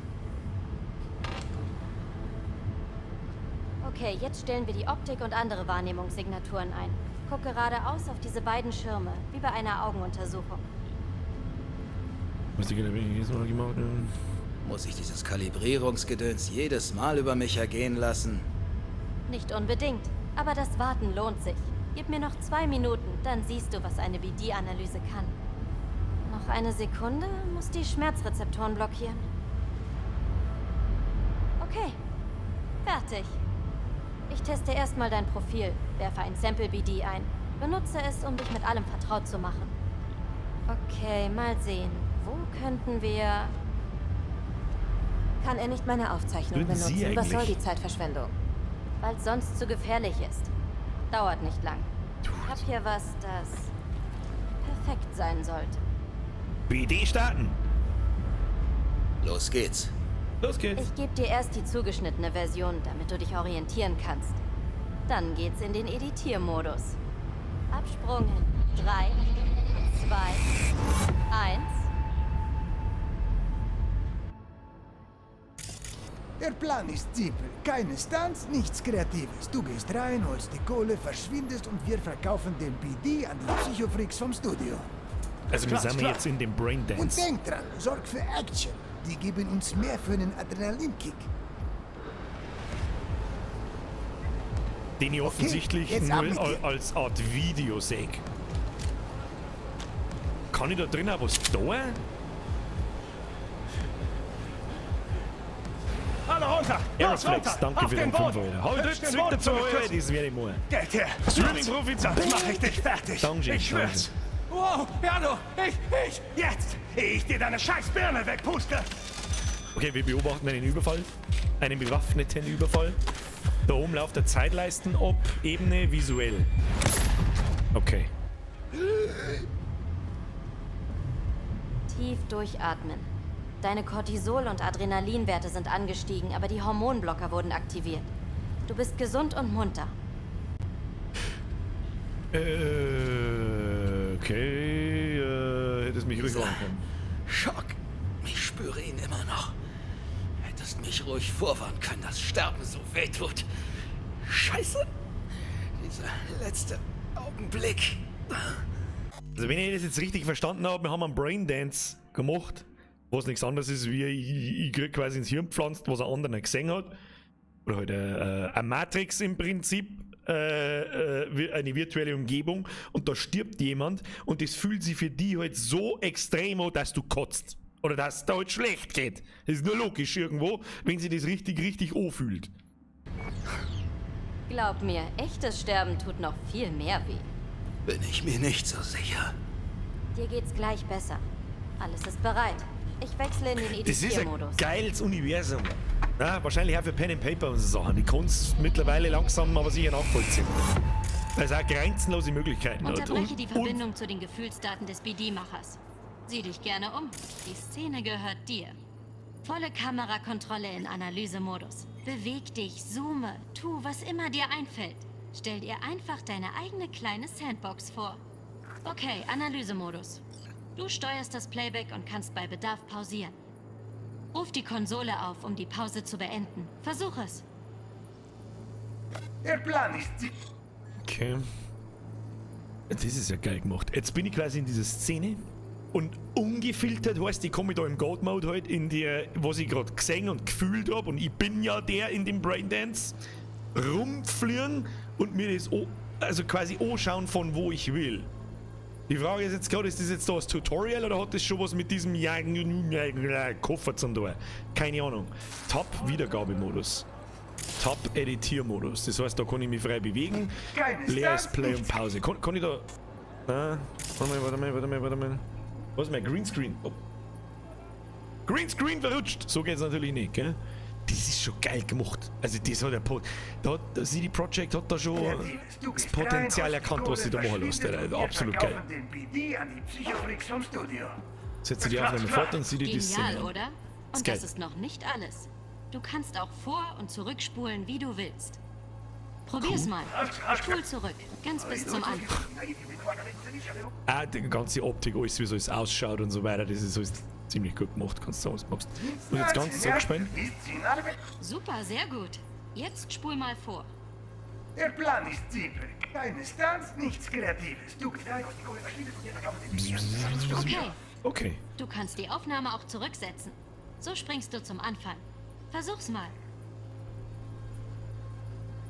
Okay, jetzt stellen wir die Optik und andere Wahrnehmungssignaturen ein. Guck geradeaus auf diese beiden Schirme, wie bei einer Augenuntersuchung. Was die jedes Mal gemacht? Muss ich dieses Kalibrierungsgedöns jedes Mal über mich ergehen lassen? Nicht unbedingt, aber das Warten lohnt sich. Gib mir noch 2 Minuten, dann siehst du, was eine BD-Analyse kann. Noch eine Sekunde, muss die Schmerzrezeptoren blockieren. Okay, fertig. Ich teste erstmal dein Profil, werfe ein Sample BD ein. Benutze es, um dich mit allem vertraut zu machen. Okay, mal sehen. Wo könnten wir... Kann er nicht meine Aufzeichnung Würden Sie benutzen? Was soll eigentlich- die Zeitverschwendung? Weil es sonst zu gefährlich ist. Dauert nicht lang. Ich hab hier was, das perfekt sein sollte. BD starten. Los geht's. Los geht's. Ich gebe dir erst die zugeschnittene Version, damit du dich orientieren kannst. Dann geht's in den Editiermodus. Absprung in 3, 2, 1. Der Plan ist simpel. Keine Stunts, nichts Kreatives. Du gehst rein, holst die Kohle, verschwindest und wir verkaufen den BD an die Psychofreaks vom Studio. Also wir sind jetzt in dem Und Braindance. denk dran, sorg für Action. Die geben uns mehr für einen Adrenalinkick. Den ich offensichtlich jetzt ab nur mit dir. als Art Video sehe. Kann ich da drin auch was tun? Alle runter! Los, Aeroflex, runter! danke Auf für den den Boden! 5 Euro. Halt Hüpf jetzt den Boden wieder zu zum Euro, Küssen. das werde ich machen. Geld her! Streaming-Profi, Sonst mach ich dich fertig! Dankeschön, Ich schwör's! Wow, Jano, ich, jetzt! Ehe ich dir deine scheiß Birne wegpuste! Okay, wir beobachten einen Überfall. Einen bewaffneten Überfall. Da oben läuft der Zeitleisten ab, Ebene visuell. Okay. Tief durchatmen. Deine Cortisol- und Adrenalinwerte sind angestiegen, aber die Hormonblocker wurden aktiviert. Du bist gesund und munter. Okay, hättest mich ruhig warnen können. Schock. Ich spüre ihn immer noch. Hättest mich ruhig vorwarnen können, dass Sterben so weh tut. Scheiße. Dieser letzte Augenblick. Also wenn ich das jetzt richtig verstanden habe, wir haben einen Braindance gemacht, was nichts anderes ist, wie ich krieg quasi ins Hirn pflanzt, was ein anderer gesehen hat. Oder halt eine Matrix im Prinzip, eine virtuelle Umgebung, und da stirbt jemand und das fühlt sich für die halt so extrem an, dass du kotzt. Oder dass es da halt schlecht geht. Das ist nur logisch irgendwo, wenn sie das richtig, richtig anfühlt. Glaub mir, echtes Sterben tut noch viel mehr weh. Bin ich mir nicht so sicher. Dir geht's gleich besser. Alles ist bereit. Ich wechsle in den Das ist ein Editiermodus. geiles Universum. Ja, wahrscheinlich auch für Pen and Paper und so Sachen. Die kannst mittlerweile langsam aber sicher nachvollziehen. Weil es auch grenzenlose Möglichkeiten hat. Unterbreche die Und Verbindung zu den Gefühlsdaten des BD-Machers. Sieh dich gerne um. Die Szene gehört dir. Volle Kamerakontrolle in Analysemodus. Beweg dich, zoome, tu, was immer dir einfällt. Stell dir einfach deine eigene kleine Sandbox vor. Okay, Analysemodus. Du steuerst das Playback und kannst bei Bedarf pausieren. Ruf die Konsole auf, um die Pause zu beenden. Versuch es. Der Plan ist Okay. Das ist ja geil gemacht. Jetzt bin ich quasi in dieser Szene und ungefiltert heißt, ich komme da im God Mode halt in der, was ich gerade gesehen und gefühlt hab, und ich bin ja der in dem Braindance, rumfliegen und mir das also quasi anschauen, von wo ich will. Die Frage ist jetzt gerade, ist das jetzt da das Tutorial oder hat das schon was mit diesem Koffer zu tun? Keine Ahnung. Tab-Wiedergabemodus. Tab-Editiermodus. Das heißt, da kann ich mich frei bewegen. Leeres Play und Pause. Kann ich da... Ah, warte mal, warte mal, warte mal, warte mal. Was ist mein Greenscreen? Oh. Greenscreen verrutscht! So geht's natürlich nicht, gell? Das ist schon geil gemacht. Also das hat der Po- da hat der CD Projekt hat da schon Du das gehst rein, Potenzial holst die erkannt, was sie da Kohle, machen lässt. verschwindest Alter. und wir Absolut geil. verkaufen den BD an die Psychofreaks vom Studio. Setze die Aufnahme fort und sieh dir die Szene Genial, an. oder? Ist Und geil. das ist noch nicht alles. Du kannst auch vor- und zurückspulen, wie du willst. Probier's mal. Spul zurück, ganz bis zum Anfang. Ah, die ganze Optik, alles, wie so es ausschaut und so weiter, das ist alles ziemlich gut gemacht, kannst du sagen, was du magst. Und jetzt ganz zurückspielen. Super, sehr gut. Jetzt spul mal vor. Der Plan ist simpel. Keine Stunts, nichts Kreatives. Du gehst rein, holst die Kohle, verschwindest und wir verkaufen den BD an die Psychofreaks vom Studio. Okay. Okay. Du kannst die Aufnahme auch zurücksetzen. So springst du zum Anfang. Versuch's mal.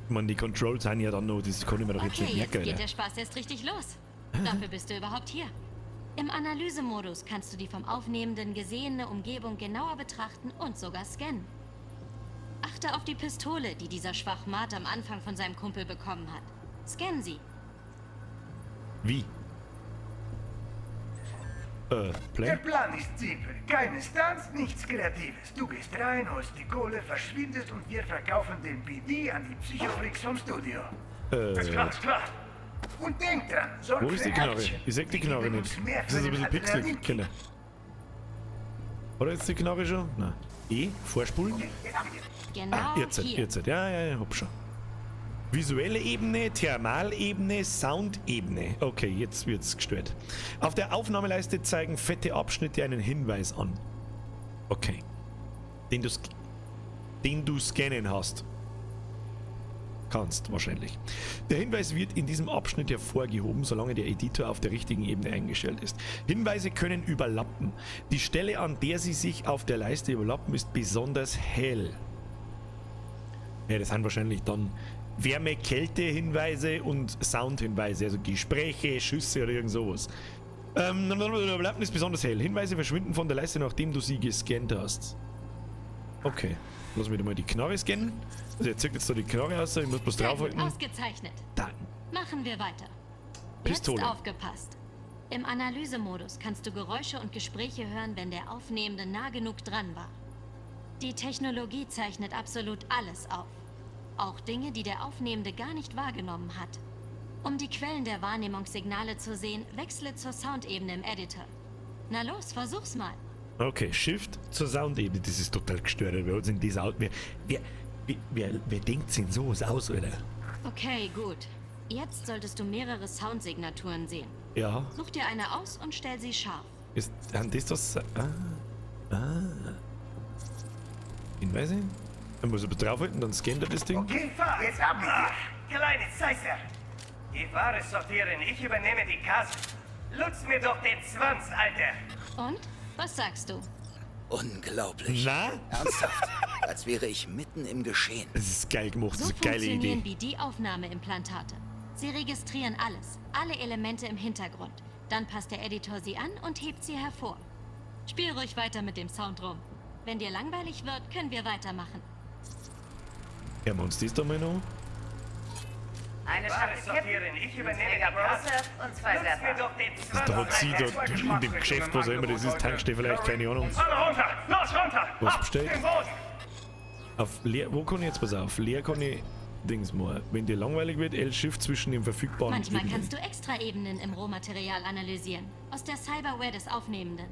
Ich meine, die Controls sind ja dann noch, das kann ich mir doch jetzt Okay, nicht jetzt merken, geht Alter. der Spaß erst richtig los. Dafür bist du überhaupt hier. Im Analysemodus kannst du die vom Aufnehmenden gesehene Umgebung genauer betrachten und sogar scannen. Achte auf die Pistole, die dieser Schwachmat am Anfang von seinem Kumpel bekommen hat. Scan sie. Wie? Play? Der Plan ist simpel. Keine Stunts, nichts Kreatives. Du gehst rein, holst die Kohle, verschwindest und wir verkaufen den BD an die Psychofreaks vom Studio. Ist klar, ist klar. Und denk dran, sorg Wo ist für die Knarre? Action. Ich seh die Knarre geben nicht. uns mehr Das ist für ein bisschen den pixelig, Adrenalin. Kinder. Oder jetzt die Knarre schon? Nein. E? Vorspulen? Genau Ah, jetzt, hier. jetzt. Ja, ja, ja, hab schon. Visuelle Ebene, Thermalebene, Soundebene. Okay, jetzt wird's gestört. Auf der Aufnahmeleiste zeigen fette Abschnitte einen Hinweis an. Okay. Den du scannen hast. Kannst, wahrscheinlich. Der Hinweis wird in diesem Abschnitt hervorgehoben, solange der Editor auf der richtigen Ebene eingestellt ist. Hinweise können überlappen. Die Stelle, an der sie sich auf der Leiste überlappen, ist besonders hell. Ja, das sind wahrscheinlich dann Wärme-Kälte-Hinweise und Sound-Hinweise, also Gespräche, Schüsse oder irgend sowas. Überlappen ist besonders hell. Hinweise verschwinden von der Leiste, nachdem du sie gescannt hast. Okay, lass mich mal die Knarre scannen. Also er zieht jetzt da die Knarre aus, ich muss bloß Sehr gut, draufhalten. ausgezeichnet. Dann. Machen wir weiter. Pistole. Jetzt aufgepasst. Im Analysemodus kannst du Geräusche und Gespräche hören, wenn der Aufnehmende nah genug dran war. Die Technologie zeichnet absolut alles auf. Auch Dinge, die der Aufnehmende gar nicht wahrgenommen hat. Um die Quellen der Wahrnehmungssignale zu sehen, wechsle zur Soundebene im Editor. Na los, versuch's mal. Okay, Shift zur Soundebene. Das ist total gestört. Wer hat denn das aus? Wer denkt sich denn sowas aus, Alter? Okay, gut. Jetzt solltest du mehrere Soundsignaturen sehen. Ja. Such dir eine aus und stell sie scharf. Ist, haben das das? Ah. Ah. Hinweise? Dann muss ich aber draufhalten, dann scannt er das Ding. Okay, fahr! Jetzt ab mit dir! Kleine Zeiser! Geh Ware sortieren, ich übernehme die Kasse. Lutz mir doch den Zwanz, Alter! Und? Was sagst du? Unglaublich. Na? Ernsthaft. Als wäre ich mitten im Geschehen. Das ist geil gemacht, So das ist eine geile funktionieren Idee. BD-Aufnahmeimplantate. Sie registrieren alles, alle Elemente im Hintergrund. Dann passt der Editor sie an und hebt sie hervor. Spiel ruhig weiter mit dem Sound rum. Wenn dir langweilig wird, können wir weitermachen. Hören wir uns das da mal noch? Eine Ware Schachtel sortieren, ich Kippen, übernehme die Träger Kasse. Brose und zwei Lutz mir Zapper. doch den Zwanz, Da hat sie Alter! da in dem Geschäft, was auch immer das ist, Tankstelle vielleicht, keine Ahnung. Alle runter! Los, runter! Was Ab bestellt? den Boden! Auf leer, wo kann ich jetzt, pass auf, leer kann ich Dings mal. Wenn dir langweilig wird, L-Shift zwischen den verfügbaren Manchmal Ebenen. kannst du extra Ebenen im Rohmaterial analysieren. Aus der Cyberware des Aufnehmenden.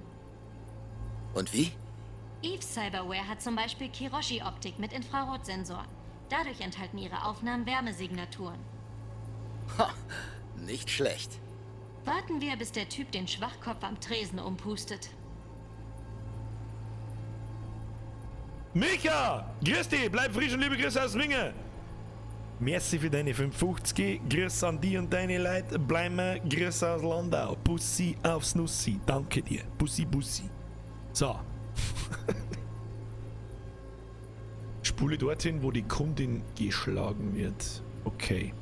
Und wie? Eve's Cyberware hat zum Beispiel Kiroshi-Optik mit Infrarotsensoren. Dadurch enthalten ihre Aufnahmen Wärmesignaturen. Ha, nicht schlecht. Warten wir, bis der Typ den Schwachkopf am Tresen umpustet. Micha! Grüß dich! Bleib frisch und liebe Grüße aus Winge! Merci für deine 5,50. Grüß an dich und deine Leute. Bleib mir. Grüß aus Landau. Bussi aufs Nussi. Danke dir. Bussi, Bussi. So. Spule dorthin, wo die Kundin geschlagen wird. Okay.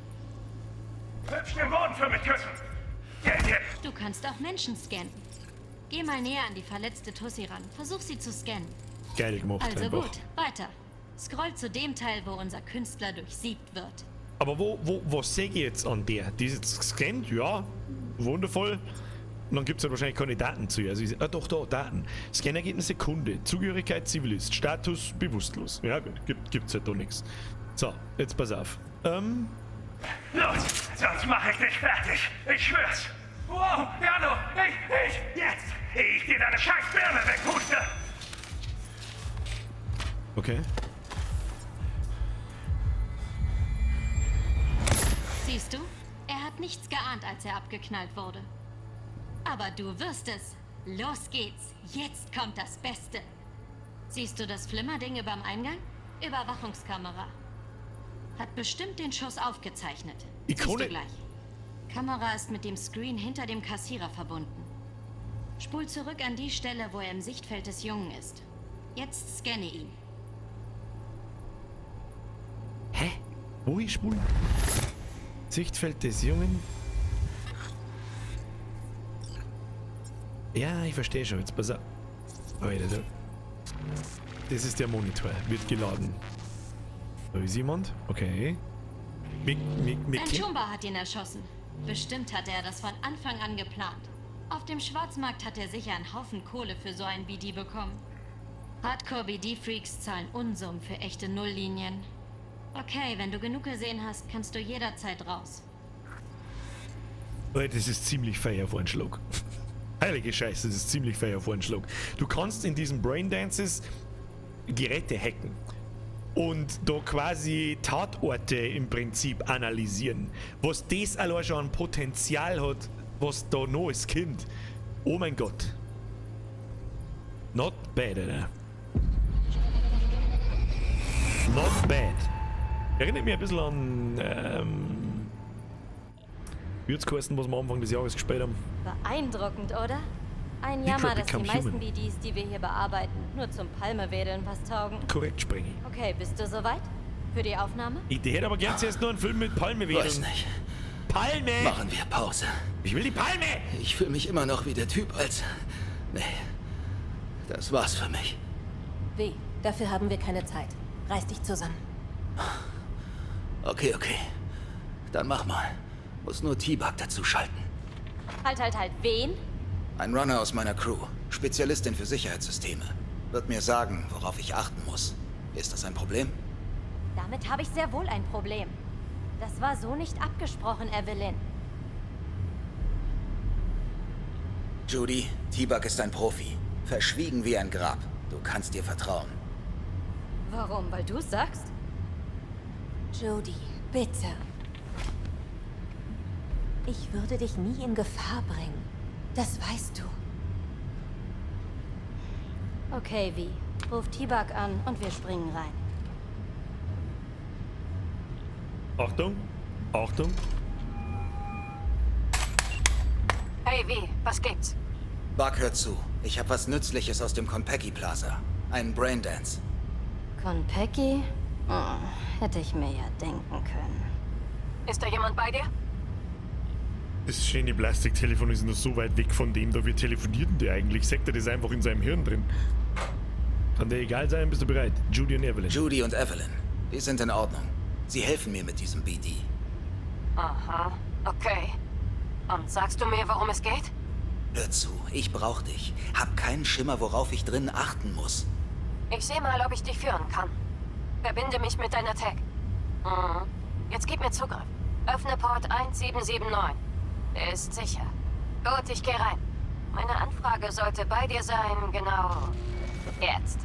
Hübsch den Boden für mich küssen! Geld, Du kannst auch Menschen scannen. Geh mal näher an die verletzte Tussi ran. Versuch sie zu scannen. Geil gemacht Also einfach. gut, weiter. Scroll zu dem Teil, wo unser Künstler durchsiebt wird. Aber was sehe ich jetzt an der? Die ist jetzt gescannt, ja. Wundervoll. Und dann gibt es halt wahrscheinlich keine Daten zu ihr. Also, ich, ah, doch, da, Daten. Scannergebnisse Kunde, Zugehörigkeit Zivilist, Status bewusstlos. Ja gut, gibt's halt da nichts. So, jetzt pass auf. Los, sonst mache ich dich fertig. Ich schwör's. Wow, Jano, ich, jetzt, ehe ich dir deine scheiß Birne wegpuste. Okay. Siehst du? Er hat nichts geahnt, als er abgeknallt wurde. Aber du wirst es. Los geht's. Jetzt kommt das Beste. Siehst du das Flimmerding überm Eingang? Überwachungskamera. Hat bestimmt den Schuss aufgezeichnet. Siehst Ikone- du gleich. Kamera ist mit dem Screen hinter dem Kassierer verbunden. Spul zurück an die Stelle, wo er im Sichtfeld des Jungen ist. Jetzt scanne ihn. Hä? Wo ich spulen? Sichtfeld des Jungen. Ja, ich verstehe schon. Jetzt pass auf. Alter, da. Das ist der Monitor. Wird geladen. Da ist jemand. Okay. Mi, Dein Chumba hat ihn erschossen. Bestimmt hatte er das von Anfang an geplant. Auf dem Schwarzmarkt hat er sicher einen Haufen Kohle für so ein BD bekommen. Hardcore-BD-Freaks zahlen Unsummen für echte Nulllinien. Okay, wenn du genug gesehen hast, kannst du jederzeit raus. Alter, das ist ziemlich feier auf einen Schlag. Heilige Scheiße, das ist ziemlich feier auf einen Schlag. Du kannst in diesen Braindances Geräte hacken und da quasi Tatorte im Prinzip analysieren. Was das allein schon an Potenzial hat, was da noch ist, Kind. Oh mein Gott. Not bad, Alter. Not bad. Erinnert mich ein bisschen an, wie hat's geheißen, was wir Anfang des Jahres gespielt haben? Beeindruckend, oder? Ein Detroit Jammer, dass die Become meisten Human. BDs, die wir hier bearbeiten, nur zum Palmewedeln was taugen. Korrekt, Sprengi. Okay, bist du soweit? Für die Aufnahme? Ich hätte aber gern zuerst nur einen Film mit Palme wedeln. Weiß nicht. Palme! Machen wir Pause. Ich will die Palme! Ich fühle mich immer noch wie der Typ als... Nee. Das war's für mich. Wie? Dafür haben wir keine Zeit. Reiß dich zusammen. Okay, okay. Dann mach mal. Muss nur T-Bug dazu schalten. Halt, halt, halt. Wen? Ein Runner aus meiner Crew. Spezialistin für Sicherheitssysteme. Wird mir sagen, worauf ich achten muss. Ist das ein Problem? Damit habe ich sehr wohl ein Problem. Das war so nicht abgesprochen, Evelyn. Judy, T-Bug ist ein Profi. Verschwiegen wie ein Grab. Du kannst ihr vertrauen. Warum? Weil du es sagst? Jody, bitte. Ich würde dich nie in Gefahr bringen. Das weißt du. Okay, Vi. Ruf T-Bug an und wir springen rein. Achtung, Achtung. Hey, wie? Was gibt's? Bug, hör zu. Ich habe was Nützliches aus dem Konpeki Plaza. Einen Braindance. Konpeki? Oh, hätte ich mir ja denken können. Ist da jemand bei dir? Das schöne Plastiktelefon ist nur so weit weg von dem, da wir telefoniert denn der eigentlich? Sagt er das einfach in seinem Hirn drin? Kann dir egal sein, bist du bereit? Judy und Evelyn. Judy und Evelyn, die sind in Ordnung. Sie helfen mir mit diesem BD. Aha, okay. Und sagst du mir, worum es geht? Hör zu, ich brauch dich. Hab keinen Schimmer, worauf ich drinnen achten muss. Ich sehe mal, ob ich dich führen kann. Verbinde mich mit deiner Tag. Mhm. Jetzt gib mir Zugriff. Öffne Port 1779. Der ist sicher. Gut, ich gehe rein. Meine Anfrage sollte bei dir sein, genau jetzt.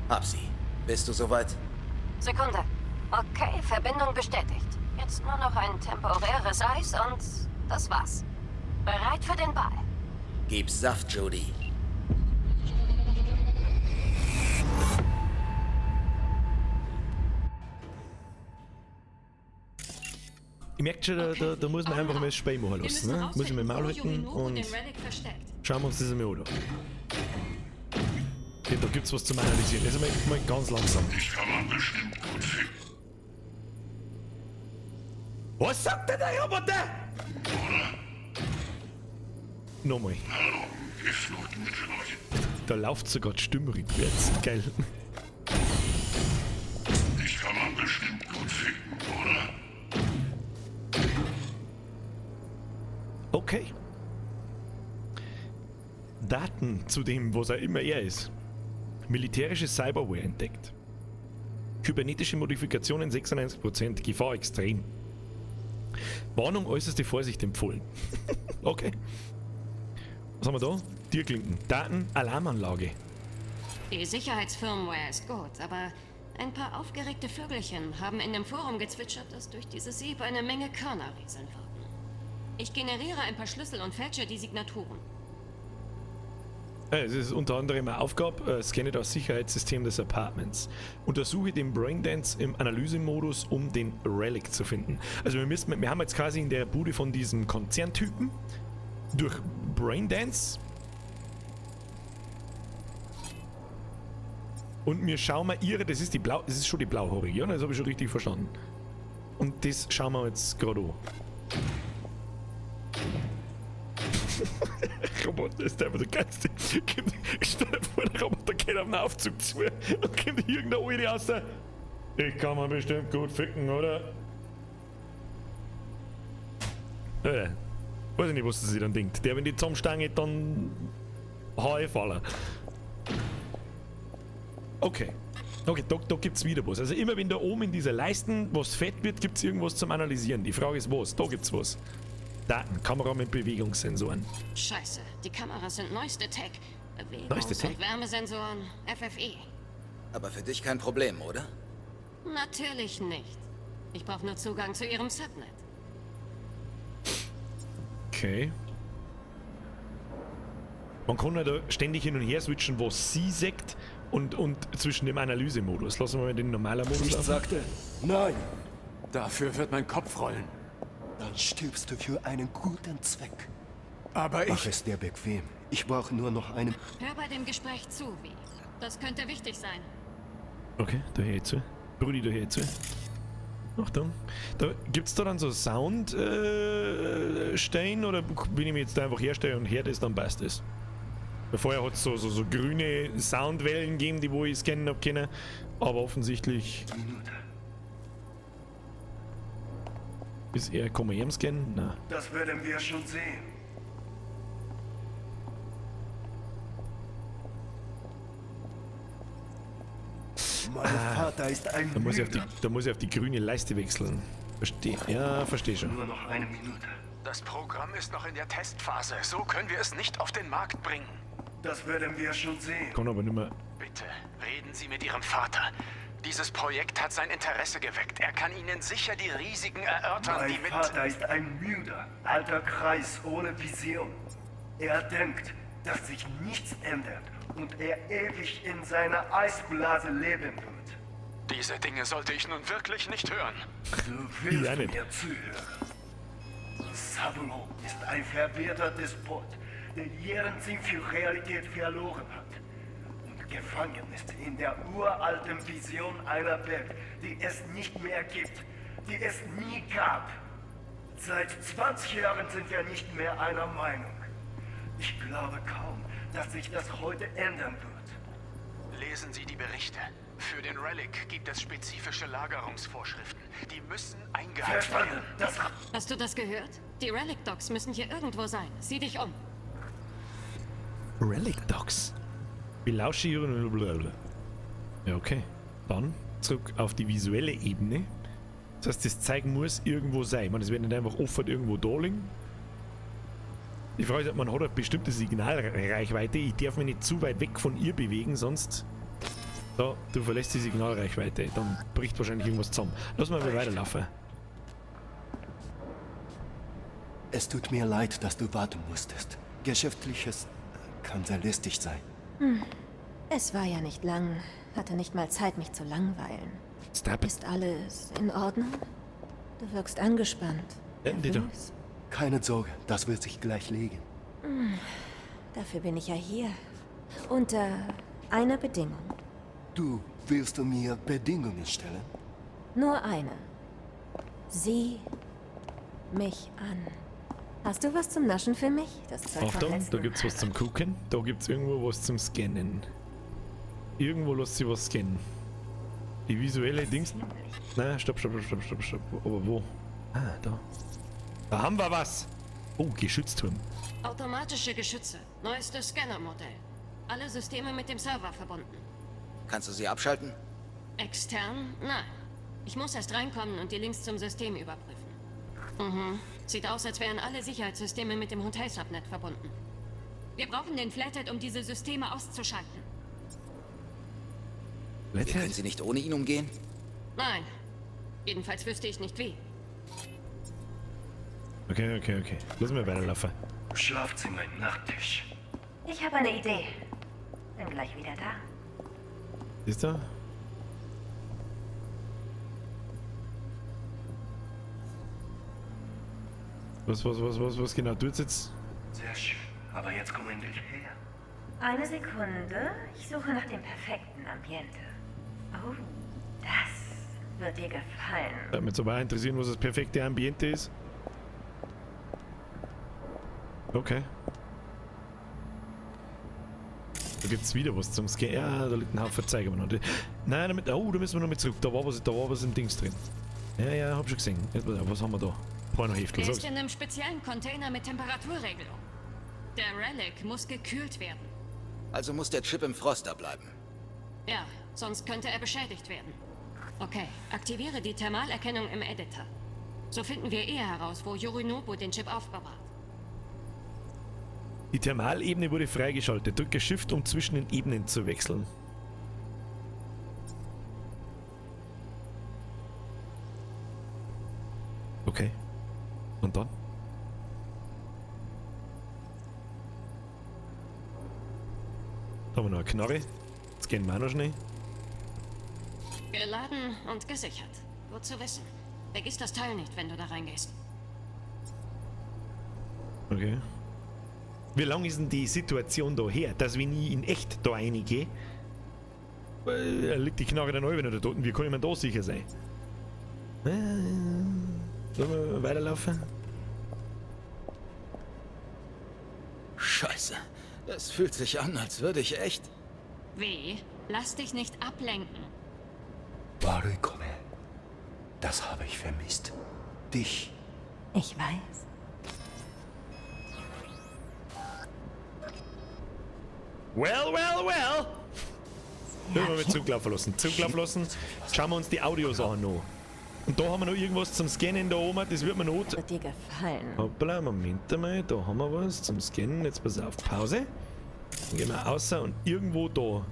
Hab sie. Bist du soweit? Sekunde. Okay, Verbindung bestätigt. Jetzt nur noch ein temporäres Eis und das war's. Bereit für den Ball. Gib Saft, Judy. Ich merke schon, da muss man einfach mal das Spiel machen lassen. Ne? Muss ich mir Maul halten und schauen wir uns das einmal an. Okay, da gibt's was zum Analysieren. Also mal ganz langsam. Ich kann man bestimmt gut ficken. Was sagt denn der Roboter? Nochmal. Hallo, ist noch gut für euch. Da läuft sogar die Stimme rückwärts. Geil. Ich kann man bestimmt gut ficken, oder? Okay. Daten zu dem, was er immer er ist. Militärische Cyberware entdeckt. Kybernetische Modifikationen 96%, Gefahr extrem. Warnung, äußerste Vorsicht empfohlen. Okay. Was haben wir da? Türklinken. Daten, Alarmanlage. Die Sicherheitsfirmware ist gut, aber ein paar aufgeregte Vögelchen haben in dem Forum gezwitschert, dass durch dieses Sieb eine Menge Körner rieseln würden. Ich generiere ein paar Schlüssel und fälsche die Signaturen. Es ist unter anderem eine Aufgabe, scanne das Sicherheitssystem des Apartments. Untersuche den Braindance im Analysemodus, um den Relic zu finden. Also wir haben jetzt quasi in der Bude von diesem Konzerntypen durch Braindance und wir schauen mal ihre, das ist die Blau, das ist schon die blauhaarige, oder? Das habe ich schon richtig verstanden. Und das schauen wir jetzt gerade an. Roboter ist einfach der geilste. Stell dir vor, der Roboter geht auf den Aufzug zu und kommt irgendeine Alte aus der. Ich kann man bestimmt gut ficken, oder? Weiß ich nicht, was sie sich dann denkt. Der, wenn die zusammenstange, dann HF aller. Okay. Okay, da gibt's wieder was. Also immer wenn da oben in dieser Leisten was fett wird, gibt's irgendwas zum Analysieren. Die Frage ist was. Da gibt's was. Daten, Kamera mit Bewegungssensoren. Scheiße, die Kameras sind neueste Tech. Bewegungs- Neueste Tech? und Wärmesensoren, FFE. Aber für dich kein Problem, oder? Natürlich nicht. Ich brauche nur Zugang zu ihrem Subnet. Okay. Man kann ja da ständig hin und her switchen, was sie sagt und zwischen dem Analysemodus. Lassen wir mal den normalen Modus Ich laufen. sagte, nein. Dafür wird mein Kopf rollen. Dann stirbst du für einen guten Zweck. Aber ich... Mach es dir bequem. Ich brauche nur noch einen... Hör bei dem Gespräch zu, Vi. Das könnte wichtig sein. Okay, da hör ich zu. Brudi, da hör ich zu. Achtung. Da, gibt's da dann so Sound-Stein oder wenn ich mich jetzt da einfach herstelle und her das, dann passt es? Weil vorher hat's so grüne Soundwellen gegeben, die wo ich scannen hab können. Aber offensichtlich... Minute. Ist er, kann man ihn scannen? Nein. Das werden wir schon sehen. Mein Vater ist ein Da muss ich auf die, Lügner. da muss ich auf die grüne Leiste wechseln. Verstehe. Ja, verstehe schon. Nur noch eine Minute. Das Programm ist noch in der Testphase. So können wir es nicht auf den Markt bringen. Das werden wir schon sehen. Kann aber nicht mehr. Bitte, reden Sie mit Ihrem Vater. Dieses Projekt hat sein Interesse geweckt. Er kann Ihnen sicher die Risiken erörtern, Mein die mit... Vater ist ein müder, alter Kreis ohne Vision. Er denkt, dass sich nichts ändert und er ewig in seiner Eisblase leben wird. Diese Dinge sollte ich nun wirklich nicht hören. Du willst Ja, nicht. mir zuhören. Saburo ist ein verwirrter Despot, der jeden Sinn für Realität verloren hat und gefangen ist in der uralten Vision einer Welt, die es nicht mehr gibt, die es nie gab. Seit 20 Jahren sind wir nicht mehr einer Meinung. Ich glaube kaum, dass sich das heute ändern wird. Lesen Sie die Berichte. Für den Relic gibt es spezifische Lagerungsvorschriften. Die müssen eingehalten Verstanden. werden. Das Hast du das gehört? Die Relic Dogs müssen hier irgendwo sein. Sieh dich um. Relic Dogs. Belausche ihre. Blablabla. Ja, okay. Dann zurück auf die visuelle Ebene. Das heißt, das Zeug muss irgendwo sein. Ich meine, das wird nicht einfach offen irgendwo da liegen. Die Frage ist, man hat eine bestimmte Signalreichweite. Ich darf mich nicht zu weit weg von ihr bewegen, sonst... Da, du verlässt die Signalreichweite. Dann bricht wahrscheinlich irgendwas zusammen. Lass mal weiterlaufen. Es tut mir leid, dass du warten musstest. Geschäftliches kann sehr lästig sein. Hm. Es war ja nicht lang. Hatte nicht mal Zeit, mich zu langweilen. Stop it. Ist alles in Ordnung? Du wirkst angespannt. Nervös. Keine Sorge, das wird sich gleich legen. Hm. Dafür bin ich ja hier. Unter einer Bedingung. Du willst du mir Bedingungen stellen? Nur eine. Sieh mich an. Hast du was zum Naschen für mich? Das Zeug vom Achtung, letzten da gibt's was zum Gucken. Da gibt's irgendwo was zum Scannen. Irgendwo lässt sich was scannen. Die visuelle Dings. Nein, stopp, stopp, stopp, stopp, stopp. Aber wo? Ah, da. Da haben wir was! Oh, Geschützturm. Automatische Geschütze. Neuestes Scannermodell. Alle Systeme mit dem Server verbunden. Kannst du sie abschalten? Extern? Nein. Ich muss erst reinkommen und die Links zum System überprüfen. Mhm. Sieht aus, als wären alle Sicherheitssysteme mit dem Hotel-Subnet verbunden. Wir brauchen den Flathead, um diese Systeme auszuschalten. Wir können sie nicht ohne ihn umgehen? Nein. Jedenfalls wüsste ich nicht wie. Okay. Lass mal weiterlaufen. Schlafzimmer im Nachttisch. Ich habe eine Idee. Bin gleich wieder da. Siehst du? Was genau tut's jetzt? Sehr schön. Aber jetzt komm endlich her. Eine Sekunde. Ich suche nach dem perfekten Ambiente. Oh, das wird dir gefallen. Würde mich jetzt aber auch interessieren, was das perfekte Ambiente ist. Okay. Da gibt's wieder was zum Scannen. Ja, da liegt ein Haufen Zeug aber noch. Nein, damit. Oh, da müssen wir noch mit zurück. Da war was im Dings drin. Ja, hab schon gesehen. Jetzt, was haben wir da? Pornoheftel, Er ist sag's. in einem speziellen Container mit Temperaturregelung. Der Relic muss gekühlt werden. Also muss der Chip im Froster bleiben. Ja, sonst könnte er beschädigt werden. Okay, aktiviere die Thermalerkennung im Editor. So finden wir eher heraus, wo Yorinobu den Chip aufbewahrt. Die Thermalebene wurde freigeschaltet. Drücke Shift, um zwischen den Ebenen zu wechseln. Okay. Und dann? Da haben wir noch eine Knarre. Das gehen wir auch noch schnell. Geladen und gesichert. Gut zu wissen. Vergiss das Teil nicht, wenn du da reingehst. Okay. Wie lange ist denn die Situation da her, dass wenn ich in echt da reingehe, liegt die Knarre dann auch wieder da unten. Wie kann ich mir da sicher sein? Sollen wir weiterlaufen? Scheiße. Das fühlt sich an, als würde ich echt. W, lass dich nicht ablenken. Warui-Kome. Das habe ich vermisst. Dich. Ich weiß. Well, well, well. Hören wir mit zurücklaufen lassen. Zurücklaufen lassen. Schauen wir uns die Audiosachen an. Und da haben wir noch irgendwas zum Scannen da oben. Das wird mir not. Wird dir gefallen. Hoppla, Moment einmal. Da haben wir was zum Scannen. Jetzt pass auf, Pause. Dann gehen wir außer und irgendwo da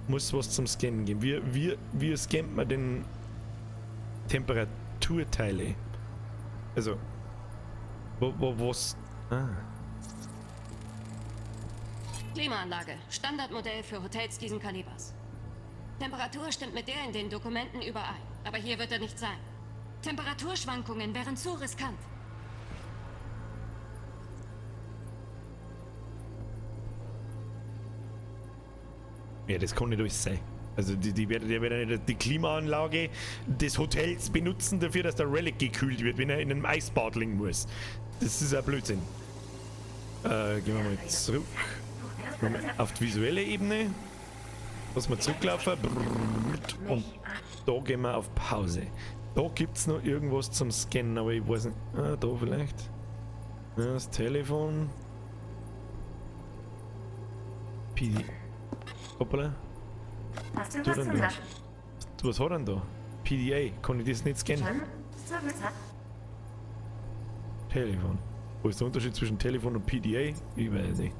muss was zum Scannen geben. Wie scannt man denn Temperaturteile? Also, was? Ah. Klimaanlage. Standardmodell für Hotels diesen Kalibers. Temperatur stimmt mit der in den Dokumenten überein. Aber hier wird er nicht sein. Temperaturschwankungen wären zu riskant. Ja, das kann nicht alles sein. Also die werden nicht die Klimaanlage des Hotels benutzen dafür, dass der Relic gekühlt wird, wenn er in einem Eisbad liegen muss. Das ist ein Blödsinn. Gehen wir mal zurück. Auf die visuelle Ebene. Lass mal zurücklaufen. Und da gehen wir auf Pause. Da gibt's noch irgendwas zum Scannen, aber ich weiß nicht. Ah, da vielleicht. Das Telefon. PD. Hoppala. Hast du was zum Naschen? Was hat er denn da? PDA. Kann ich das nicht scannen? Telefon. Wo ist der Unterschied zwischen Telefon und PDA? Ich weiß nicht.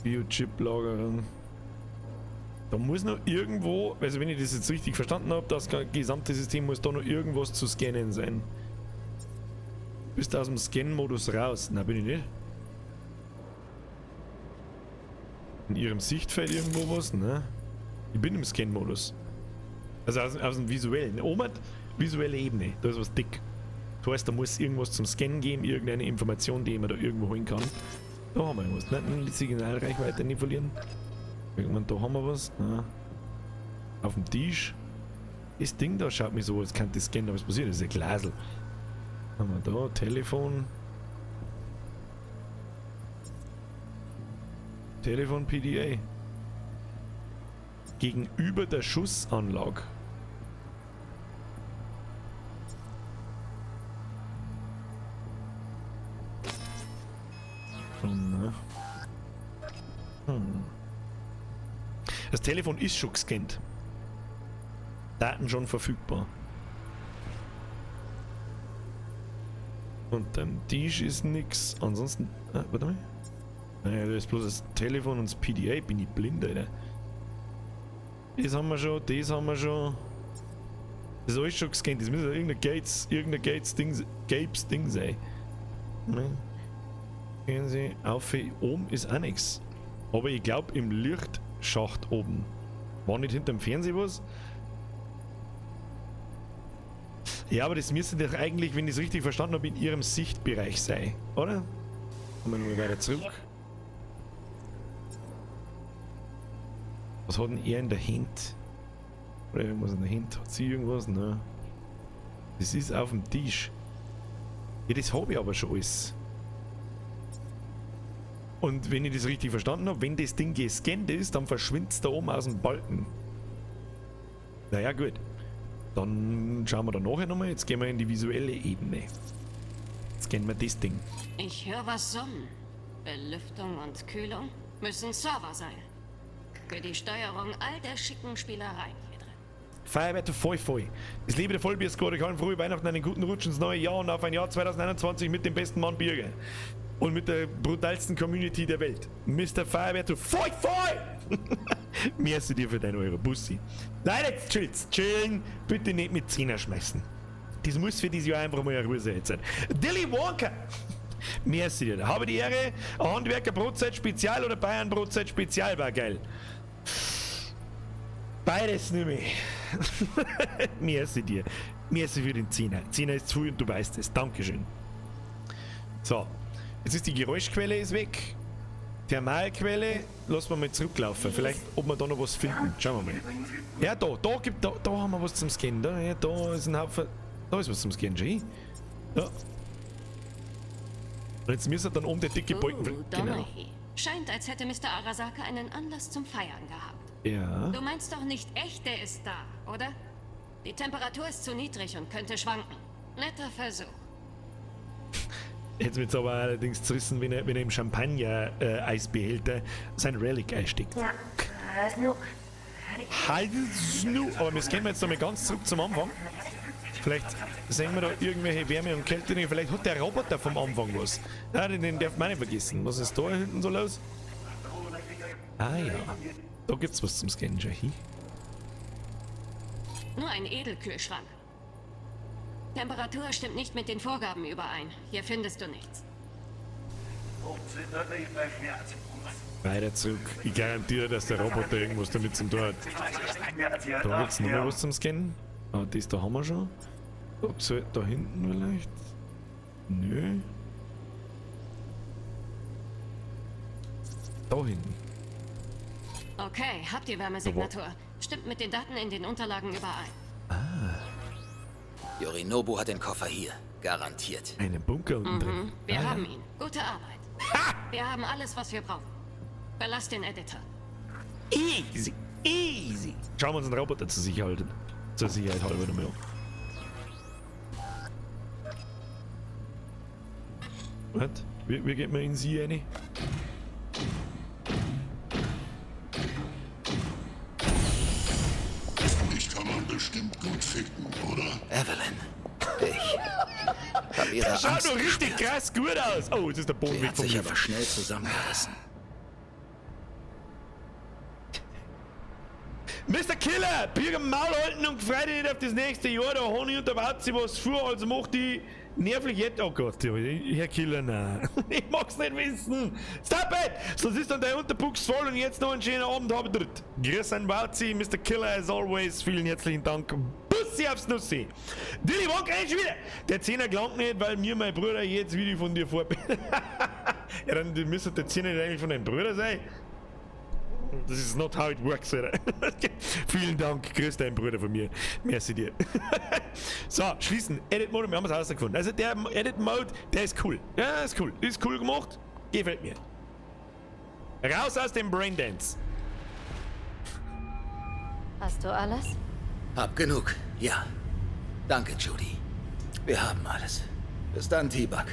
Biochip-Lagerung. Da muss noch irgendwo, also wenn ich das jetzt richtig verstanden habe, das gesamte System muss da noch irgendwas zu scannen sein. Bist du aus dem Scan-Modus raus? Nein, bin ich nicht. In ihrem Sichtfeld irgendwo was? Ne? Ich bin im Scan-Modus. Also aus dem visuellen. Oben hat visuelle Ebene. Da ist was dick. Das heißt, da muss irgendwas zum Scannen geben, irgendeine Information, die man da irgendwo holen kann. Da haben wir irgendwas. Nein, die Signalreichweite nicht verlieren. Irgendwann, da haben wir was. Na. Auf dem Tisch. Das Ding da schaut mir so, als könnte das scannen, aber was passiert? Das ist ein Glasl. Haben wir da, Telefon. Telefon PDA. Gegenüber der Schussanlage. Telefon ist schon gescannt. Daten schon verfügbar. Und am Tisch ist nix. Ansonsten. Ah, warte mal. Naja, das ist bloß das Telefon und das PDA. Bin ich blind, Alter. Das haben wir schon, das haben wir schon. Das ist alles schon gescannt. Das müsste irgendein Gates-Ding Gapes Ding sein. Ne? Gehen Sie auf, oben ist auch nichts. Aber ich glaube im Lichtschacht oben. War nicht hinterm Fernseher was? Ja, aber das müsste doch eigentlich, wenn ich es richtig verstanden habe, in ihrem Sichtbereich sein, oder? Kommen wir mal weiter zurück. Was hat denn er in der Hand? Oder irgendwas in der Hand? Hat sie irgendwas? Nein. Das ist auf dem Tisch. Ja, das habe ich aber schon alles. Und wenn ich das richtig verstanden habe, wenn das Ding gescannt ist, dann verschwindet es da oben aus dem Balken. Naja, gut. Dann schauen wir da nachher nochmal. Jetzt gehen wir in die visuelle Ebene. Jetzt scannen wir das Ding. Ich höre was summen. Belüftung und Kühlung müssen Server sein. Für die Steuerung all der schicken Spielereien hier drin. Feuerwehr voll voll. Es lebe der Vollbierscore. Ich kann frohe Weihnachten, einen guten Rutsch ins neue Jahr und auf ein Jahr 2021 mit dem besten Mann Birger. Und mit der brutalsten Community der Welt. Mr. Feuerwehr voll voll! Merci dir für dein Euro, Bussi. Leute, jetzt chillt's. Chillen. Bitte nicht mit Zehner schmeißen. Das muss für dieses Jahr einfach mal eine Ruhe sein. Dilly Walker! Merci dir. Habe die Ehre, Handwerker Brotzeit Spezial oder Bayern Brotzeit Spezial war geil. Beides nehme ich. Merci dir. Merci für den Zehner. Zehner ist zu früh und du weißt es. Dankeschön. So. Jetzt ist die Geräuschquelle ist weg. Thermalquelle, lassen wir mal zurücklaufen. Vielleicht, ob wir da noch was finden. Schauen wir mal. Ja, da haben wir was zum Scannen. Da, ja, da ist ein Haufen. Da ist was zum Scannen, schau. Da. Und jetzt müssen dann oben der dicke Balken. Genau. Scheint, als hätte Mr. Arasaka einen Anlass zum Feiern gehabt. Ja. Du meinst doch nicht echt, der ist da, oder? Die Temperatur ist zu niedrig und könnte schwanken. Netter Versuch. Jetzt wird es aber allerdings zerrissen, wenn er im Champagner-Eisbehälter sein Relic einsteckt. Ja. Aber wir scannen jetzt nochmal ganz zurück zum Anfang. Vielleicht sehen wir da irgendwelche Wärme und Kälte. Vielleicht hat der Roboter vom Anfang was. Ja, den darf man nicht vergessen. Was ist da hinten so los? Ah ja. Da gibt's was zum Scannen, Jackie. Nur ein Edelkühlschrank. Temperatur stimmt nicht mit den Vorgaben überein. Hier findest du nichts. Weiter zurück. Ich garantiere, dass der Roboter irgendwas damit zum tun hat. Da gibt's noch mal was zum Scannen. Ah, das da haben wir schon. Da hinten vielleicht? Nö. Da hinten. Okay, habt ihr Wärmesignatur. Stimmt mit den Daten in den Unterlagen überein. Ah. Yorinobu hat den Koffer hier. Garantiert. Einen Bunker unten drin. Wir haben ihn. Gute Arbeit. Ha! Wir haben alles, was wir brauchen. Verlass den Editor. Easy. Easy. Schauen wir uns den Roboter zur Sicherheit, halber nochmal an. Was? Wie geht man in sie rein? Dich kann man bestimmt gut ficken, oder? Evelyn, ich hab ihre Das schaut Angst doch richtig gespürt. krass gut aus. Oh, jetzt ist der Boden Sie weg hat vom sich Lift. aber schnell zusammengerissen. Mr. Killer, Bier im Maul halten und freu dich nicht auf das nächste Jahr. Da Honig und der Watzi was vor, also mach die nervlich jetzt. Oh Gott, Herr Killer, nein. Ich mag's nicht wissen. Stop it! Sonst ist dann dein Unterbuchs voll und jetzt noch einen schönen Abend haben dritt. Grüß an Watzi, Mr. Killer, as always. Vielen herzlichen Dank. Bussi aufs Nussi. Dilly Wonka, schon wieder. Der Zehner gelangt nicht, weil mir mein Bruder jetzt Video von dir vor. Ja, dann müsste der Zehner nicht eigentlich von deinem Bruder sein. Das ist not how it works, oder? Vielen Dank, grüß deinen Bruder von mir. Merci dir. So, schließen. Edit Mode, wir haben es rausgefunden. Also der Edit Mode, der ist cool. Ja, ist cool. Ist cool gemacht. Gefällt mir. Raus aus dem Braindance. Hast du alles? Hab genug, ja. Danke, Judy. Wir haben alles. Bis dann, T-Bug.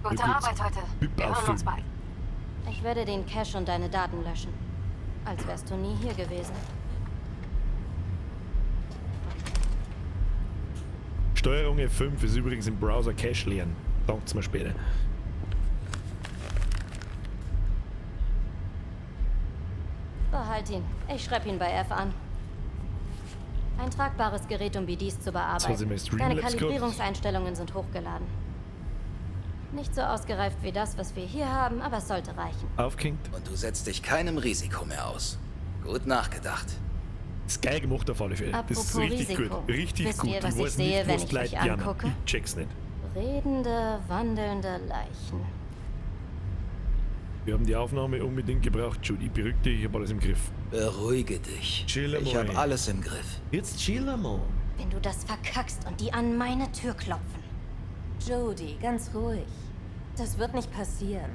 Gute Arbeit heute. Wir hören uns bald. Ich werde den Cache und deine Daten löschen. Als wärst du nie hier gewesen. Steuerung F5 ist übrigens im Browser Cache leeren. Dankt's mir später. Behalt ihn. Ich schreibe ihn bei F an. Ein tragbares Gerät, um BDs zu Jetzt hat sie bearbeiten. mir Deine Streamlabs gehabt. Kalibrierungseinstellungen sind hochgeladen. Nicht so ausgereift wie das, was wir hier haben, aber es sollte reichen. Aufgehängt. Und du setzt dich keinem Risiko mehr aus. Gut nachgedacht. Ist geil gemacht auf alle Fälle. Das ist Apropos richtig Risiko. gut. Richtig Wisst gut. ihr, was ich ich weiß sehe, nicht, wenn was ich die euch Leute jammern. angucke? Ich check's nicht. Redende, wandelnde Leichen. Wir haben die Aufnahme unbedingt gebraucht, Judy. Beruhig dich, ich hab alles im Griff. Beruhige dich. Chill Ich einmal. habe alles im Griff. Jetzt chill einmal. Wenn du das verkackst und die an meine Tür klopfen. Jody, ganz ruhig. Das wird nicht passieren.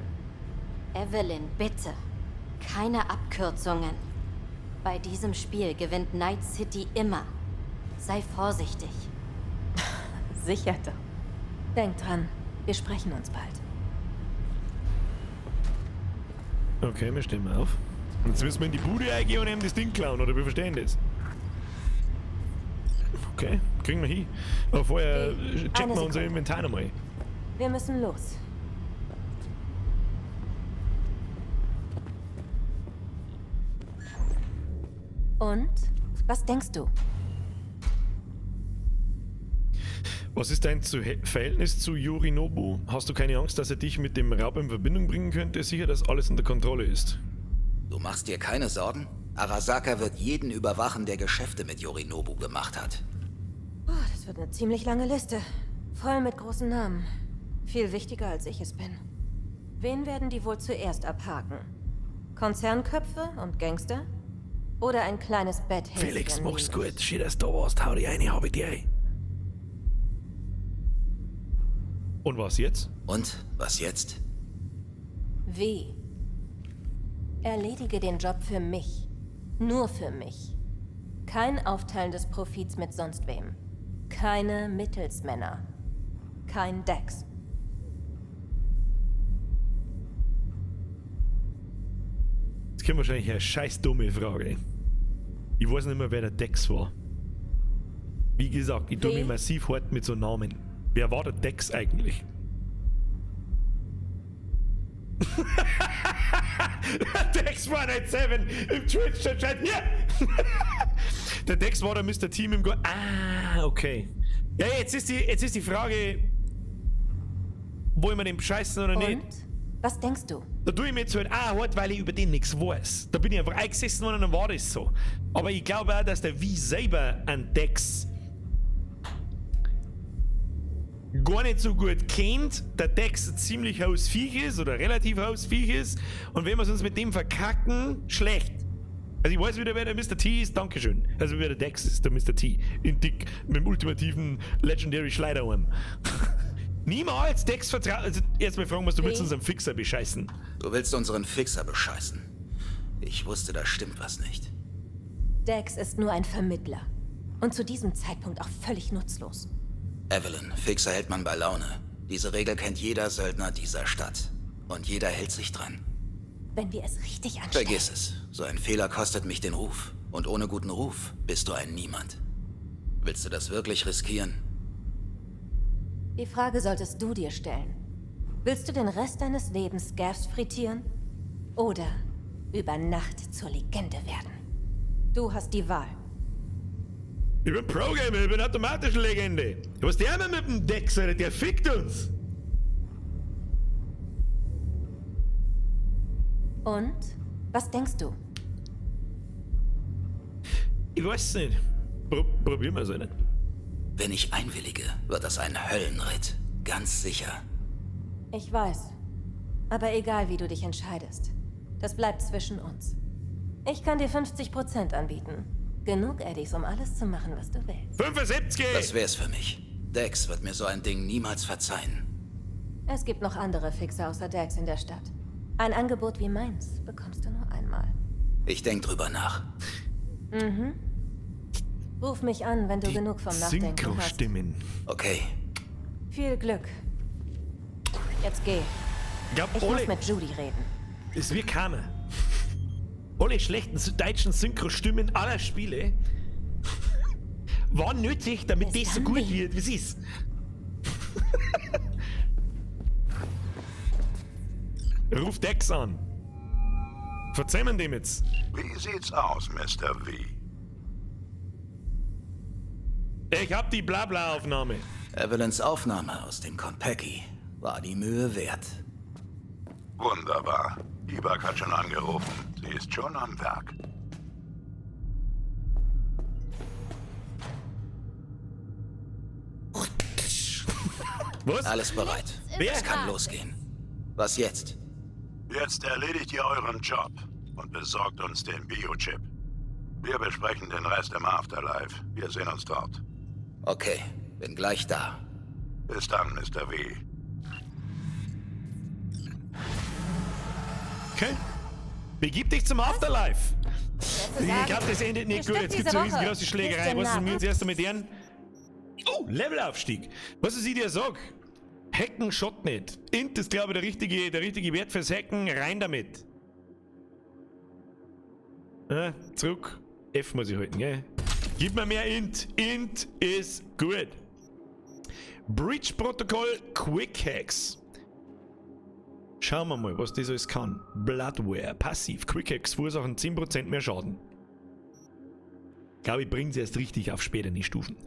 Evelyn, bitte. Keine Abkürzungen. Bei diesem Spiel gewinnt Night City immer. Sei vorsichtig. Sicher doch. Denk dran, wir sprechen uns bald. Okay, wir stehen mal auf. Und Jetzt müssen wir in die Bude eingehen und ihm das Ding klauen, oder wir verstehen das. Okay, kriegen wir hin. Aber vorher checken eine wir unser Sekunde. Inventar nochmal. Wir müssen los. Und? Was denkst du? Was ist dein Verhältnis zu Yorinobu? Hast du keine Angst, dass er dich mit dem Raub in Verbindung bringen könnte? Sicher, dass alles unter Kontrolle ist. Du machst dir keine Sorgen? Arasaka wird jeden überwachen, der Geschäfte mit Yorinobu gemacht hat. Oh, das wird eine ziemlich lange Liste. Voll mit großen Namen. Viel wichtiger, als ich es bin. Wen werden die wohl zuerst abhaken? Konzernköpfe und Gangster? Oder ein kleines Bett Felix, mach's gut. Schön, dass du da warst. Hau dich rein, hab ich dir. Und was jetzt? Und was jetzt? W. Erledige den Job für mich. Nur für mich. Kein Aufteilen des Profits mit sonst wem. Keine Mittelsmänner. Kein Dex. Das kommt wahrscheinlich eine scheiß dumme Frage. Ich weiß nicht mehr, wer der Dex war. Wie gesagt, ich tue Wen? mich massiv hart mit so Namen. Wer war der Dex eigentlich? Dex 187 im Twitch-Chat. Hier! Der Dex war der Mr. Team im Go. Ah, okay. Ja, jetzt ist die Frage, wollen wir den bescheißen oder nicht? Und? Was denkst du? Da tue ich mir jetzt halt auch hart, weil ich über den nichts weiß. Da bin ich einfach eingesessen worden und dann war das so. Aber ich glaube auch, dass der Wie selber an Dex gar nicht so gut kennt, der Dex ein ziemlich hohes Viech ist oder relativ hohes Viech ist. Und wenn wir es uns mit dem verkacken, schlecht. Also ich weiß wieder, wer der Mr. T ist, Dankeschön. Also wer der Dex ist, der Mr. T. In dick, mit dem ultimativen Legendary Schleiderarm. Niemals Dex vertrauen. Also erstmal fragen, was du willst unseren Fixer bescheißen. Du willst unseren Fixer bescheißen. Ich wusste, da stimmt was nicht. Dex ist nur ein Vermittler. Und zu diesem Zeitpunkt auch völlig nutzlos. Evelyn, Fixer hält man bei Laune. Diese Regel kennt jeder Söldner dieser Stadt. Und jeder hält sich dran. Wenn wir es richtig anstellen. Vergiss es. So ein Fehler kostet mich den Ruf. Und ohne guten Ruf bist du ein Niemand. Willst du das wirklich riskieren? Die Frage solltest du dir stellen. Willst du den Rest deines Lebens Scavs frittieren? Oder über Nacht zur Legende werden? Du hast die Wahl. Ich bin Pro-Gamer, ich bin automatisch eine Legende. Was der immer mit dem Dex, Alter, der fickt uns. Und? Was denkst du? Ich weiß nicht. Probieren wir es nicht. Wenn ich einwillige, wird das ein Höllenritt. Ganz sicher. Ich weiß. Aber egal, wie du dich entscheidest. Das bleibt zwischen uns. Ich kann dir 50% anbieten. Genug Eddies, um alles zu machen, was du willst. 75! Das wär's für mich. Dex wird mir so ein Ding niemals verzeihen. Es gibt noch andere Fixer außer Dex in der Stadt. Ein Angebot wie meins bekommst du nur einmal. Ich denk drüber nach. Mhm. Ruf mich an, wenn du genug vom Nachdenken hast. Synchro-Stimmen. Okay. Viel Glück. Jetzt geh. Ich glaub, Ich alle- muss mit Judy reden. Es wird keiner. Alle schlechten deutschen Synchro-Stimmen aller Spiele waren nötig, damit das so gut wird, wie es ist. Ruf Dex an. Verzeihen dem jetzt. Wie sieht's aus, Mr. V? Ich hab die Blabla-Aufnahme. Evelyns Aufnahme aus dem Konpeki war die Mühe wert. Wunderbar. Ibak hat schon angerufen. Sie ist schon am Werk. Was? Alles bereit. Wer? Es kann losgehen. Was jetzt? Jetzt erledigt ihr euren Job und besorgt uns den Biochip. Wir besprechen den Rest im Afterlife. Wir sehen uns dort. Okay, bin gleich da. Bis dann, Mr. V. Okay. Begib dich zum Afterlife. Ich glaube, das endet nicht gut. Bestimmt Jetzt gibt's diese eine Woche. riesengroße Schlägerei. Bis Was ist danach. denn jetzt erst mit deren? Oh, Levelaufstieg. Was ist ich dir sag? Hacken schaut nicht. Int ist, glaube ich, der richtige Wert fürs Hacken. Rein damit. Ja, zurück. F muss ich halten, gell? Gib mir mehr Int. Int ist gut. Breach-Protokoll Quick Hacks. Schauen wir mal, was das alles kann. Bloodware, passiv, Quick Hacks verursachen 10% mehr Schaden. Glaube ich, bringt sie erst richtig auf spätere Stufen.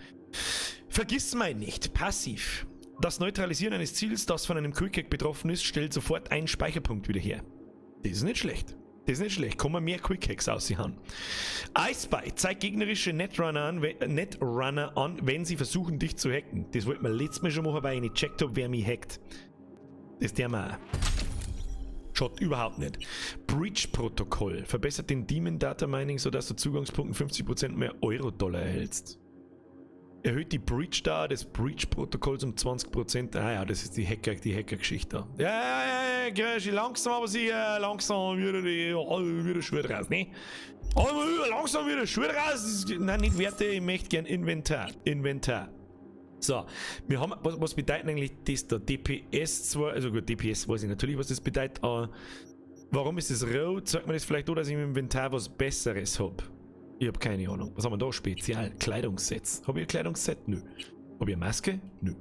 Vergiss mal nicht, passiv. Das Neutralisieren eines Ziels, das von einem Quick Hack betroffen ist, stellt sofort einen Speicherpunkt wieder her. Das ist nicht schlecht. Das ist nicht schlecht. Kann man mehr Quick Hacks aussehen. iSpy zeigt gegnerische Netrunner an, wenn sie versuchen, dich zu hacken. Das wollten wir letztes Mal schon machen, weil ich nicht gecheckt hab, wer mich hackt. Das der mal auch. Schaut überhaupt nicht. Breach-Protokoll verbessert den Demon Data Mining, sodass du Zugangspunkten 50% mehr Euro-Dollar erhältst. Erhöht die Breach-Dauer des Breach-Protokolls um 20%. Ah ja, das ist die Hacker-Geschichte da. Ja, ja, langsam, aber sie, langsam wieder die, wieder Schuhe draus, ne? Aber langsam wieder Schuhe draus. Nein, nicht Werte, ich möchte gern Inventar. Inventar. So, wir haben, was bedeutet eigentlich das da? DPS zwar, also gut, DPS weiß ich natürlich, was das bedeutet, aber warum ist das rot? Sagt mir das vielleicht auch, dass ich im Inventar was Besseres hab? Ich hab keine Ahnung. Was haben wir da? Spezial. Kleidungssets. Hab ich ein Kleidungsset? Nö. Hab ich eine Maske? Nö.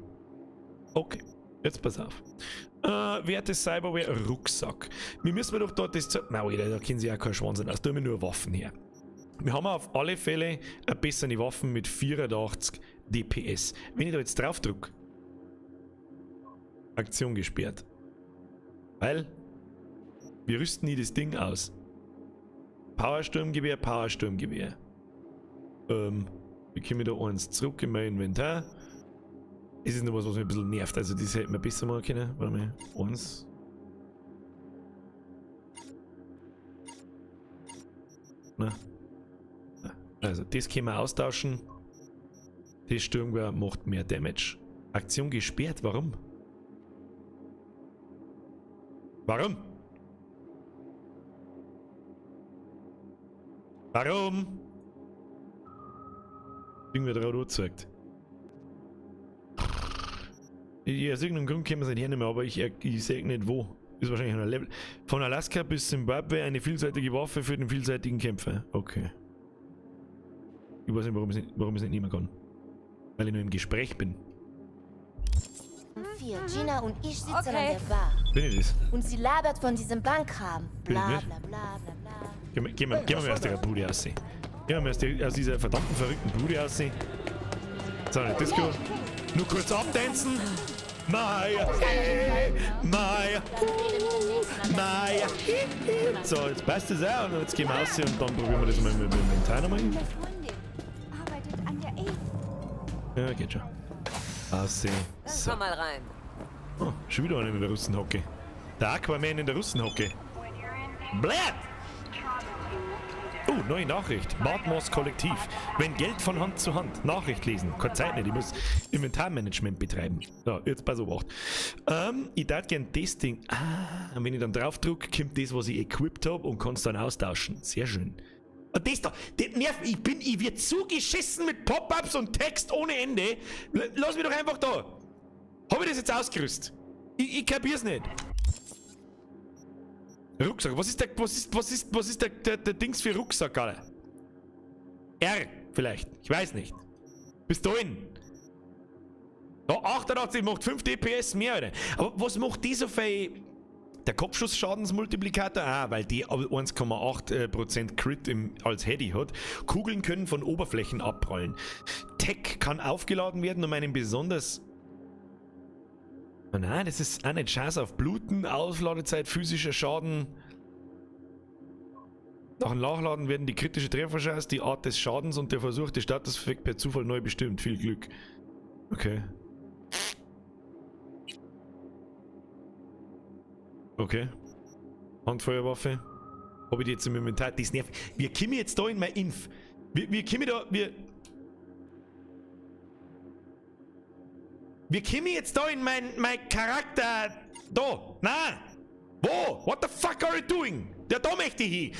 Okay, jetzt pass auf. Werte Cyberware Rucksack. Wir müssen doch dort das... Na, Alter, da kennen sie ja keinen Schwanz aus. Da haben wir nur Waffen her. Wir haben auf alle Fälle eine bessere Waffen mit 84 DPS. Wenn ich da jetzt drauf drück, Aktion gesperrt. Weil wir rüsten nie das Ding aus. Powersturmgewehr, Powersturmgewehr. Wir kommen da eins zurück in mein Inventar. Es ist noch was, was mich ein bisschen nervt. Also das hätte man besser machen können. Warte mal. Eins. Na. Also das können wir austauschen. Das Sturmgewehr macht mehr Damage. Aktion gesperrt, warum? Warum? Warum? Irgendwer drauf angezeigt. Aus irgendeinem Grund können wir es nicht hernehmen, aber ich sehe nicht wo. Ist wahrscheinlich ein Level. Von Alaska bis Zimbabwe eine vielseitige Waffe für den vielseitigen Kämpfer. Okay. Ich weiß nicht, warum ich es nicht nehmen kann. Weil ich nur im Gespräch bin. Gina und ich sitzen Okay. an der Bar. Bin ich das? Und sie labert von diesem Bankkram. Bin ich Bla nicht? bla bla bla bla. Gehen wir mal aus der Bude raus. Gehen wir mal aus dieser verdammten verrückten Bude raus. So, Disco. Nur kurz abtanzen. Maya, hey, Maya, Maya. So, jetzt passt das auch. Und jetzt gehen wir raus und dann probieren wir das mal mit dem Inventar nochmal. Ja, geht schon. Aussehen. So. Komm mal rein. Oh, schon wieder einer in der Russenhocke. Der Aquaman in der Russenhocke. Blätt! Oh, neue Nachricht. Matmos Kollektiv. Wenn Geld von Hand zu Hand. Nachricht lesen. Keine Zeit nicht. Ich muss Inventarmanagement betreiben. So, jetzt pass auf. Ich darf gern das Ding. Ah, und wenn ich dann drauf drücke, kommt das, was ich equipped hab und kann's dann austauschen. Sehr schön. Und das da, das nervt mich. Ich werd zugeschissen mit Pop-Ups und Text ohne Ende. Lass mich doch einfach da. Hab ich das jetzt ausgerüstet? Ich kapier's nicht. Rucksack. Was ist der, was ist, was ist, was ist der, der, der Dings für Rucksack, Alter? R, vielleicht. Ich weiß nicht. Pistolen. Da, 88 macht 5 DPS mehr, Alter. Aber was macht die so viel? Der Kopfschussschadensmultiplikator? Ah, weil die 1,8% Crit als Heady hat. Kugeln können von Oberflächen abprallen. Tech kann aufgeladen werden, um einen besonders... Oh nein, das ist auch nicht Chance auf Bluten, Aufladezeit, physischer Schaden. Nach dem Nachladen werden die kritische Trefferchance, die Art des Schadens und der Versuch des Statuseffekt per Zufall neu bestimmt. Viel Glück. Okay. Okay. Handfeuerwaffe. Hab ich die jetzt im Inventar? Das nervt. Wir kommen jetzt da in mein Inf. Wir kommen da. Wir kommen jetzt da in mein Charakter. Da. Na. Wo? What the fuck are you doing? Ja, da möchte ich hin.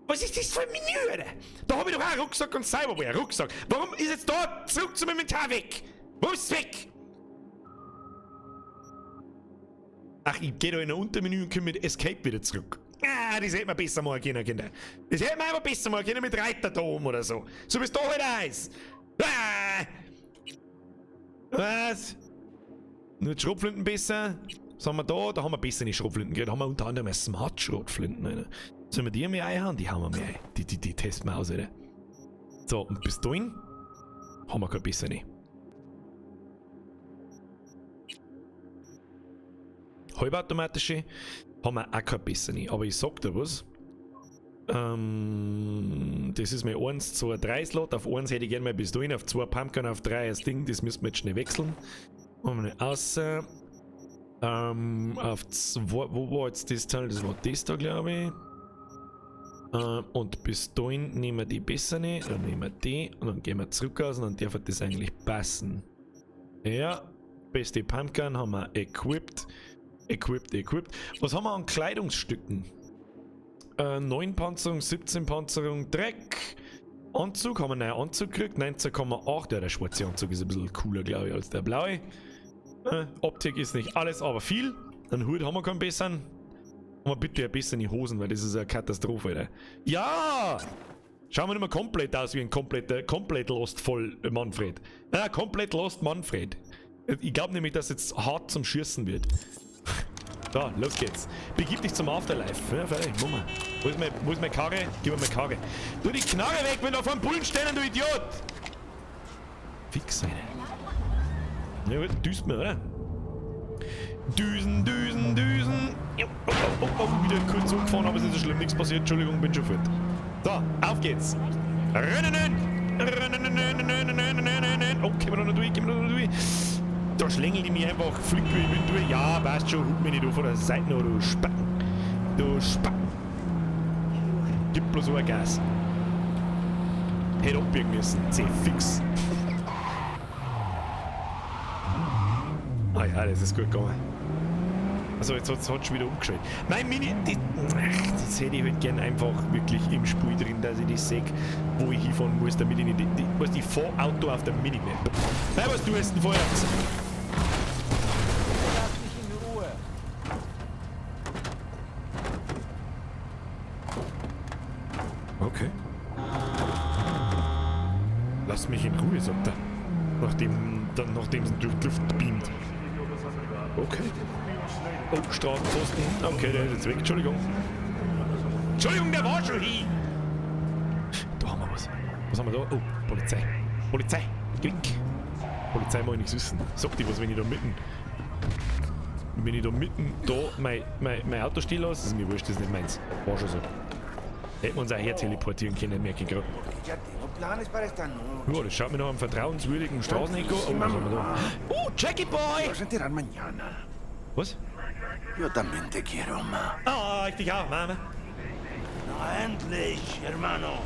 Was ist das für ein Menü, Alter? Da hab ich doch auch einen Rucksack und Cyberware. Rucksack. Warum ist jetzt da zurück zum Inventar weg? Wo ist es weg? Ach, ich geh da in ein Untermenü und komme mit Escape wieder zurück. Ah, das hätte man besser machen können, Kinder. Das hätte man einfach besser machen können mit Reiter da oben oder so. So wie es da halt ist. Ah! Was? Nur die Schrotflinten besser? Was haben wir da? Da haben wir bessere Schrotflinten gekriegt. Da haben wir unter anderem Smart-Schrotflinten, Alter. Sollen wir die mal einhauen? Die hauen wir mal ein. Die testen wir aus, Alter. So, und Pistolen? Haben wir keine bessere. Halbautomatische haben wir auch keine bessere. Aber ich sag dir was. Das ist mein 1, 2, 3 Slot. Auf 1 hätte ich gerne mal Pistolen, auf 2 Pumpgun, auf 3 das Ding. Das müssen wir jetzt schnell wechseln. Und mal außer. Auf 2, wo war jetzt das Teil? Das war das da, glaube ich. Und Pistolen nehmen wir die bessere, dann nehmen wir die und dann gehen wir zurück aus und dann darf das eigentlich passen. Ja, beste Pumpgun haben wir equipped. Equipped, equipped. Was haben wir an Kleidungsstücken? 9 Panzerung, 17 Panzerung, Dreck. Anzug, haben wir einen neuen Anzug gekriegt, 19,8. Ja, der schwarze Anzug ist ein bisschen cooler, glaube ich, als der blaue. Optik ist nicht alles, aber viel. Einen Hut haben wir keinen besseren. Haben wir bitte ein bessere Hosen, weil das ist eine Katastrophe, Alter. Ja! Schauen wir nicht mehr komplett aus wie ein komplett lost voll Manfred. Ja, komplett lost Manfred. Ich glaub nämlich, dass es jetzt hart zum Schießen wird. So, los geht's. Begib dich zum Afterlife. Ja, fertig, machen wir. Wo ist meine Karre? Gib mir meine Karre. Tu die Knarre weg, wenn du auf einem Bullen stehen, du Idiot! Fix eine. Ja gut, düst mir, oder? Düsen, düsen, düsen. Oh, oh, oh, oh, wieder kurz umgefahren, aber es ist nicht so schlimm, nichts passiert. Entschuldigung, bin schon fort. So, auf geht's. Rennen, rennen, rennen, rennen, rennen, rennen. Oh, gehen wir da noch durch, gehen wir da noch durch. Da schlängel ich mich einfach, flick mich mit durch. Ja, passt schon, hut mich nicht auf von der Seite noch, du Spacken. Du Spacken. Gib bloß ein Gas. Hätte abbiegen müssen. Zeh fix. Ah ja, das ist gut gegangen. Also jetzt hat's schon wieder umgeschaltet. Mein Mini... Die, ach, das hätte ich halt gern einfach wirklich im Spiel drin, dass ich das sehe, wo ich hinfahren muss, damit ich nicht... Die, ich fahr Auto auf der Minimap. Nein, was du hast denn vorher? Lass mich in Ruhe. Okay. Lass mich in Ruhe, sagt er. Nachdem es durch die Luft beamt. Okay. Oh, Straßenpfosten. Okay, der ist jetzt weg. Entschuldigung. Entschuldigung, der war schon hin. Da haben wir was. Was haben wir da? Oh, Polizei. Polizei. Geh weg. Polizei mag ich nichts wissen. Sag dir was, wenn ich da mitten... Wenn ich da mitten da mein Auto stehen lasse, ist mir wurscht, das ist nicht meins. War schon so. Hätten wir uns auch her teleportieren können, merke ich gerade. Ja, das schaut mir nach einem vertrauenswürdigen Straßenecho. Oh, was haben wir da? Oh, Jackie Boy! Was? Yo también te quiero, ma. Ah, ich dich auch, Mama. Na endlich, hermano.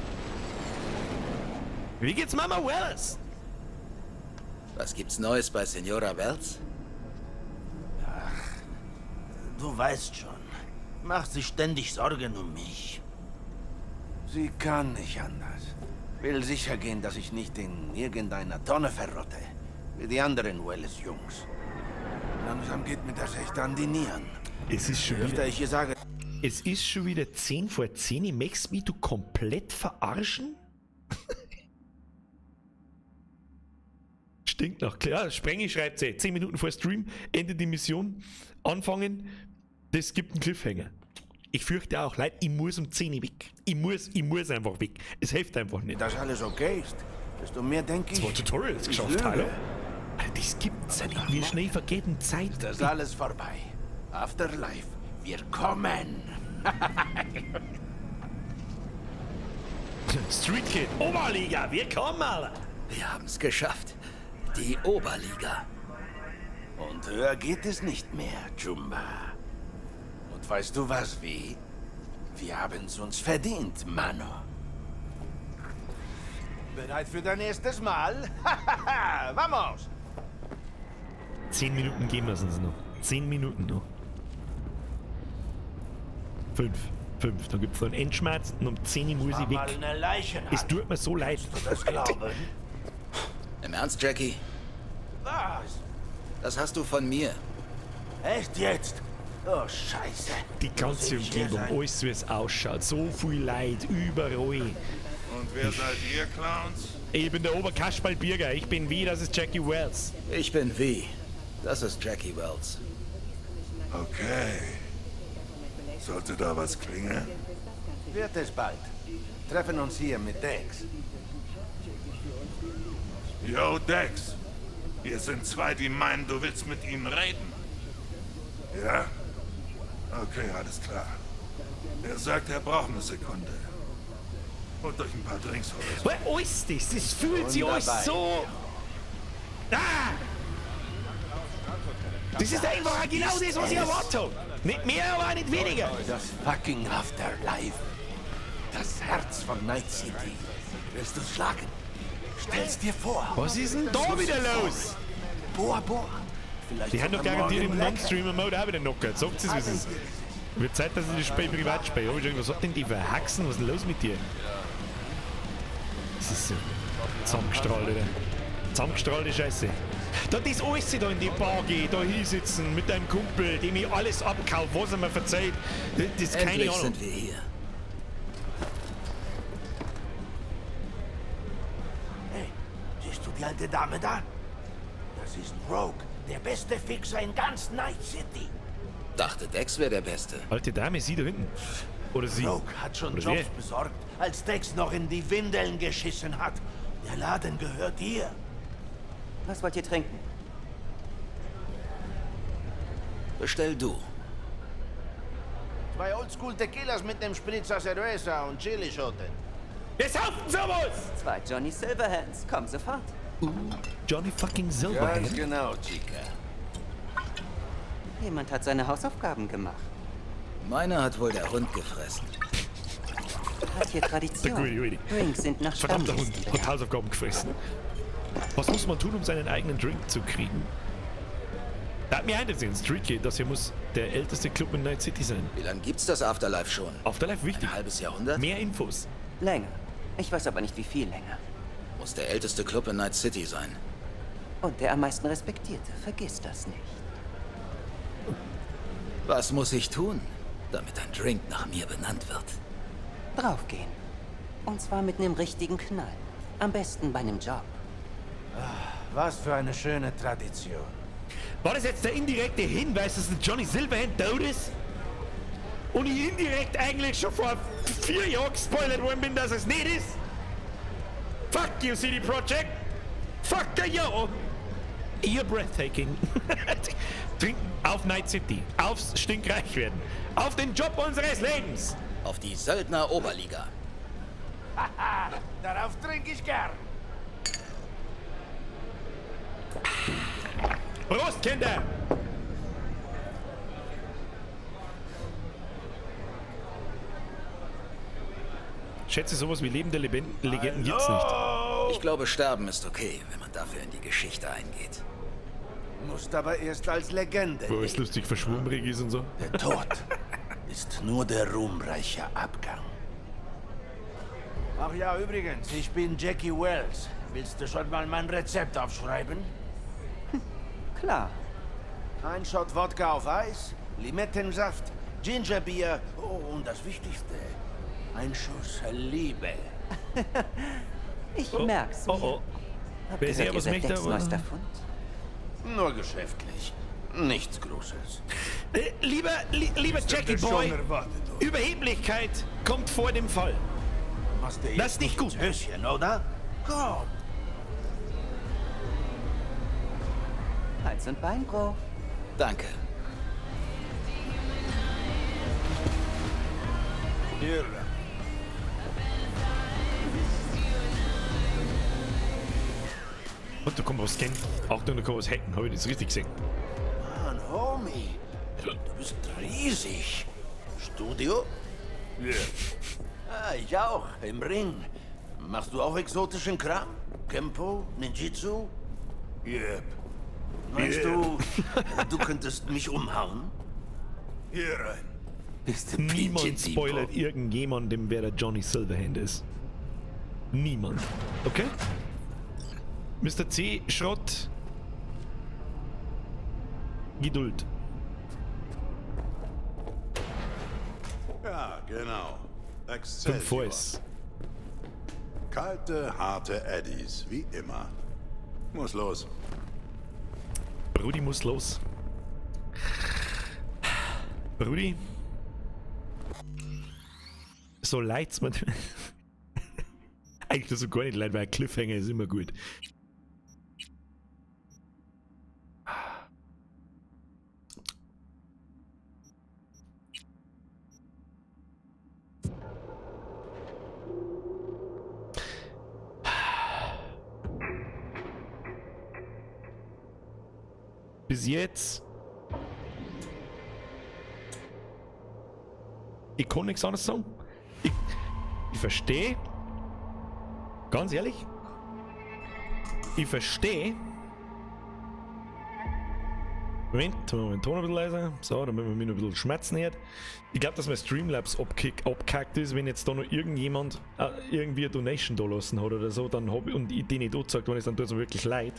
Wie geht's Mama Welles? Was gibt's Neues bei Senora Welles? Ach, du weißt schon. Macht sich ständig Sorgen um mich. Sie kann nicht anders. Will sicher gehen, dass ich nicht in irgendeiner Tonne verrotte. Wie die anderen Welles-Jungs. Langsam geht mir das echt an die Nieren. Es ist schon Je öfter wieder. ich ihr sage, Es ist schon wieder 9:50. Möchtest mich du komplett verarschen? Stinkt nach. Klar, Sprengi schreibt sie. 10 Minuten vor Stream, endet die Mission. Anfangen, das gibt einen Cliffhanger. Ich fürchte auch, Leute, ich muss um 10 Uhr weg. Ich muss einfach weg. Es hilft einfach nicht. dass alles okay ist, desto mehr denke ich. Zwei Tutorials ich geschafft, lüge. hallo? Alter, das gibt's ja nicht. Wie schnell vergeht denn Zeit? Das ist alles vorbei. Afterlife, wir kommen. Street Kid, Oberliga, wir kommen, Alter. Wir haben's geschafft. Die Oberliga. Und höher geht es nicht mehr, Jumba. Und weißt du was, wie? Wir haben's uns verdient, Mano. Bereit für dein erstes Mal? Vamos! 10 Minuten geben wir es uns noch. 10 Minuten noch. 5. 5. Dann gibt's noch einen Endschmerz und um 10 Uhr muss ich War mal weg. eine Leichenhalle. Es tut mir so leid. Du das glauben? Im Ernst, Jackie? Was? Das hast du von mir. Echt jetzt? Oh, Scheiße. Die ganze Muss ich hier Umgebung, sein? alles wie es ausschaut. So viel Leid, überall. Und wer seid ihr, Clowns? Ich bin der Oberkasperl Birger. Ich bin V, das ist Jackie Wells. Ich bin V. Das ist Jackie Wells. Okay. Sollte da was klingeln? Wird es bald. Treffen uns hier mit Dex. Yo, Dex. Hier sind zwei, die meinen, du willst mit ihnen reden. Ja? Okay, alles klar. Er sagt, er braucht eine Sekunde. Holt euch ein paar Drinks oder so. Weil alles das, das fühlt sich alles Wunderbar. so... Ah! Das ist einfach genau das, was ich erwartet habe. Nicht mehr, aber auch nicht weniger. Das fucking Afterlife. Das Herz von Night City. Wirst du schlagen? Stell's dir vor. Was ist denn da wieder los? Boah, boah. Vielleicht Die haben doch sogar garantiert morgen im lecker. Non-Streamer-Mode auch wieder knockert. Sagt es, wie es ist. Wird Zeit, dass ich das Spiel privat spiele. Hab ich schon gesagt, Was hat denn die verhaxen? Was ist denn los mit dir? Das ist so zusammengestrahlt, oder? Zusammengestrahlte Scheiße. Da das alles da in die Bar geht, da hinsitzen mit deinem Kumpel, dem ich alles abkaufe, was er mir verzeiht. Das ist keine Endlich Ahnung. sind wir hier. Hey, siehst du die alte Dame da? Das ist Rogue, der beste Fixer in ganz Night City. Dachte, Dex wäre der Beste. Alte Dame, sie da hinten. Oder sie. Rogue hat schon Oder Jobs wer? besorgt, als Dex noch in die Windeln geschissen hat. Der Laden gehört ihr. Was wollt ihr trinken? Bestell du. Zwei Oldschool Tequilas mit nem Spritzer Cerveza und Chilischoten. Wir saufen sowas! Zwei Johnny Silverhands. Komm sofort. Johnny fucking Silverhand. Ganz genau, Chica. Jemand hat seine Hausaufgaben gemacht. Meine hat wohl der Hund gefressen. Hat hier Der Tradition. gute Rudi. Drinks sind nach Verdammter Stammlisten Hund hat benannt. Hausaufgaben gefressen. Was muss man tun, um seinen eigenen Drink zu kriegen? Da hat mir interessiert, Street Kid, das hier muss der älteste Club in Night City sein. Wie lange gibt's das Afterlife schon? Afterlife wichtig. Ein halbes Jahrhundert? Mehr Infos. Länger. Ich weiß aber nicht, wie viel länger. Muss der älteste Club in Night City sein. Und der am meisten respektierte. Vergiss das nicht. Was muss ich tun, damit ein Drink nach mir benannt wird? Draufgehen. Und zwar mit einem richtigen Knall. Am besten bei einem Job. Was für eine schöne Tradition. War das jetzt der indirekte Hinweis, dass ein Johnny Silverhand tot ist? Und ich indirekt eigentlich schon vor 4 Jahren gespoilert worden bin, dass es nicht ist? Fuck you, CD Projekt! Fuck you! Ihr breathtaking. Trinken auf Night City, aufs Stinkreich werden, auf den Job unseres Lebens! Auf die Söldner Oberliga. Haha, darauf trinke ich gern. Prost, Kinder! Schätze, sowas wie lebende Legenden gibt's nicht. Ich glaube, sterben ist okay, wenn man dafür in die Geschichte eingeht. Musst aber erst als Legende. Wo es lustig verschwummrig ist und so. Der Tod ist nur der ruhmreiche Abgang. Ach ja, übrigens, ich bin Jackie Wells. Willst du schon mal mein Rezept aufschreiben? Klar. Ein Shot Wodka auf Eis, Limettensaft, Gingerbier, oh, und das Wichtigste, ein Schuss Liebe. Ich Oh, merk's mir. oh, oh. Hab Wer gehört, sehr ihr was seid möchte, Dex aber- neuester Fund. Nur geschäftlich. Nichts Großes. Lieber, li lieber Jackie das Boy, schon erwartet, Überheblichkeit kommt vor dem Fall. Machst dir Das jetzt ist nicht gut. ins Höschen, oder? Komm. Hals- und Beinbruch. Danke. Hier. Und da kommt was scannen. Achtung, da kann was hacken. Habe ich das richtig gesehen? Mann, Homie. Du bist riesig. Studio? Ja. Ah, ich auch. Im Ring. Machst du auch exotischen Kram? Kempo? Ninjitsu? Yep. Meinst Yep. du, du könntest mich umhauen? Hier rein. Bist du Niemand spoilert irgendjemandem, wer der Johnny Silverhand ist. Niemand. Okay? Mr. C, Schrott. Geduld. Ja, genau. Fünf Excelsior. Voice. Kalte, harte Eddies, wie immer. Muss los. Brudi muss los. Brudi. So leid's mir. Eigentlich so gar nicht leid, weil ein Cliffhanger ist immer gut. Bis jetzt. Ich kann nichts anderes sagen. Ich verstehe. Ganz ehrlich. Ich verstehe. Moment, tun wir den Ton ein bisschen leiser. So, damit man mich noch ein bisschen schmerzen hört. Ich glaube, dass mein Streamlabs abgekackt ist, wenn jetzt da noch irgendjemand irgendwie eine Donation da lassen hat oder so, dann hab ich, und ich den nicht angezeigt worden ist, dann tut es mir wirklich leid.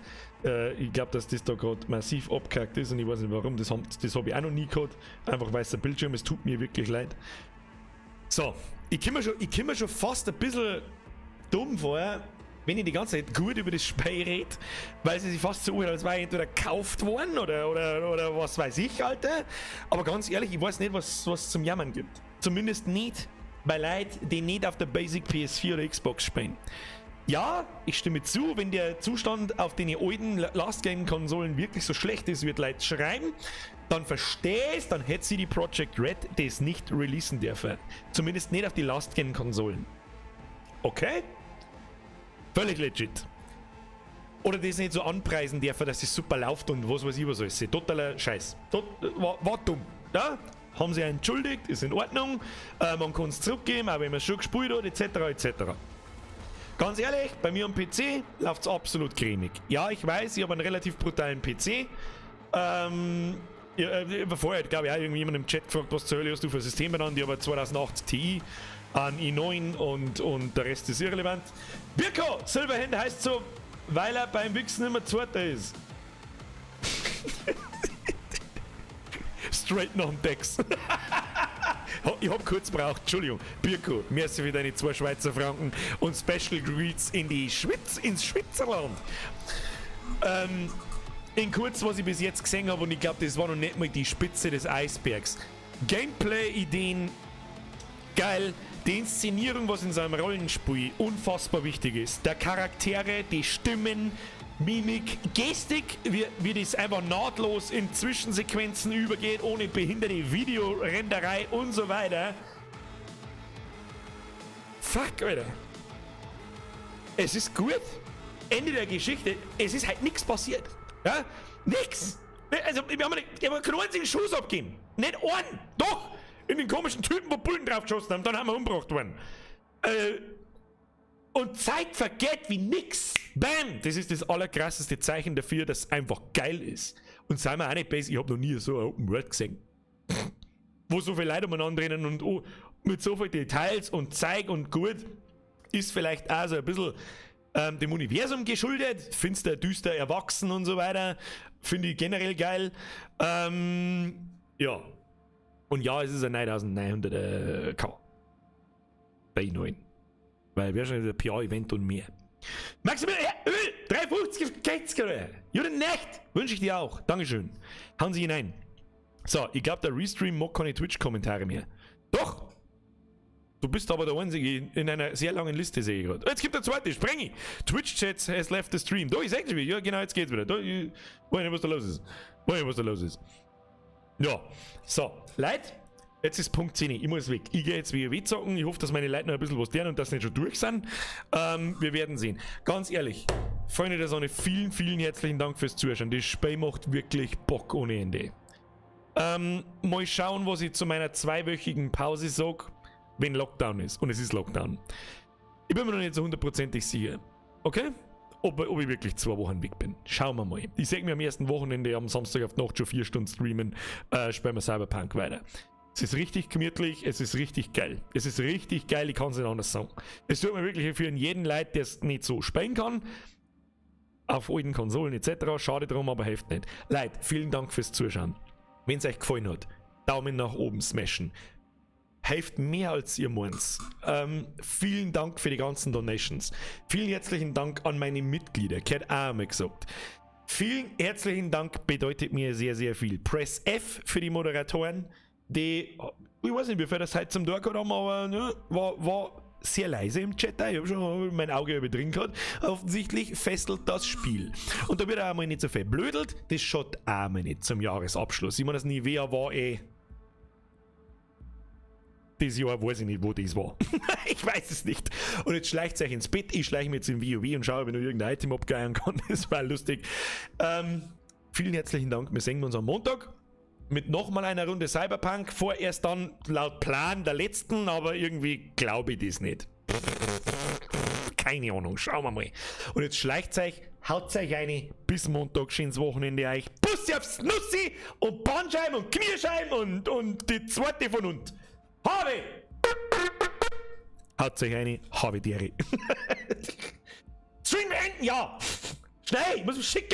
Ich glaube, dass das da gerade massiv abgekackt ist und ich weiß nicht warum. Das hab ich auch noch nie gehabt. Einfach weißer Bildschirm, es tut mir wirklich leid. So, ich komme mir schon fast ein bisschen dumm vor, wenn ich die ganze Zeit gut über das Spiel rede, weil sie sich fast so anhört, als wäre ich entweder gekauft worden oder was weiß ich, Alter. Aber ganz ehrlich, ich weiß nicht, was es zum Jammern gibt. Zumindest nicht bei Leuten, die nicht auf der Basic PS4 oder Xbox spielen. Ja, ich stimme zu, wenn der Zustand auf den alten Last-Gen-Konsolen wirklich so schlecht ist, wird Leute schreiben, dann verstehst, dann hätte sie die Projekt Red das nicht releasen dürfen. Zumindest nicht auf die Last-Gen-Konsolen. Okay? Völlig legit. Oder das nicht so anpreisen dürfen, dass es super läuft und was weiß ich was alles. Totaler Scheiß. War dumm. Ja? Haben sie entschuldigt, ist in Ordnung. Man kann es zurückgeben, auch wenn man es schon gespielt hat, etc. etc. Ganz ehrlich, bei mir am PC läuft es absolut cremig. Ja, ich weiß, ich habe einen relativ brutalen PC. Vorher hat, glaube ich, auch irgendjemand im Chat gefragt, was zur Hölle hast du für ein System benannt. Ich habe 2080 Ti, ein i9 und der Rest ist irrelevant. Birko, Silverhand heißt so, weil er beim Wichsen immer Zweiter ist. Straight nach dem Dex. Ich hab kurz gebraucht, Entschuldigung. Birko, merci für deine 2 Schweizer Franken und Special Greets in die Schweiz, ins Schweizerland. In kurz, was ich bis jetzt gesehen habe, und ich glaube, das war noch nicht mal die Spitze des Eisbergs. Gameplay-Ideen, geil. Die Inszenierung, was in seinem Rollenspiel unfassbar wichtig ist. Der Charaktere, die Stimmen, Mimik, Gestik, wie das einfach nahtlos in Zwischensequenzen übergeht, ohne behinderte Videorenderei und so weiter. Fuck, Alter. Es ist gut. Ende der Geschichte. Es ist halt nichts passiert. Ja? Nix. Also, wir haben keinen einzigen Schuss abgegeben. Nicht einen. Doch. In den komischen Typen, wo Bullen drauf geschossen haben. Dann haben wir umgebracht worden. Und Zeit vergeht wie nix. Bam! Das ist das allerkrasseste Zeichen dafür, dass es einfach geil ist. Und seien wir auch nicht besser, ich hab noch nie so eine Open World gesehen. Wo so viele Leute umeinander rennen und oh, mit so vielen Details und Zeug und gut, ist vielleicht auch so ein bisschen dem Universum geschuldet. Finster, düster, erwachsen und so weiter. Finde ich generell geil. Ja. Und ja, es ist ein 9900 K. Bei 9. Weil wir schon der PA-Event und mehr. Maximilian, Öl, 3,50 geht's gerade. Gute Nacht, wünsche ich dir auch. Dankeschön. Hauen Sie hinein. So, ich glaube, der Restream mag keine Twitch-Kommentare mehr. Doch! Du bist aber der Einzige in einer sehr langen Liste, sehe ich gerade. Jetzt gibt der zweite, Sprengi! Twitch-Chat has left the stream. Da, ich sag wieder. Ja, genau, jetzt geht's wieder. Da, ich weiß nicht, was da los ist. Weiß nicht, was da los ist. Ja, so, Leute, jetzt ist Punkt 10. Ich muss weg. Ich gehe jetzt WoW zocken. Ich hoffe, dass meine Leute noch ein bisschen was lernen und dass sie nicht schon durch sind. Wir werden sehen. Ganz ehrlich, Freunde der Sonne, vielen, vielen herzlichen Dank fürs Zuschauen. Das Spiel macht wirklich Bock ohne Ende. Mal schauen, was ich zu meiner zweiwöchigen Pause sag, wenn Lockdown ist. Und es ist Lockdown. Ich bin mir noch nicht so hundertprozentig sicher. Okay? Ob ich wirklich 2 Wochen weg bin. Schauen wir mal. Ich sehe mir am ersten Wochenende am Samstag auf die Nacht schon 4 Stunden streamen, spielen wir Cyberpunk weiter. Es ist richtig gemütlich, es ist richtig geil. Es ist richtig geil, ich kann es nicht anders sagen. Es tut mir wirklich für jeden leid, der es nicht so spielen kann. Auf alten Konsolen etc. Schade drum, aber hilft nicht. Leute, vielen Dank fürs Zuschauen. Wenn es euch gefallen hat, Daumen nach oben smashen. Hilft mehr, als ihr meint. Vielen Dank für die ganzen Donations. Vielen herzlichen Dank an meine Mitglieder. Gehört auch einmal gesagt. Vielen herzlichen Dank, bedeutet mir sehr, sehr viel. Press F für die Moderatoren, die, ich weiß nicht, wie viel das heute zum Tag gehabt haben, aber ne, war sehr leise im Chat. Ich habe schon mein Auge über drin gehabt. Offensichtlich fesselt das Spiel. Und da wird auch einmal nicht so viel blödelt. Das schaut auch mal nicht zum Jahresabschluss. Ich meine, das Nivea war eh das Jahr, weiß ich nicht, wo das war. Ich weiß es nicht. Und jetzt schleicht euch ins Bett. Ich schleiche mir jetzt im WoW und schaue, ob ich noch irgendein Item abgeiern kann. Das war lustig. Vielen herzlichen Dank. Wir sehen uns am Montag mit nochmal einer Runde Cyberpunk. Vorerst dann laut Plan der letzten, aber irgendwie glaube ich das nicht. Keine Ahnung, schauen wir mal. Und jetzt schleicht euch, haut euch eine, bis Montag, schönes Wochenende euch. Bussi aufs Nussi und Bandscheiben und Kniescheiben und die zweite von uns. Habe! Haut euch eine, habe die Ehre. Stream beenden, ja! Schnell, ich muss mich schicken!